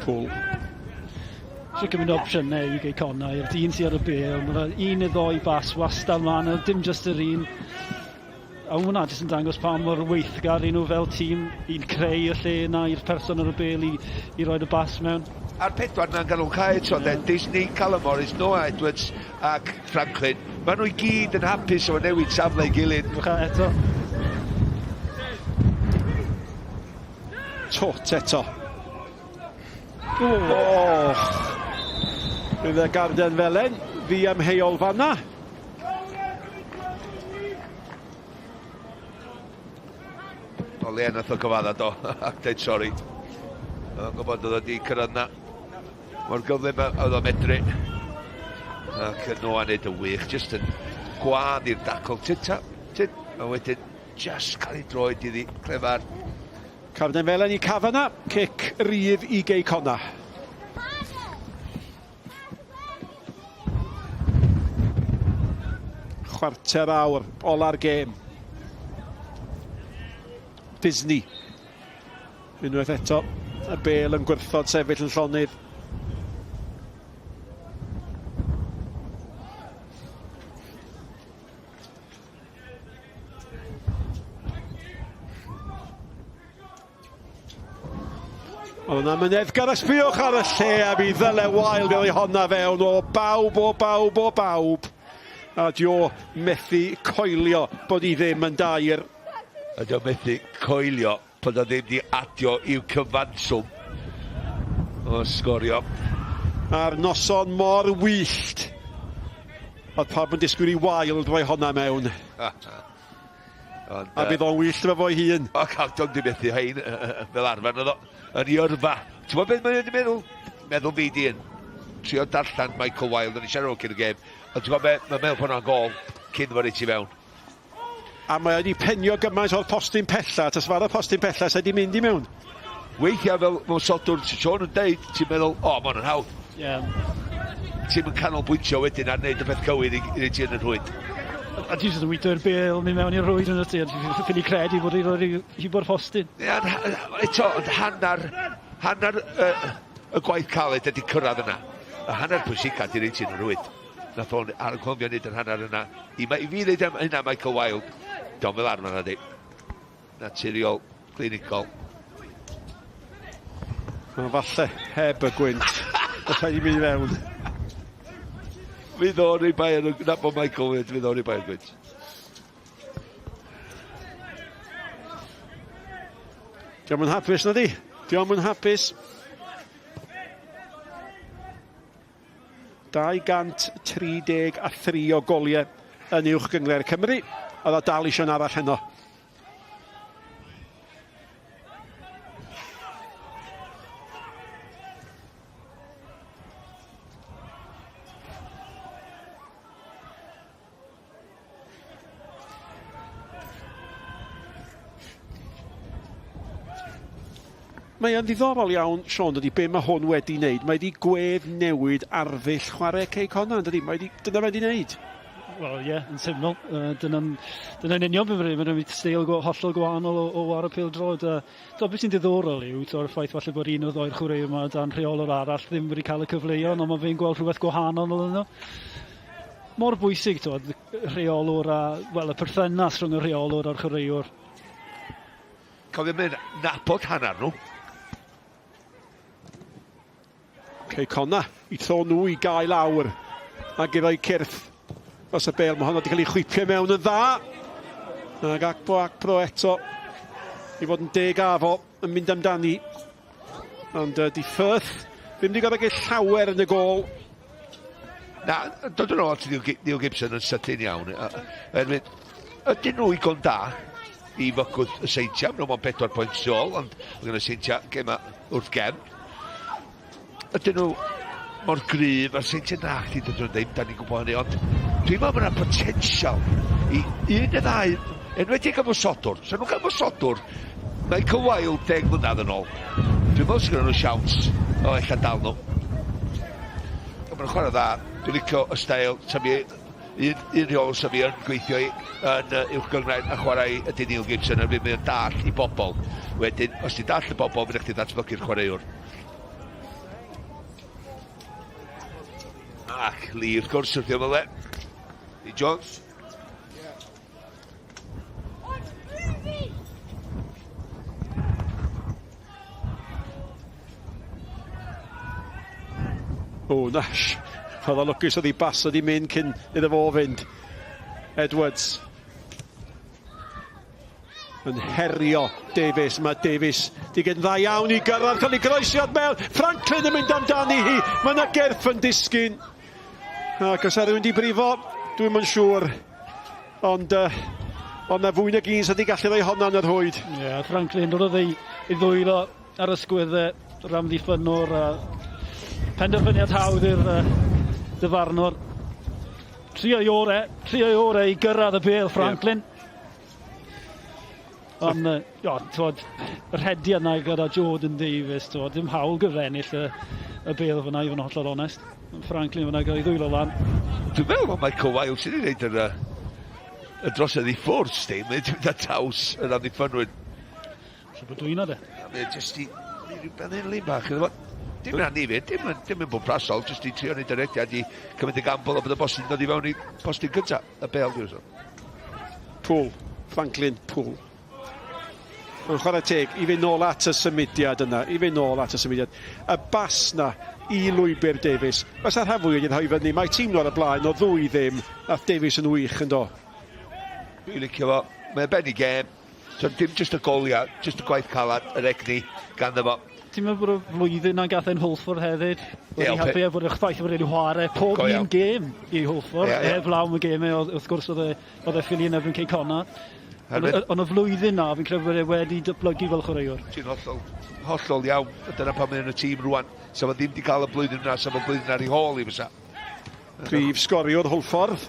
Pool. So gymaint o opsiynau i Gei Connah i'r dyn sydd ar y bêl. Mae yna un neu ddoi bas wastad mlaen, dim jyst yr un. A hwnna jyst yn dangos pa mor weithgar i nhw fel tîm i'n creu y lle yna i'r person ar y bêl i, i roed y bas mewn. A'r pedwar na'n ganol cae eto, yeah. Disney, Callum Morris, Noah Edwards ac Franklin. Maen nhw i gyd yn hapus efo newid safle i gilydd. Drycha eto. Tot eto. Oh. Bydd y garden felen ddiamheuol fanna. O le nath o gyfadda do, ac deud sori. O'n gwybod oedd o di cyrraedd na. Mor gyflym oedd o'n medru. Ac yn Noah neud yn wych, jyst yn gwan i'r dacl. Tyd ta, tyd. A wedyn, just cael ei droed iddi, clefar. Carden felen i Kavanagh, cic rydd i Gei Connah. Chwarter awr ola'r gêm. Disney. Unwaith eto, y bel yn gwrthod sefyll yn llonydd. Oedd yna myneddgar a sbïwch ar y lle a mi ddyle Wild gael ei honna fewn o bawb, o bawb, o bawb. A dio methu coelio bod i ddim yn dair. A dio methu coelio bod o ddim di adio i'w cyfanswm o sgorio. A'r noson mor wyllt. Oedd pawb yn disgwyl i Wild roi honna mewn. Ond, a bydd o'n wyllt efo fo'i hun. O, cael dom di methu hein fel arfer, oedd o yn ei yrfa. Ti'n gwybod beth mae'n wedi meddwl? Meddwl fi di yn trio darllen Michael Wilde yn ei siarad cyn y gêm. Ond ti'n gwybod beth, mae'n meddwl bod hwnna'n gol cyn fo reit i fewn. A mae wedi penio gymaint o'r postyn pella, tas far y postyn pella sydd wedi mynd i mewn. Weithiau fel mewn sodwr, ti'n Sean yn deud, ti'n meddwl, o, oh, mae hwn yn hawdd. Yeah. Ti'n mynd canolbwyntio wedyn ar wneud y peth cywir i, i ti yn y rhwyd. A ti jyst yn weithio'r bel mynd mewn i'r rhwyd yn y ti, a ti'n ffili credu bod i'n rhoi hibo'r postyn. Ie, eto, ond hanner, hanner uh, y gwaith caled ydy cyrraedd yna. Y hanner pwysica di reit ti'n y rhwyd. Nath o'n anghofio wneud yr hanner yna. I, i fi ddeud am hynna Michael Wilde, dio'm fel arfer na di. Naturiol, clinigol. Mae falle heb y gwynt. Alla i mynd i fewn. Fydd o'n ei bai yn nabod Michael fyd, fydd o'n ei bai yn gwynt. Diolch yn hapus na di? Diolch yn hapus. 233 o goliau yn uwch gynghrair Cymru. Oedd o dal eisiau arall heno. Mae o'n ddiddorol iawn, Sean, dydy, be mae hwn wedi wneud. Mae wedi gwedd newid arddull chwarae Cei Connah, dydy? Mae wedi, dyna fe wedi wneud. Wel, ie, yeah, yn syml. Uh, dyna'n dyna union beth mae'n rhaid steil go, hollol gwahanol o, o wara pêl-droed. Uh, to, beth sy'n diddorol yw, to'r ffaith falle bod un o ddoi'r chwaraewyr yma dan rheolwr arall ddim wedi cael y cyfleoedd, ond mae fe'n gweld rhywbeth gwahanol yn nhw. Mor bwysig, twod, rheolwr a, wel, y perthynas rhwng y rheolwr a'r chwaraewr. Cofio mynd nabod hanner nhw. Cei Connah i tro nhw i gael awr ac i roi cyrff dros y bel. Mae honno wedi cael ei chwipio mewn yn dda. Ac Akpo Akpro eto i fod yn deg afo yn mynd amdani. Ond uh, di Firth ddim wedi gorfod gael llawer yn y gôl. Na, dod yn ôl at Neil, Neil Gibson yn sydyn iawn. Erwyd, ydyn nhw i gon da i fygwth y Seintiau? Maen nhw mewn 4 pwynt tu ôl, ond mae gen y Seintiau gema wrth gefn. Ydyn nhw mor gryf a'r Seintiau na chdi dydyn nhw'n ddim, da ni'n gwybod hynny, ond dwi'n meddwl bod yna potensial i un neu ddau, enwedig ymosodwr. Sa nhw'n cael ymosodwr, Michael Wilde 10 mlynedd yn ôl. Dwi'n meddwl sydd nhw siawns o ella dal nhw. Ond maen nhw'n chwarae dda. Dwi'n licio y steil. Sa mi, un, un rheol sa mi yn gweithio i yn uh, uwch gynghrair a chwarae ydy Neil Gibson yn mynd dall i bobl. Wedyn, os ti'n dall y bobl, fydd chdi ddatblygu'r chwaraewr. Ac Lee, wrth gwrs, wrth ymyl e. Lee Jones. O, Nash. Oedd o lwcus oedd ei bas wedi mynd cyn iddo fo fynd. Edwards. Yn herio Davies. Mae Davies di gyn dda iawn i gyrraedd. Cael ei groesiad mewn. Franklin yn mynd amdani hi. Mae yna gerff yn disgyn. Ac os ar rhywun di brifo, dwi'm yn siŵr. Ond uh, ond na fwy nag un sydd wedi gallu rhoi honna yn yr rhwyd. Ie, yeah, Franklin roedd ei, ei ddwylo ar ysgwyddau yr amddiffynnwr a penderfyniad hawdd i'r uh, dyfarnwr. Trio ei ore, trio ei ore i gyrraedd y bêl Franklin. Yeah. Ond, uh, jo, twod, y rhediad na gyda Jordan Davies, twod, ddim hawl gyda ennill y, y bêl fyna, i fod yn hollol onest. Franklin fyna gyda'i ddwylo lan. Dwi'n meddwl bod Michael Wilde sydd wedi gwneud yr, y drosedd i ffwrdd, sti. Mae'n mynd â taws yr amddiffynwyr. Siwr bod dwi'n de. Mae'n jyst i... Rhywbeth yn lun bach. Dim yn anifyr, dim yn, dim yn bwrpasol, jyst i trio wneud y rediad i cymryd y gambol o bod y bosib dod i fewn i postyn cyntaf, y bel dwi'n sôn. Poole, Franklin, Poole. Ond chwarae teg, i fynd nôl at y symudiad yna, i fynd nôl at y symudiad, y bas na i lwybr Davies, fysa'r rhan fwyaf wedi rhoi fyny, mae tîm nhw ar y blaen o ddwy ddim, nath Davies yn wych yn do. Dwi'n licio fo, mae'n ben i gêm, so dim jyst y goliau, jyst y gwaith calad, yr egni ganddo fo. Ti'n meddwl bod y flwyddyn na'n gath e'n Hwlffordd hefyd wedi yeah, helpu e bod y ffaith bod wedi chwarae pob un gêm i Hwlffordd, yeah, yeah. heb law am y gemau, wrth gwrs oedd e, oedd e ffili yn erbyn Cei Connah. Ond y flwyddyn na, fi'n credu bod e wedi datblygu fel chwaraewr. Ti'n hollol, hollol iawn. Dyna pam mae'n y tîm rwan. Sa fo ddim wedi cael y blwyddyn yna, sa fo blwyddyn ar ei hôl i fysa. Prif sgoriwr Hwlffordd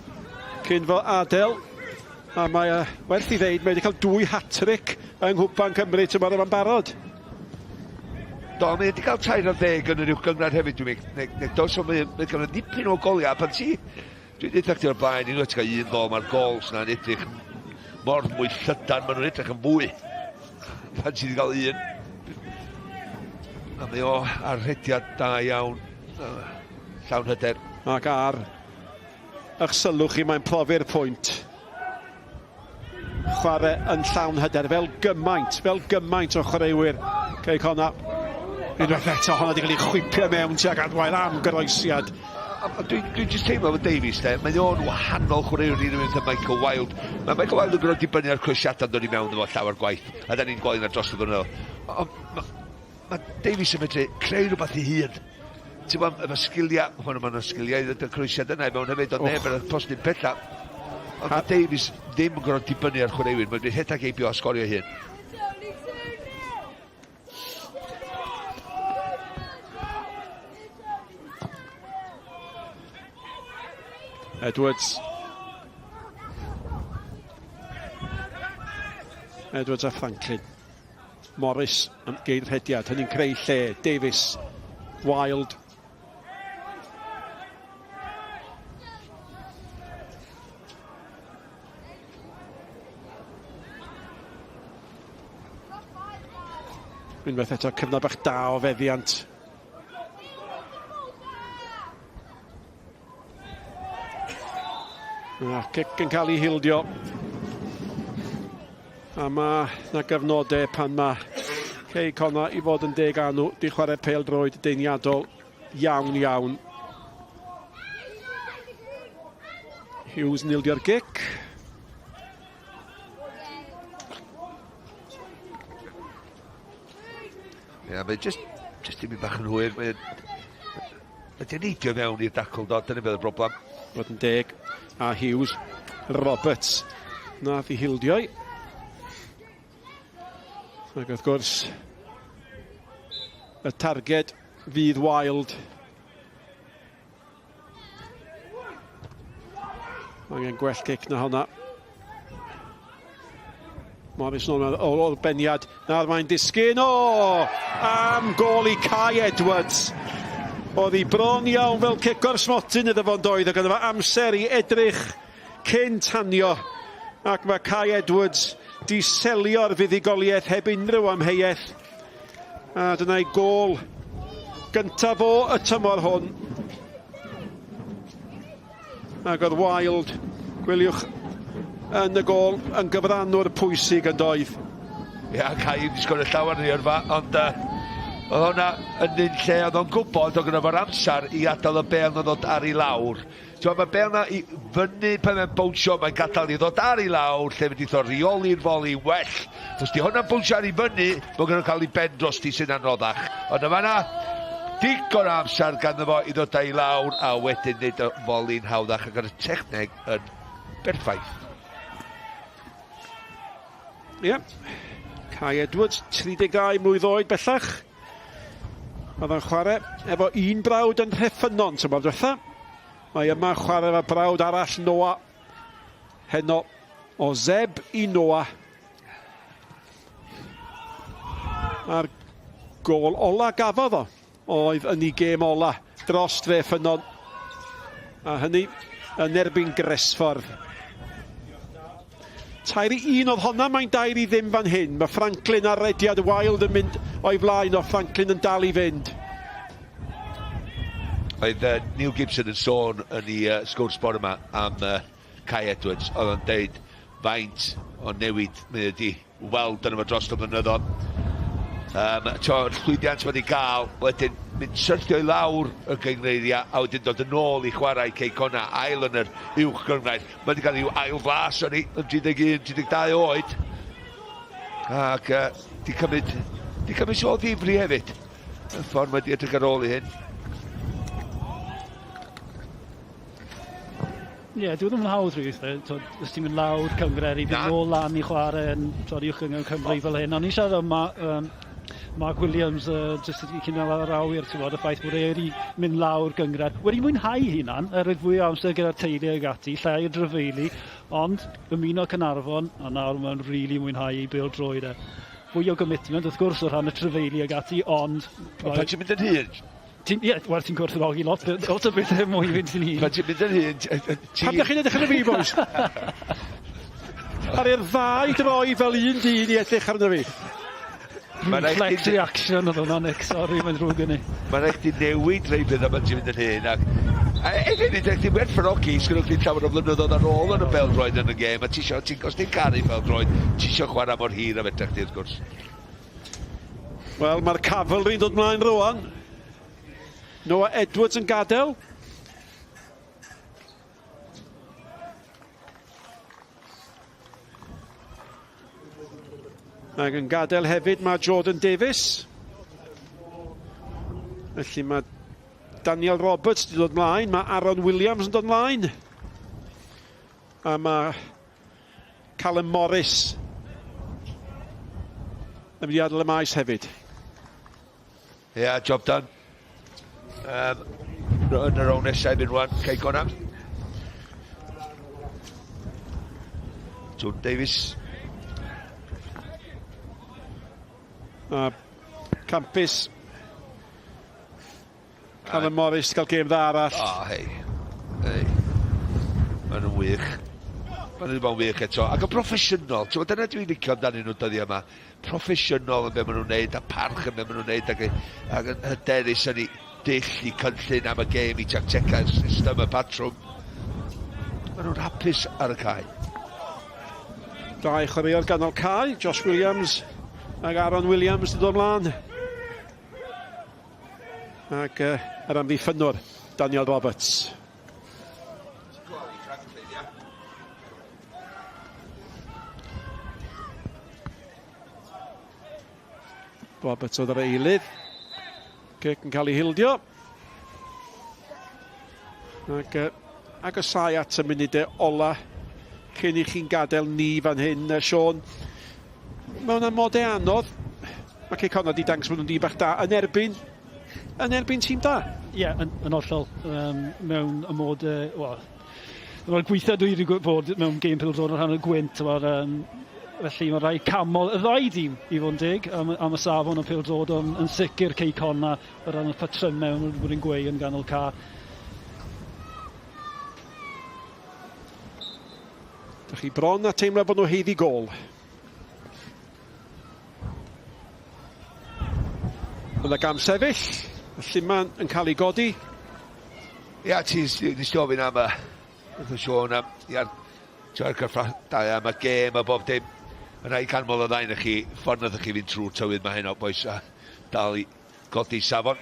cyn fo adael. A mae e, werth i ddeud, mae wedi cael dwy hat-trick yng Nghwpan Cymru tymor yma'n barod. Do, mae wedi cael 13 yn yr uwch gynghrair hefyd, dwi'n meddwl. Do, so mae'n mae cael dipyn o goliau. Pan ti Dwi'n deutha chdi o'r blaen, unwaith ti'n cael un gol, mae'r gols na'n edrych mor mwy llydan, maen nhw'n edrych yn fwy. Pan ti wedi cael un. A mae o ar rhediad da iawn, llawn hyder. Ac ar eich sylw chi, mae'n profi'r pwynt. Chwarae yn llawn hyder, fel gymaint, fel gymaint o chwaraewyr Cei Connah. Unwaith eto, honna wedi cael ei chwipio mewn tuag adwael am groesiad. Dwi'n dwi jyst teimlo efo Davies, de, mae o'n wahanol chwaraewr i rhywun fatha Michael Wilde. Mae Michael Wilde yn gorfod dibynnu ar croesiadau'n dod i mewn efo llawer gwaith, a da ni'n gweld yna dros y blynyddoedd. Ond mae ma Davies yn medru creu rhywbeth ei hun. Ti'n gwybod, efo sgiliau, hwn yma'n sgiliau i ddod y croesiad yna i mewn hefyd, ond neb yn y postyn pella. Ond mae Davies ddim yn gorfod dibynnu ar chwaraewyr, mae'n rhedeg heibio a sgorio ei hun. Edwards. Edwards a Franklin. Morris am geirhediad, hynny'n creu lle. Davies, Wild. Unwaith eto, cyfnod bach da o feddiant. A cic yn cael ei hildio. A mae na gyfnodau pan mae Cei Connah i fod yn deg â nhw, di chwarae pêl droed deiniadol iawn iawn. Hughes yn ildio'r gic. Ie, yeah, mae just, just dim bach yn hwyr. Mae Mae di neidio mewn i'r dacl do, dyna beth y broblem. Fod yn deg, a Hughes, Roberts, nath i hildioi. Ac wrth gwrs, y targed fydd Wild. Angen gwell cic na honna. Morris nôl mewn o'r beniad. Nawr mae'n disgyn. O! Am gôl i Kai Edwards. Oedd hi bron iawn fel cic o'r smotyn iddo fo'n doedd. Ac oedd efo amser i edrych cyn tanio. Ac mae Kai Edwards di selio'r fuddugoliaeth heb unrhyw amheuaeth. A dyna'i gôl gyntaf o y tymor hwn. Ac oedd Wild, gwyliwch, yn y gôl, yn gyfrannwr pwysig yn doedd. Ia, Kai wedi sgorio llawer yn ei yrfa, ond uh, oedd hwnna yn un lle oedd o'n gwybod oedd gyda fo'r amser i adael y bel na ddod ar ei lawr. Ti'n mae bel na i fyny pan mae'n bownsio, mae'n gadael i ddod ar ei lawr, lle mynd i reoli'r foli well. Os di hwnna'n bownsio ar ei fyny, mae'n gwneud cael ei ben dros di sy'n anoddach. Ond yma na, digon o amser ganddo fo i ddod i lawr a wedyn wneud y foli'n hawddach ac ar y techneg yn berffaith. Ie. Yeah. Kai Edwards, 32 mlwydd oed bellach. Mae fe'n chwarae efo un brawd yn Rheffynon tymor diwetha. Mae yma chwarae efo brawd arall, Noah. Heno o Zeb i Noah. A'r gôl ola gafodd o oedd yn ei gêm ola dros Dreffynnon. A hynny yn erbyn Gresffordd. 3 i 1 oedd honna, mae'n 2 i 0 fan hyn. Mae Franklin ar rediad Wild yn mynd o'i flaen o Franklin yn dal i fynd. Oedd Neil Gibson yn sôn yn ei sgwrs bore yma am Kai Edwards. Oedd o'n deud Faint o newid mae wedi weld yn fo dros y blynyddoedd. Um, to, llwyddiant wedi gael, wedyn mynd syrthio i lawr y gyngreiriau a wedyn dod yn ôl i chwarae Cei Connah, ail yn yr uwch gynghrair. Mae wedi cael rhyw ail flas o'n i yn 31, 32 oed. Ac uh, di cymryd, di cymryd sôl ddifri hefyd. Y ffordd mae wedi edrych ar ôl i hyn. Ie, yeah, dwi ddim yn hawdd rili, twyd, os ti'n mynd lawr cynghrair i fynd nôl lan i chwarae yn twyd, uwch gynghrair Cymru fel hyn. O'n i'n siarad am um, Mark Williams uh, jyst i cyn ar yr awyr, ti'n gwybod, y ffaith bod e wedi mynd lawr gynghrair. Wedi mwynhau hunan, er roedd fwy o amser gyda'r teulu ag ati, llai o drafeili, ond ymuno Caernarfon, a nawr mae'n rili really mwynhau ei bêl droed e. Fwy o gommitment, wrth gwrs, o rhan y trafeili ag ati, ond... Pan ti'n mynd yn hŷn, Ti'n, ie, wel, ti'n gwerthfawrogi lot, lot o bethau mwy fynd ti'n hun. Pan ti'n mynd yn hŷn, ti... Pam ddech chi'n edrych arno fi, boys? Ar i'r ddau droi fel un dyn i edrych arno fi. Reflex reaction oedd hwnna, Nick, sori, mae'n ddrwg gen i. Mae'n rhaid chdi newid rhai pethau pan ti'n mynd yn hŷn ac a hefyd rhaid chdi werthfawrogi sgynnoch chdi llawer o flynyddoedd ar ôl yn y bêl-droed yn y gêm a ti isio, ti, os ti'n caru bêl-droed, ti isio chwarae mor hir a fedra chdi wrth gwrs. Wel, mae'r cavalry'n dod mlaen rwan. Noah Edwards yn gadael. Ac yn gadael hefyd mae Jordan Davies. Felly mae Daniel Roberts wedi dod mlaen, mae Aaron Williams yn dod mlaen. A mae Callum Morris yn mynd i adael y maes hefyd. Ie, yeah, job done. Um, yn y rown nesaf i fynd rwan, Cei Connah. Jordan Davies. A campus. Callum Morris gael gêm dda arall. O, oh, hei. Hei. Maen nhw'n wych. Maen nhw'n bod yn wych eto. Ac yn broffesiynol. Ti'n dyna dwi'n licio amdanyn nhw dyddiau yma. Proffesiynol yn be maen nhw'n neud, a parch yn be maen nhw'n neud, ac, ac yn hyderus yn ei dull, i cynllun am y gêm, i tactegau'r system, y patrwm. Maen nhw'n hapus ar y cae. Dau chwaraewr ganol cae, Josh Williams ac Aaron Williams yn dod ymlaen. Ac uh, yr amddiffynnwr, Daniel Roberts. Roberts oedd yr eilydd. Cic yn cael ei hildio. Ac uh, agosau at y munudau ola cyn i chi'n gadael ni fan hyn, Sean. Mewn amodau anodd, mae Cei Connah wedi dangos bod nhw'n dîm bach da yn erbyn, yn erbyn tîm da. Ie, yeah, yn, yn hollol. Um, mewn amodau, wel, mae'r gweitha dwi wedi bod mewn gêm pêl-droed yn rhan o'r gwynt, mae'r, um, felly mae rhai camol y ddau dîm i fod yn deg am, am y safon o pêl-droed, ond yn sicr Cei Connah o ran y patrymau maen nhw wedi bod yn gweu yn ganol ca. Dych chi bron a teimlo bod nhw haeddu gôl. Yna gam sefyll, y lluman yn cael ei godi. Ia, ti nes ti ofyn am y... Wrth y Siôn am... Ia, ti'n cyffradau am y gêm a bob dim. Mae'n rhaid canmol y ddau na chi, ffordd nath chi fynd trwy'r tywydd mae heno, boys, a dal i godi safon.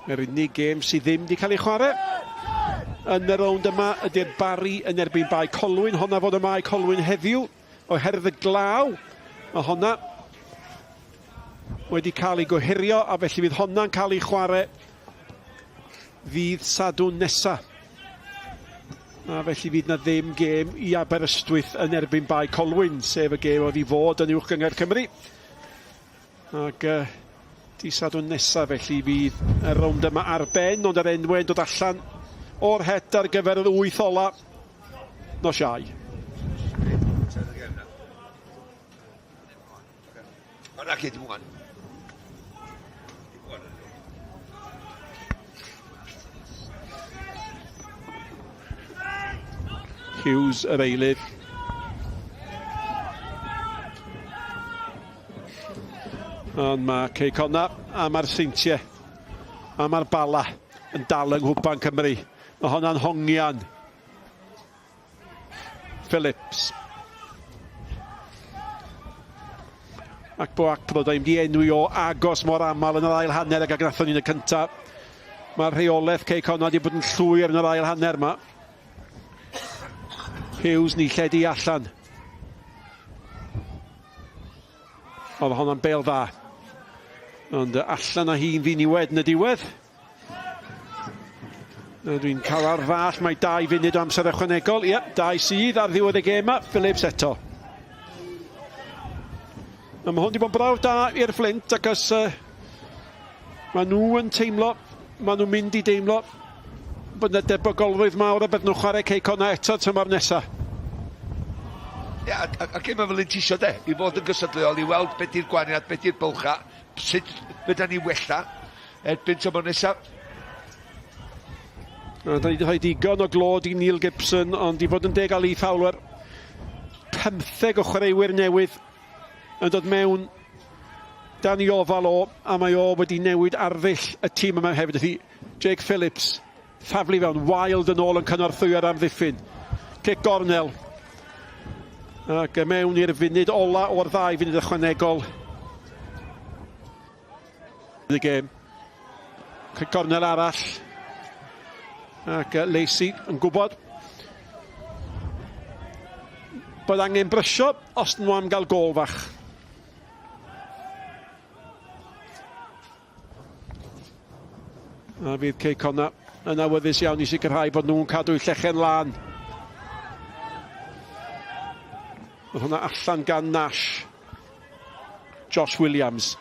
Yr unig gêm sydd ddim wedi cael ei chwarae yn y rownd yma ydy'r Barri yn erbyn Bae Colwyn. Honna fod y Mae Colwyn heddiw oherwydd y glaw. Mae honna wedi cael ei gohirio a felly fydd honna'n cael ei chwarae ddydd Sadwrn nesa. A felly fydd na ddim gêm i Aberystwyth yn erbyn Bae Colwyn, sef y gêm oedd i fod yn Uwch Gynghrair Cymru. Ac uh, di Sadwrn nesa felly fydd y rownd yma ar ben, ond yr enwau yn dod allan o'r het ar gyfer yr wyth ola nos Iau. Hughes yr eilydd. Ond mae Cei Connah a mae'r Seintiau a mae'r Bala yn dal yng Nghwpan Cymru. Mae honna'n hongian. Phillips. Ac bo Acro, da i'n di enwi o agos mor aml yn yr ail hanner ag ag nathon ni'n y cyntaf. Mae'r rheolaeth Cei Connah wedi bod yn llwyr yn yr ail hanner yma. Hughes ni lledu allan. Oedd honna'n bel dda. Ond allan â hi'n ddiniwed yn y diwedd. Dwi'n cael ar ddall, mae 2 funud o amser ychwanegol. Ie, 2 sydd ar ddiwedd y gêm yma. Phillips eto. A mae hwn wedi bod yn brawf da i'r Flint, ac os uh, mae nhw yn teimlo, mae nhw'n mynd i deimlo bod yna debygolrwydd mawr a bydden nhw'n chwarae Cei Connah eto tymor nesaf. Ie, a, a, a gêm fel un ti isio de, i fod yn gystadleuol, i weld beth di'r gwaniad, beth di'r bylcha, sut fydda ni wella erbyn tymor nesaf. Da ni wedi rhoi digon o glod i Neil Gibson, ond i fod yn deg â Lee Fowler, 15 o chwaraewyr newydd yn dod mewn dan i ofal o, a mae o wedi newid arddull y tîm yma hefyd. Felly Jake Phillips, thaflu fewn, Wild yn ôl yn cynorthwyo'r amddiffyn. Cic gornel. Ac mewn i'r funud ola o'r ddau funud ychwanegol. Y gêm. Cic gornel arall. Ac Lacey yn gwybod bod angen brysio os nhw am gael gôl fach. A fydd Cei Connah yn awyddus iawn i sicrhau bod nhw'n cadw'u llechen lân. Oedd hwnna allan gan Nash. Josh Williams.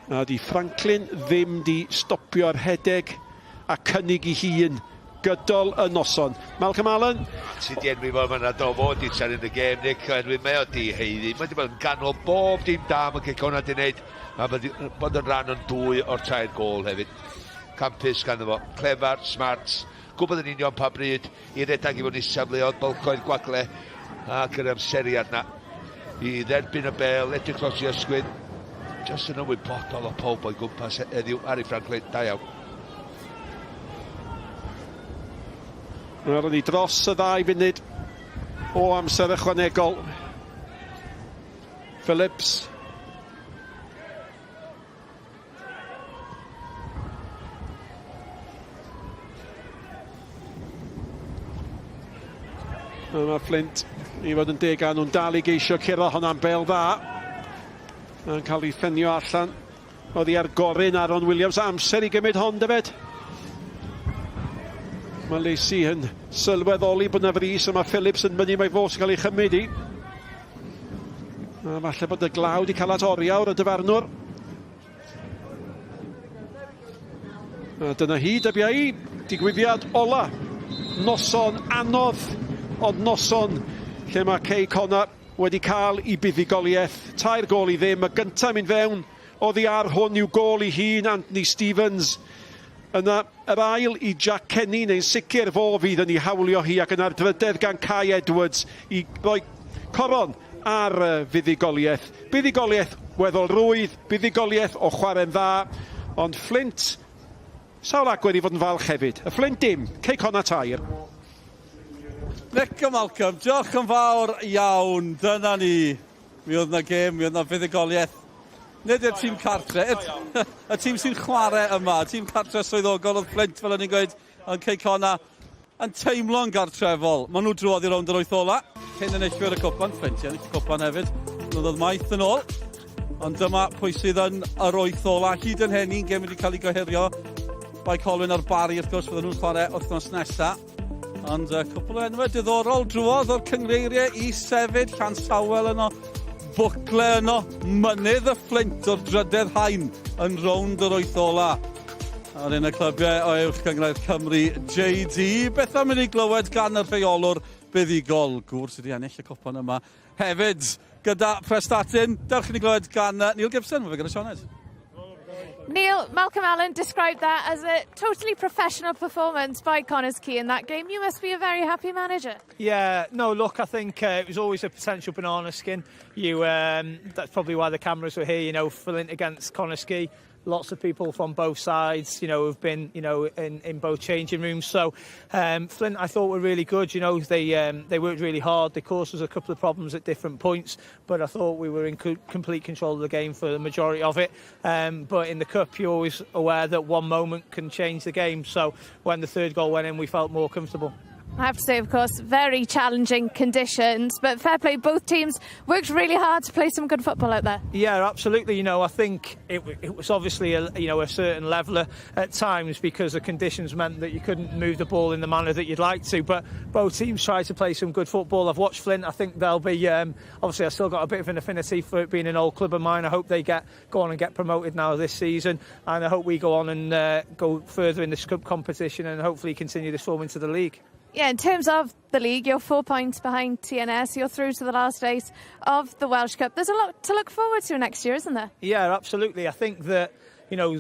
A di Franklin ddim di stopio'r rhedeg a cynnig i hun gydol y noson. Malcolm Allen. Ti di enwi fo fan'na do fo di yn y gêm Nick oherwydd mae o di haeddu. Mae di bod yn ganol bob dim da mae Cei Connah di wneud. A mae di bod yn rhan o'n dwy o'r tair gôl hefyd. Campus ganddo fo. Clefar, smart, gwybod yn union pa bryd i redag i fod i safleoedd bylchoedd gwagle ac yr amseriad na i dderbyn y bel, edrych dros i ysgwydd, jyst yn ymwybodol o pawb o'i gwmpas heddiw. Harry Franklin, da iawn. Nawr ni dros y ddau funud o amser ychwanegol. Phillips. Mae Flint i fod yn deg a nhw'n dal i geisio curo honna'n bel dda. Yn cael ei ffenio allan. Oddi ar gorun Aaron Williams. Amser i gymryd hon, Dyfed. Mae Lacey yn sylweddoli bod yna frys a mae Phillips yn mynnu mai fo sy'n cael ei chymryd i. A falle bod y glaw wedi cael at oriawr y dyfarnwr. A dyna hi, dybia i, digwyddiad ola. Noson anodd, ond noson lle mae Cei Connah wedi cael i buddugoliaeth. 3 gôl i ddim, y gyntaf mynd fewn oddi ar hwn i'w gôl i hun, Anthony Stevens. Yna yr ail i Jack Kenny, neu'n sicr fo fydd yn ei hawlio hi, ac yna'r drydedd gan Kai Edwards i roi coron ar y fuddugoliaeth. Buddugoliaeth weddol rwydd, buddugoliaeth o chwarae'n dda, ond Flint, sawl agwedd i fod yn falch hefyd. Y Flint dim, Cei Connah tair. Nick a Malcolm, diolch yn fawr iawn. Dyna ni. Mi oedd 'na gêm, mi oedd 'na fuddugoliaeth. Nid i'r tîm cartre, y tîm sy'n chwarae yma, y tîm cartre swyddogol oedd Flint, fel o'n i'n gweud, ond Cei Connah yn teimlo'n gartrefol. Maen nhw drwodd i rownd yr wyth ola. Cyn enillwyr y cwpan, Flint i ennill y cwpan hefyd. Blynyddoedd maith yn ôl. Ond dyma pwy sydd yn yr wyth ola. Hyd yn hyn, un gêm wedi cael ei gohirio. Bae Colwyn a'r Barri, wrth gwrs, fydden nhw'n chwarae wythnos nesaf. Ond uh, cwpl o enwau diddorol drwodd o'r cyngreiriau i sefyd Llansawel yno, Bwcle yno, Mynydd y Fflint o'r drydedd haen yn rownd yr wyth ola. Ar un y clybiau o Uwch Gynghrair Cymru, JD. Beth am i ni glywed gan y rheolwr buddugol, gŵr sydd wedi ennill y cwpan yma hefyd gyda Prestatyn. Dewch i ni glywed gan Neil Gibson, mae fe gyda Sioned. Neil, Malcolm Allen described that as a totally professional performance by Connah's Quay in that game. You must be a very happy manager. Yeah, no, look, I think it was always a potential banana skin. You, That's probably why the cameras were here, Flint against Connah's Quay. Lots of people from both sides, have been, in both changing rooms. So Flint, I thought, were really good. They worked really hard. They caused us a couple of problems at different points, but I thought we were in complete control of the game for the majority of it. But in the cup, you're always aware that one moment can change the game. So when the third goal went in, we felt more comfortable. I have to say, of course, very challenging conditions, but fair play, both teams worked really hard to play some good football out there. Yeah, absolutely. I think it was obviously a you know a certain leveler at times because the conditions meant that you couldn't move the ball in the manner that you'd like to. But both teams tried to play some good football. I've watched Flint. I think they'll be obviously I've still got a bit of an affinity for it being an old club of mine. I hope they get go on and get promoted now this season, and I hope we go on and go further in this cup competition and hopefully continue this form into the league. Yeah, in terms of the league, you're 4 points behind TNS. You're through to the last eight of the Welsh Cup. There's a lot to look forward to next year, isn't there? Yeah, absolutely. I think that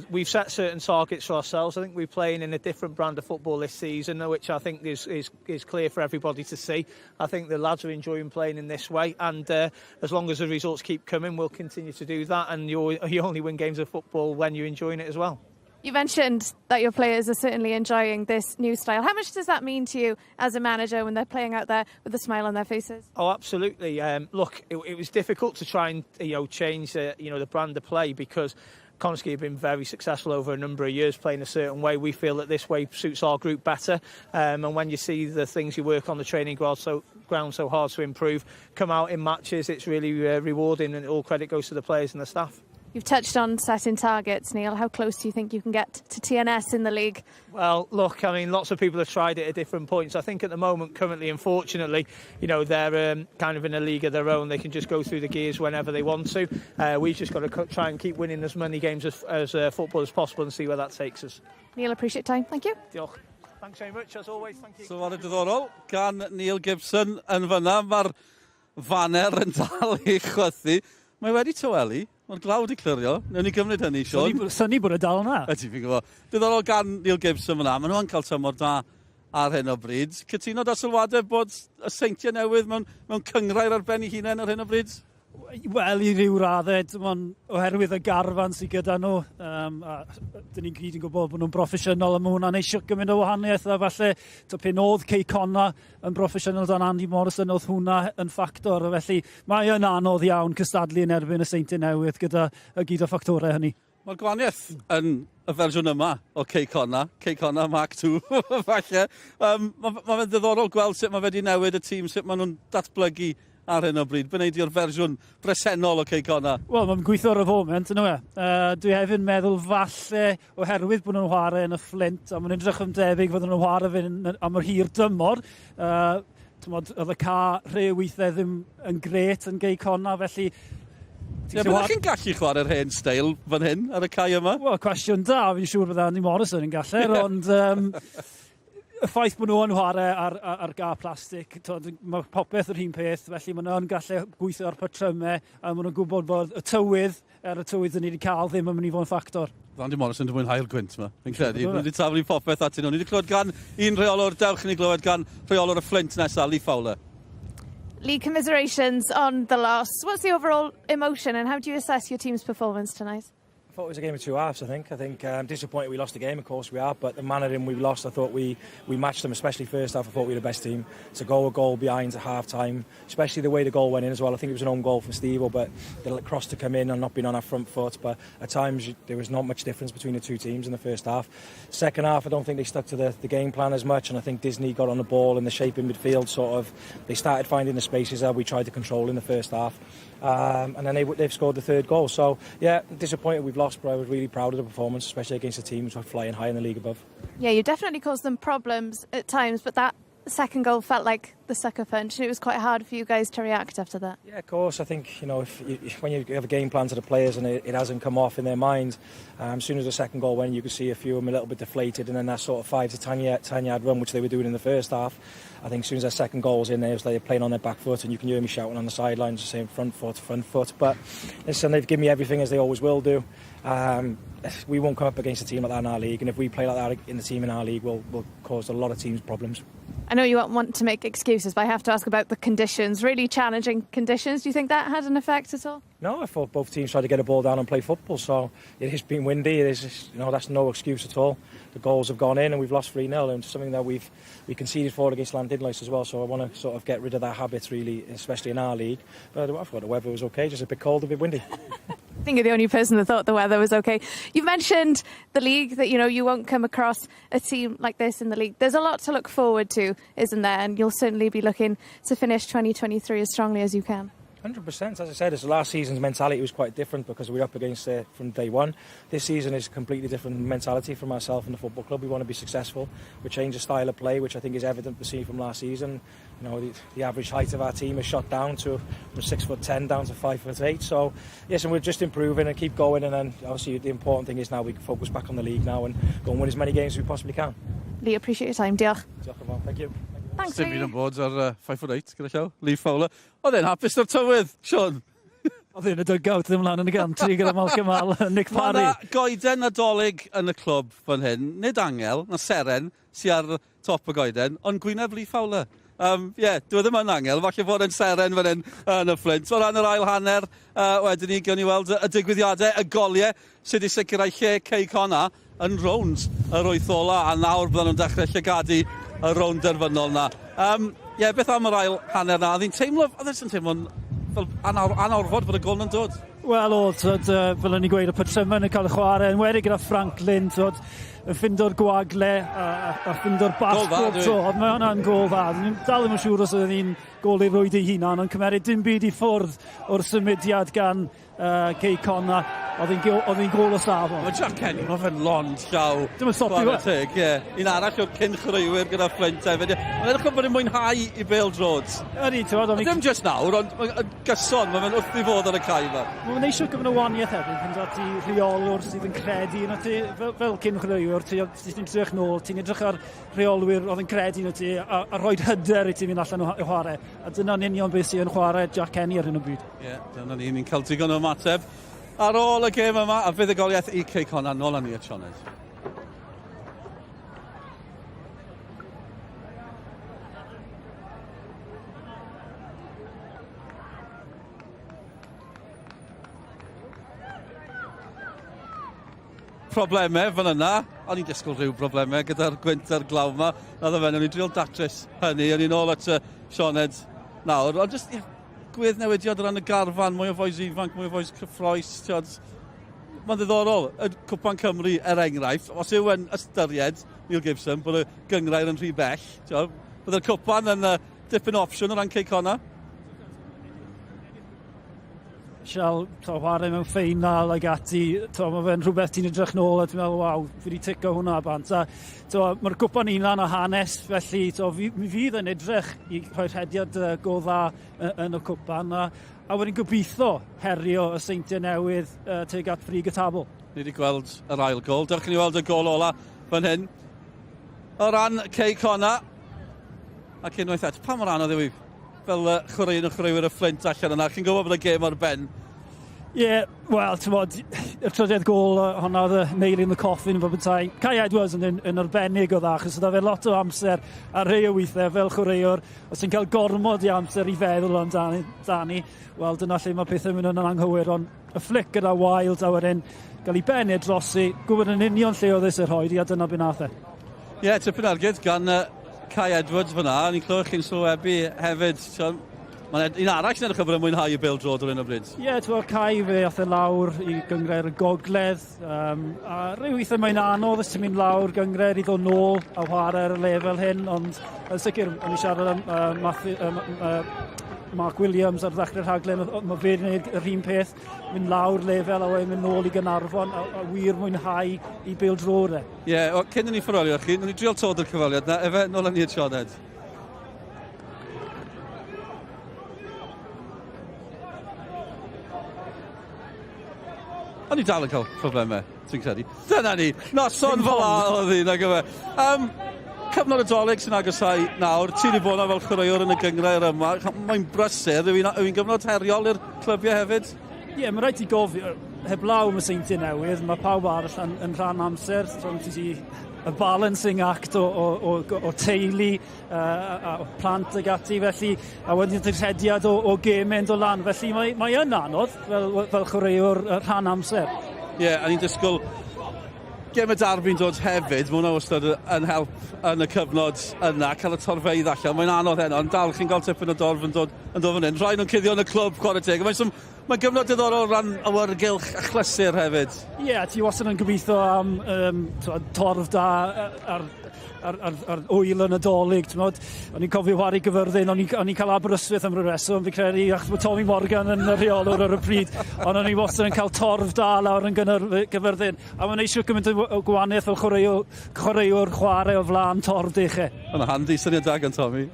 we've set certain targets for ourselves. I think we're playing in a different brand of football this season, which I think is clear for everybody to see. I think the lads are enjoying playing in this way, and as long as the results keep coming, we'll continue to do that. And you only win games of football when you're enjoying it as well. You mentioned that your players are certainly enjoying this new style. How much does that mean to you as a manager when they're playing out there with a smile on their faces? Oh, absolutely. Look, it was difficult to try and change the brand of play because Connah's Quay have been very successful over a number of years playing a certain way. We feel that this way suits our group better. And when you see the things you work on the training ground so hard to improve come out in matches, it's really rewarding, and all credit goes to the players and the staff. You've touched on setting targets, Neil. How close do you think you can get to TNS in the league? Well, look, I mean, lots of people have tried it at different points. I think at the moment, currently, unfortunately, they're kind of in a league of their own. They can just go through the gears whenever they want to. We've just got to try and keep winning as many games as football as possible and see where that takes us. Neil, appreciate time. Thank you. Diolch. Thanks very much, as always. Thank you. So mae'n diddorol gan Neil Gibson yn fyna. Mae'r faner yn dal i chwythu. Mae wedi tawelu, mae'r glaw wedi clirio. Newn ni gymryd hynny, Sean. Synnu bod e dal yna. Ydy, fi'n gwybod. Diddorol gan Neil Gibson fyna. Maen nhw'n cael tymor da ar hyn o bryd. Cytuno da sylwadau bod y Seintiau Newydd mewn cynghrair ar ben ei hunain ar hyn o bryd? Wel, i ryw raddau, dim ond oherwydd y garfan sydd gyda nhw. A dyn ni'n gyd yn gwybod bod nhw'n broffesiynol, a mae hwnna'n eisiau gymaint o wahaniaeth, a falle to pen oedd Cei Connah yn broffesiynol dan Andy Morrison, oedd hwnna yn ffactor. Felly mae yn anodd iawn cystadlu yn erbyn y Seintiau Newydd gyda y gyd o ffactorau hynny. Mae'r gwahaniaeth yn y fersiwn yma o Cei Connah, Cei Connah Mark II, falle. Mae fe'n ddiddorol gweld sut mae fe wedi newid y tîm, sut maen nhw'n datblygu ar hyn o bryd. Be wnei di o'r fersiwn bresennol o Cei Connah? Wel, mae'n gweithio ar y foment, yn e? Dwi hefyd yn meddwl falle oherwydd bod nhw'n chwarae yn y Fflint, a mae'n edrych yn debyg fod nhw'n chwarae fe am yr hir dymor. T'mod, oedd y cae rhai weithiau ddim yn grêt yn Gei Connah, felly Ie, byddech chi'n gallu chwarae'r hen steil fan hyn ar y cae yma? Wel, cwestiwn da, fi'n siŵr bydd Andy Morrison yn gallu, ond y ffaith bod nhw yn chwarae ar gae plastig, t'od, mae popeth yr un peth, felly maen nhw'n gallu gweithio ar patrymau, a maen nhw'n gwybod bod y tywydd, er y tywydd dyn ni wedi cael ddim yn mynd i fod yn ffactor. Andy Morrison wedi mwynhau'r gwynt yma, fi'n credu. Mae wedi taflu popeth atyn nhw. Ni wedi clywed gan un rheolwr, dewch i ni glywed gan rheolwr y Fflint nesaf, Lee Fowler. Lee, commiserations on the loss. What's the overall emotion and how do you assess your team's performance tonight? I thought it was a game of two halves, I think. I think disappointed we lost the game, of course we are, but the manner in we lost, I thought we matched them, especially first half. I thought we were the best team. To go a goal behind at half time, especially the way the goal went in as well. I think it was an own goal from Steve, but the cross to come in and not being on our front foot. But at times there was not much difference between the two teams in the first half. Second half, I don't think they stuck to the game plan as much, and I think Disney got on the ball in the shape in midfield. Sort of, they started finding the spaces that we tried to control in the first half. And then they've scored the third goal. So, yeah, disappointed we've lost, but I was really proud of the performance, especially against the teams who are flying high in the league above. Yeah, you definitely caused them problems at times, but that second goal felt like the sucker punch, and it was quite hard for you guys to react after that. Yeah, of course. I think, you know, if you, when you have a game plan to the players and it, it hasn't come off in their minds, um, as soon as the second goal went, you could see a few of them a little bit deflated, and then that sort of five to ten yard, 10 yard run, which they were doing in the first half, I think as soon as that second goal was in there, it was like they're playing on their back foot, and you can hear me shouting on the sidelines, saying front foot, front foot. But listen, they've given me everything as they always will do. Um, we won't come up against a team like that in our league, and if we play like that in the team in our league, we'll, we'll cause a lot of teams problems. I know you won't want to make excuses, but I have to ask about the conditions. Really challenging conditions. Do you think that had an effect at all? No, I thought both teams tried to get a ball down and play football. So it has been windy. It is, you know, that's no excuse at all. The goals have gone in and we've lost 3-0 and something that we've we conceded for against Llandudno as well. So I want to sort of get rid of that habit really, especially in our league. But I thought the weather was okay, just a bit cold, a bit windy. I think you're the only person that thought the weather was okay. You've mentioned the league that you know you won't come across a team like this in the league. There's a lot to look forward to, isn't there? And you'll certainly be looking to finish 2023 as strongly as you can. 100%. As I said, it's last season's mentality was quite different because we were up against it from day one. This season is a completely different mentality for myself and the football club. We want to be successful. We change the style of play, which I think is evident to see from last season. You know, the, the average height of our team has shot down to from six foot ten down to five foot eight. So, yes, and we're just improving and keep going. And then obviously the important thing is now we can focus back on the league now and go and win as many games as we possibly can. Lee, appreciate your time. Diolch. Diolch yn fawr. Thank you. Thanks, Dim Lee. byd yn bod ar uh, 5 foot 8 gyda llaw. Lee Fowler. Oedd e'n hapus o'r tywydd, Sean. Oedd e'n y dugout ddim lan yn y gantry gyda Malcolm Al a Nick Mae Parry. yna goeden nadolig yn y clwb fan hyn. Nid angel, na seren sy ar top y goeden, ond gwyneb Lee Fowler. Um, ie, yeah, dwi e ddim yn angel, falle bod yn seren fan hyn yn y Fflint. O ran yr ail hanner, uh, wedyn ni, gawn ni weld y digwyddiadau, y goliau sydd wedi sicrhau lle Cei Connah yn rownd yr wyth ola, a nawr byddan nhw'n dechrau llygadu y rownd derfynol na. Um, ie, yeah, beth am yr ail hanner na? Oedd hi'n teimlo, oedd e'n teimlo'n fel anor, anorfod bod y gol yn dod? Wel oedd, twyd, uh, fel o'n i'n gweud, y patrymau yn cael y chwarae, yn wedi gyda Franklin, twyd, yn ffindo'r gwagle a, a, a ffindo'r bas bob tro. Ond mae hwnna'n gol dda. Ni'n dal ddim yn siŵr os oedd hi'n gol ei rwyd ei hunan, ond cymeryd dim byd i ffwrdd o'r symudiad gan uh, Cei Connah, oedd hi'n gôl o safon. Mae Jack Kenny, mae fe'n lond llaw. Dim yn stopio fe. Teg, ie. Un arall o'r cyn chwaraewyr gyda Flint hefyd. Mae'n edrych bod yn mwynhau i bêl drod. Ydy, ti'n bod. Dim just nawr, ond yn gyson, mae fe'n wrth i fod ar y cae yma. Mae'n neis o gyfnod o waniaeth hefyd, pan dod ti rheolwr sydd yn credu yno ti, fel, fel cyn chwaraewr, ti'n ti edrych nôl, ti'n edrych ar rheolwyr oedd yn credu yno ti, a, a rhoi hyder i ti fynd allan o chwarae. A dyna'n union beth sydd yn chwarae Jack Kenny ar hyn o bryd. Ie, yeah, dyna ni, ni'n cael digon o ymateb ar ôl y gêm yma, a fuddugoliaeth i Cei Connah, nôl â ni at Sioned. Problemau fan yna. O'n i'n disgwyl rhyw broblemau gyda'r gwynt a'r glaw yma. Naddo fe, o'n i'n driol datrys hynny. O'n i'n ôl at uh, Sioned nawr. Ond jyst yeah, gwedd newidiad o ran y garfan, mwy o fois ifanc, mwy o fois cyffroes. Mae'n ddiddorol, y Cwpan Cymru er enghraifft, os yw yn ystyried Neil Gibson bod y gyngrair yn rhy bell, bydd y cwpan yn uh, dipyn o opsiwn o ran Cei Connah. Sial, to, chwarae mewn ffeinal ag ati, to, mae fe'n rhywbeth ti'n edrych nôl a ti'n meddwl, waw, fi wedi tico hwnna bant. A to, mae'r gwpan unan o hanes, felly to, fi, mi fydd yn edrych i rhoi rhediad uh, go dda yn y cwpan. A, a wedyn gobeithio herio y seintiau newydd uh, tuag at frig y tabl. Ni wedi gweld yr ail gol. Dewch i ni weld y gol ola fan hyn. O ran Cei Connah, ac unwaith eto, pa mor anodd yw i fel uh, chwaraeon o chwaraewyr y Fflint allan yna? Chi'n gwybod bod y gêm ar ben? Ie, yeah, wel, ti'n bod, y trydydd gol honna oedd y nail in the coffin fel bethau. Kai Edwards yn, yn, yn arbennig o dda, achos oedd fe lot o amser ar rhai o weithiau fel chwaraewr. Os ti'n cael gormod i amser i feddwl amdani, dani, wel, dyna lle mae pethau'n mynd yn anghywir, ond y fflic gyda Wild a wedyn gael ei ben e drosi, gwybod yn union lle oedd eisiau rhoi a dyna beth nath e. Ie, yeah, tipyn argyd gan uh, Kai Edwards fyna. Ni'n clywed chi'n sylwebu hefyd. So, Mae'n un arall sy'n edrych bod yn mwynhau y bêl drod ar hyn o bryd. Ie, yeah, ti'n Kai fe ath e lawr i gyngrair y gogledd. Um, a rhyw weithiau mae'n anodd os ti'n mynd lawr gyngrair i ddod nôl a chwarae ar y lefel hyn, ond yn sicr, o'n i siarad am uh, Matthew, uh, uh, Mark Williams ar ddechrau'r rhaglen, mae fe wedi gwneud yr un peth, mynd lawr lefel a wedyn mynd nôl i Gynarfon a, a wir mwynhau i bêl-droed e. Ie, yeah, cyn i ni ffarwelio chi, wnawn ni drial tod o'r cyfweliad na, efe, nôl â ni at Sioned. O'n i dal yn cael problemau, ti'n credu. Dyna ni, noson fel la oedd hi, nag yfe. Um, cyfnod y dolyg sy'n agosau nawr, ti wedi bod yna fel chwaraewr yn y gyngrair yma, mae'n brysur, yw hi'n gyfnod heriol i'r clybiau hefyd? Ie, yeah, mae rhaid ti gofio, heblaw am y seintiau newydd, mae pawb arall yn, yn rhan amser, so ti si y balancing act o, o, o, o teulu uh, a, a plant ag ati, felly, a wedyn y rhediad o, o gemau'n dod lan, felly mae, mae yn anodd fel, fel chwaraewr rhan amser. Ie, yeah, a ni'n disgwyl gem y darbi'n dod hefyd, mae hwnna wastad yn help yn y cyfnod yna, cael y torfeydd allan, mae'n anodd heno, ond dal chi'n cael tipyn o dorf yn dod, yn dod fan hyn. Rhai nhw'n cuddio yn y clwb, chwarae teg. Mae'n mae'n gyfnod diddorol o ran awyrgylch achlysur hefyd. Ie, yeah, ti wastad yn gobeithio am um, torf da ar ar, ar, ar wyl y Nadolig, ti'n modd. O'n i'n cofio whare i Gyfyrddin, o'n i'n cael Aberystwyth am ryw reswm, fi credu, achos bod Tommy Morgan yn y rheolwr ar y pryd, ond o'n i wastad yn cael torf da lawr yn Gyfyrddin. A mae'n eisiau gymaint o gwahaniaeth fel chwaraewr, chwaraewr chwarae o flaen torf dechau. Mae'n handi, syniad da gan Tommy.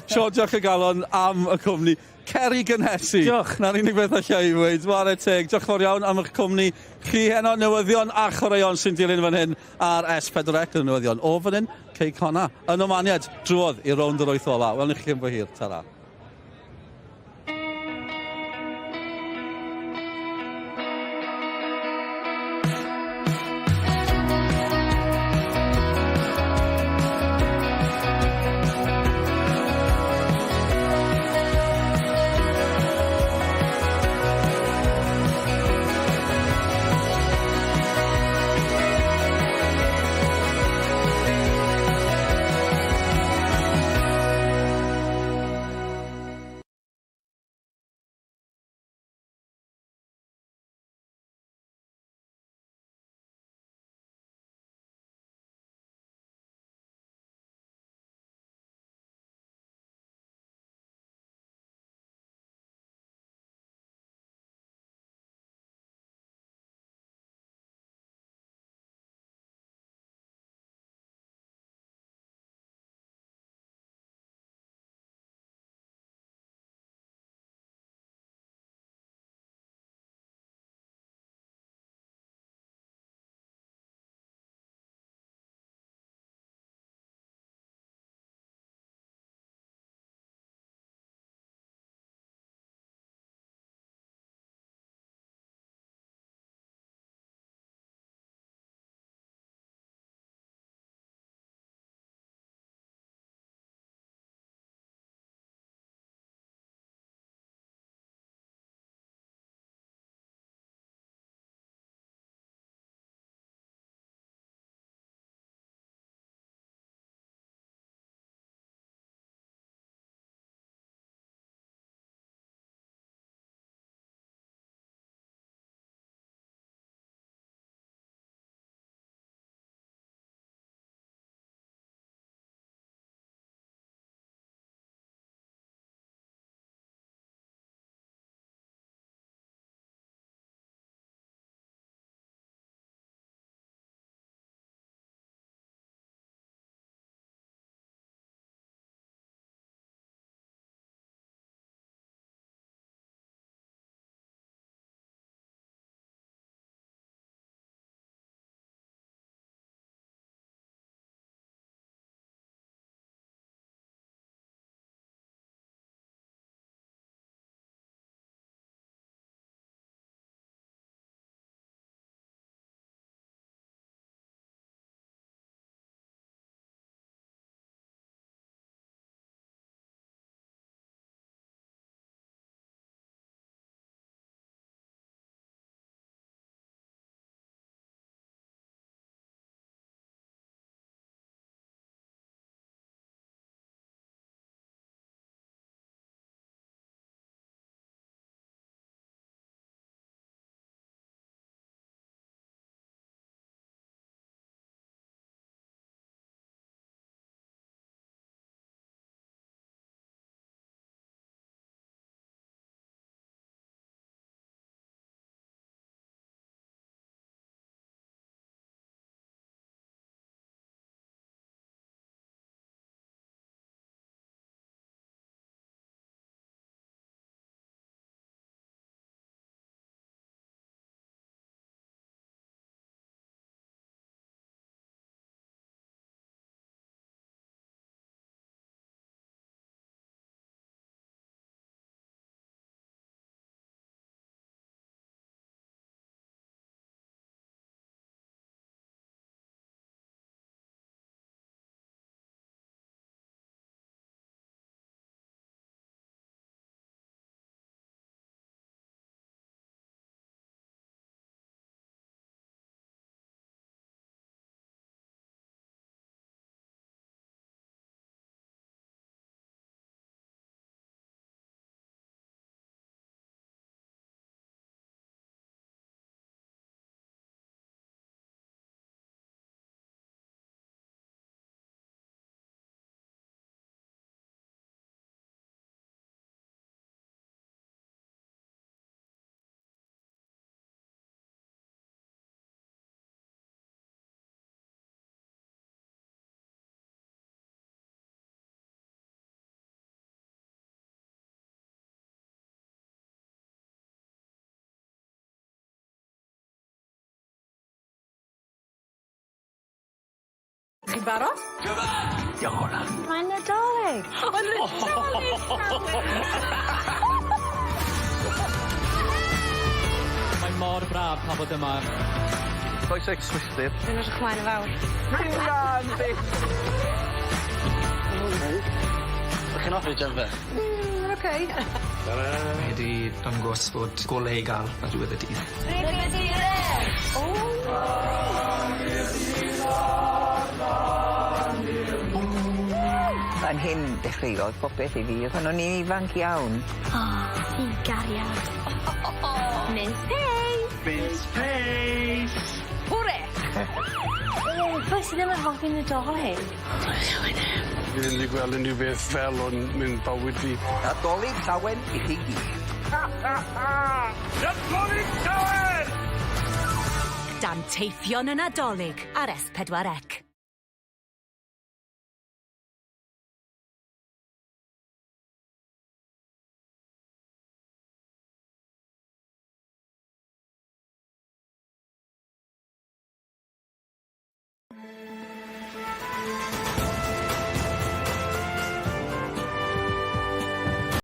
Sean, diolch o galon am y cwmni. Cer i gynhesu. Diolch. 'Na'r unig beth alla i ddweud. Whare teg. Diolch yn fawr iawn am eich cwmni chi heno. Newyddion a chwaraeon sy'n dilyn fan hyn ar S4C. Y newyddion o fan hyn, Cei Conna. Yn Omaniad, drwodd i rownd yr wyth ola. Welwn ni chi cyn bo hir. Ta-ra. Chi'n barod? Mae'n Nadolig. Mae'n Nadolig! Mae mor braf cael bod yma. Croeso i'r Swistir. Dwi'n edrych ymlaen yn fawr. Ydych chi'n hoffi jumper? Oce. Mae 'di dangos fod gole i ga'l ar diwedd y dydd. Fan hyn dechreuodd popeth i fi pan o'n i'n ifanc iawn. O, fi'n gariad. Mince pies! Mince pies! Hwre! O, pwy sydd ddim yn hoffi Nadolig? Fi ddim 'di gweld unryw beth fel 'wn mewn bywyd fi. Nadolig llawen i chi gyd. Nadolig llawen! Danteithion y Nadolig ar S4C.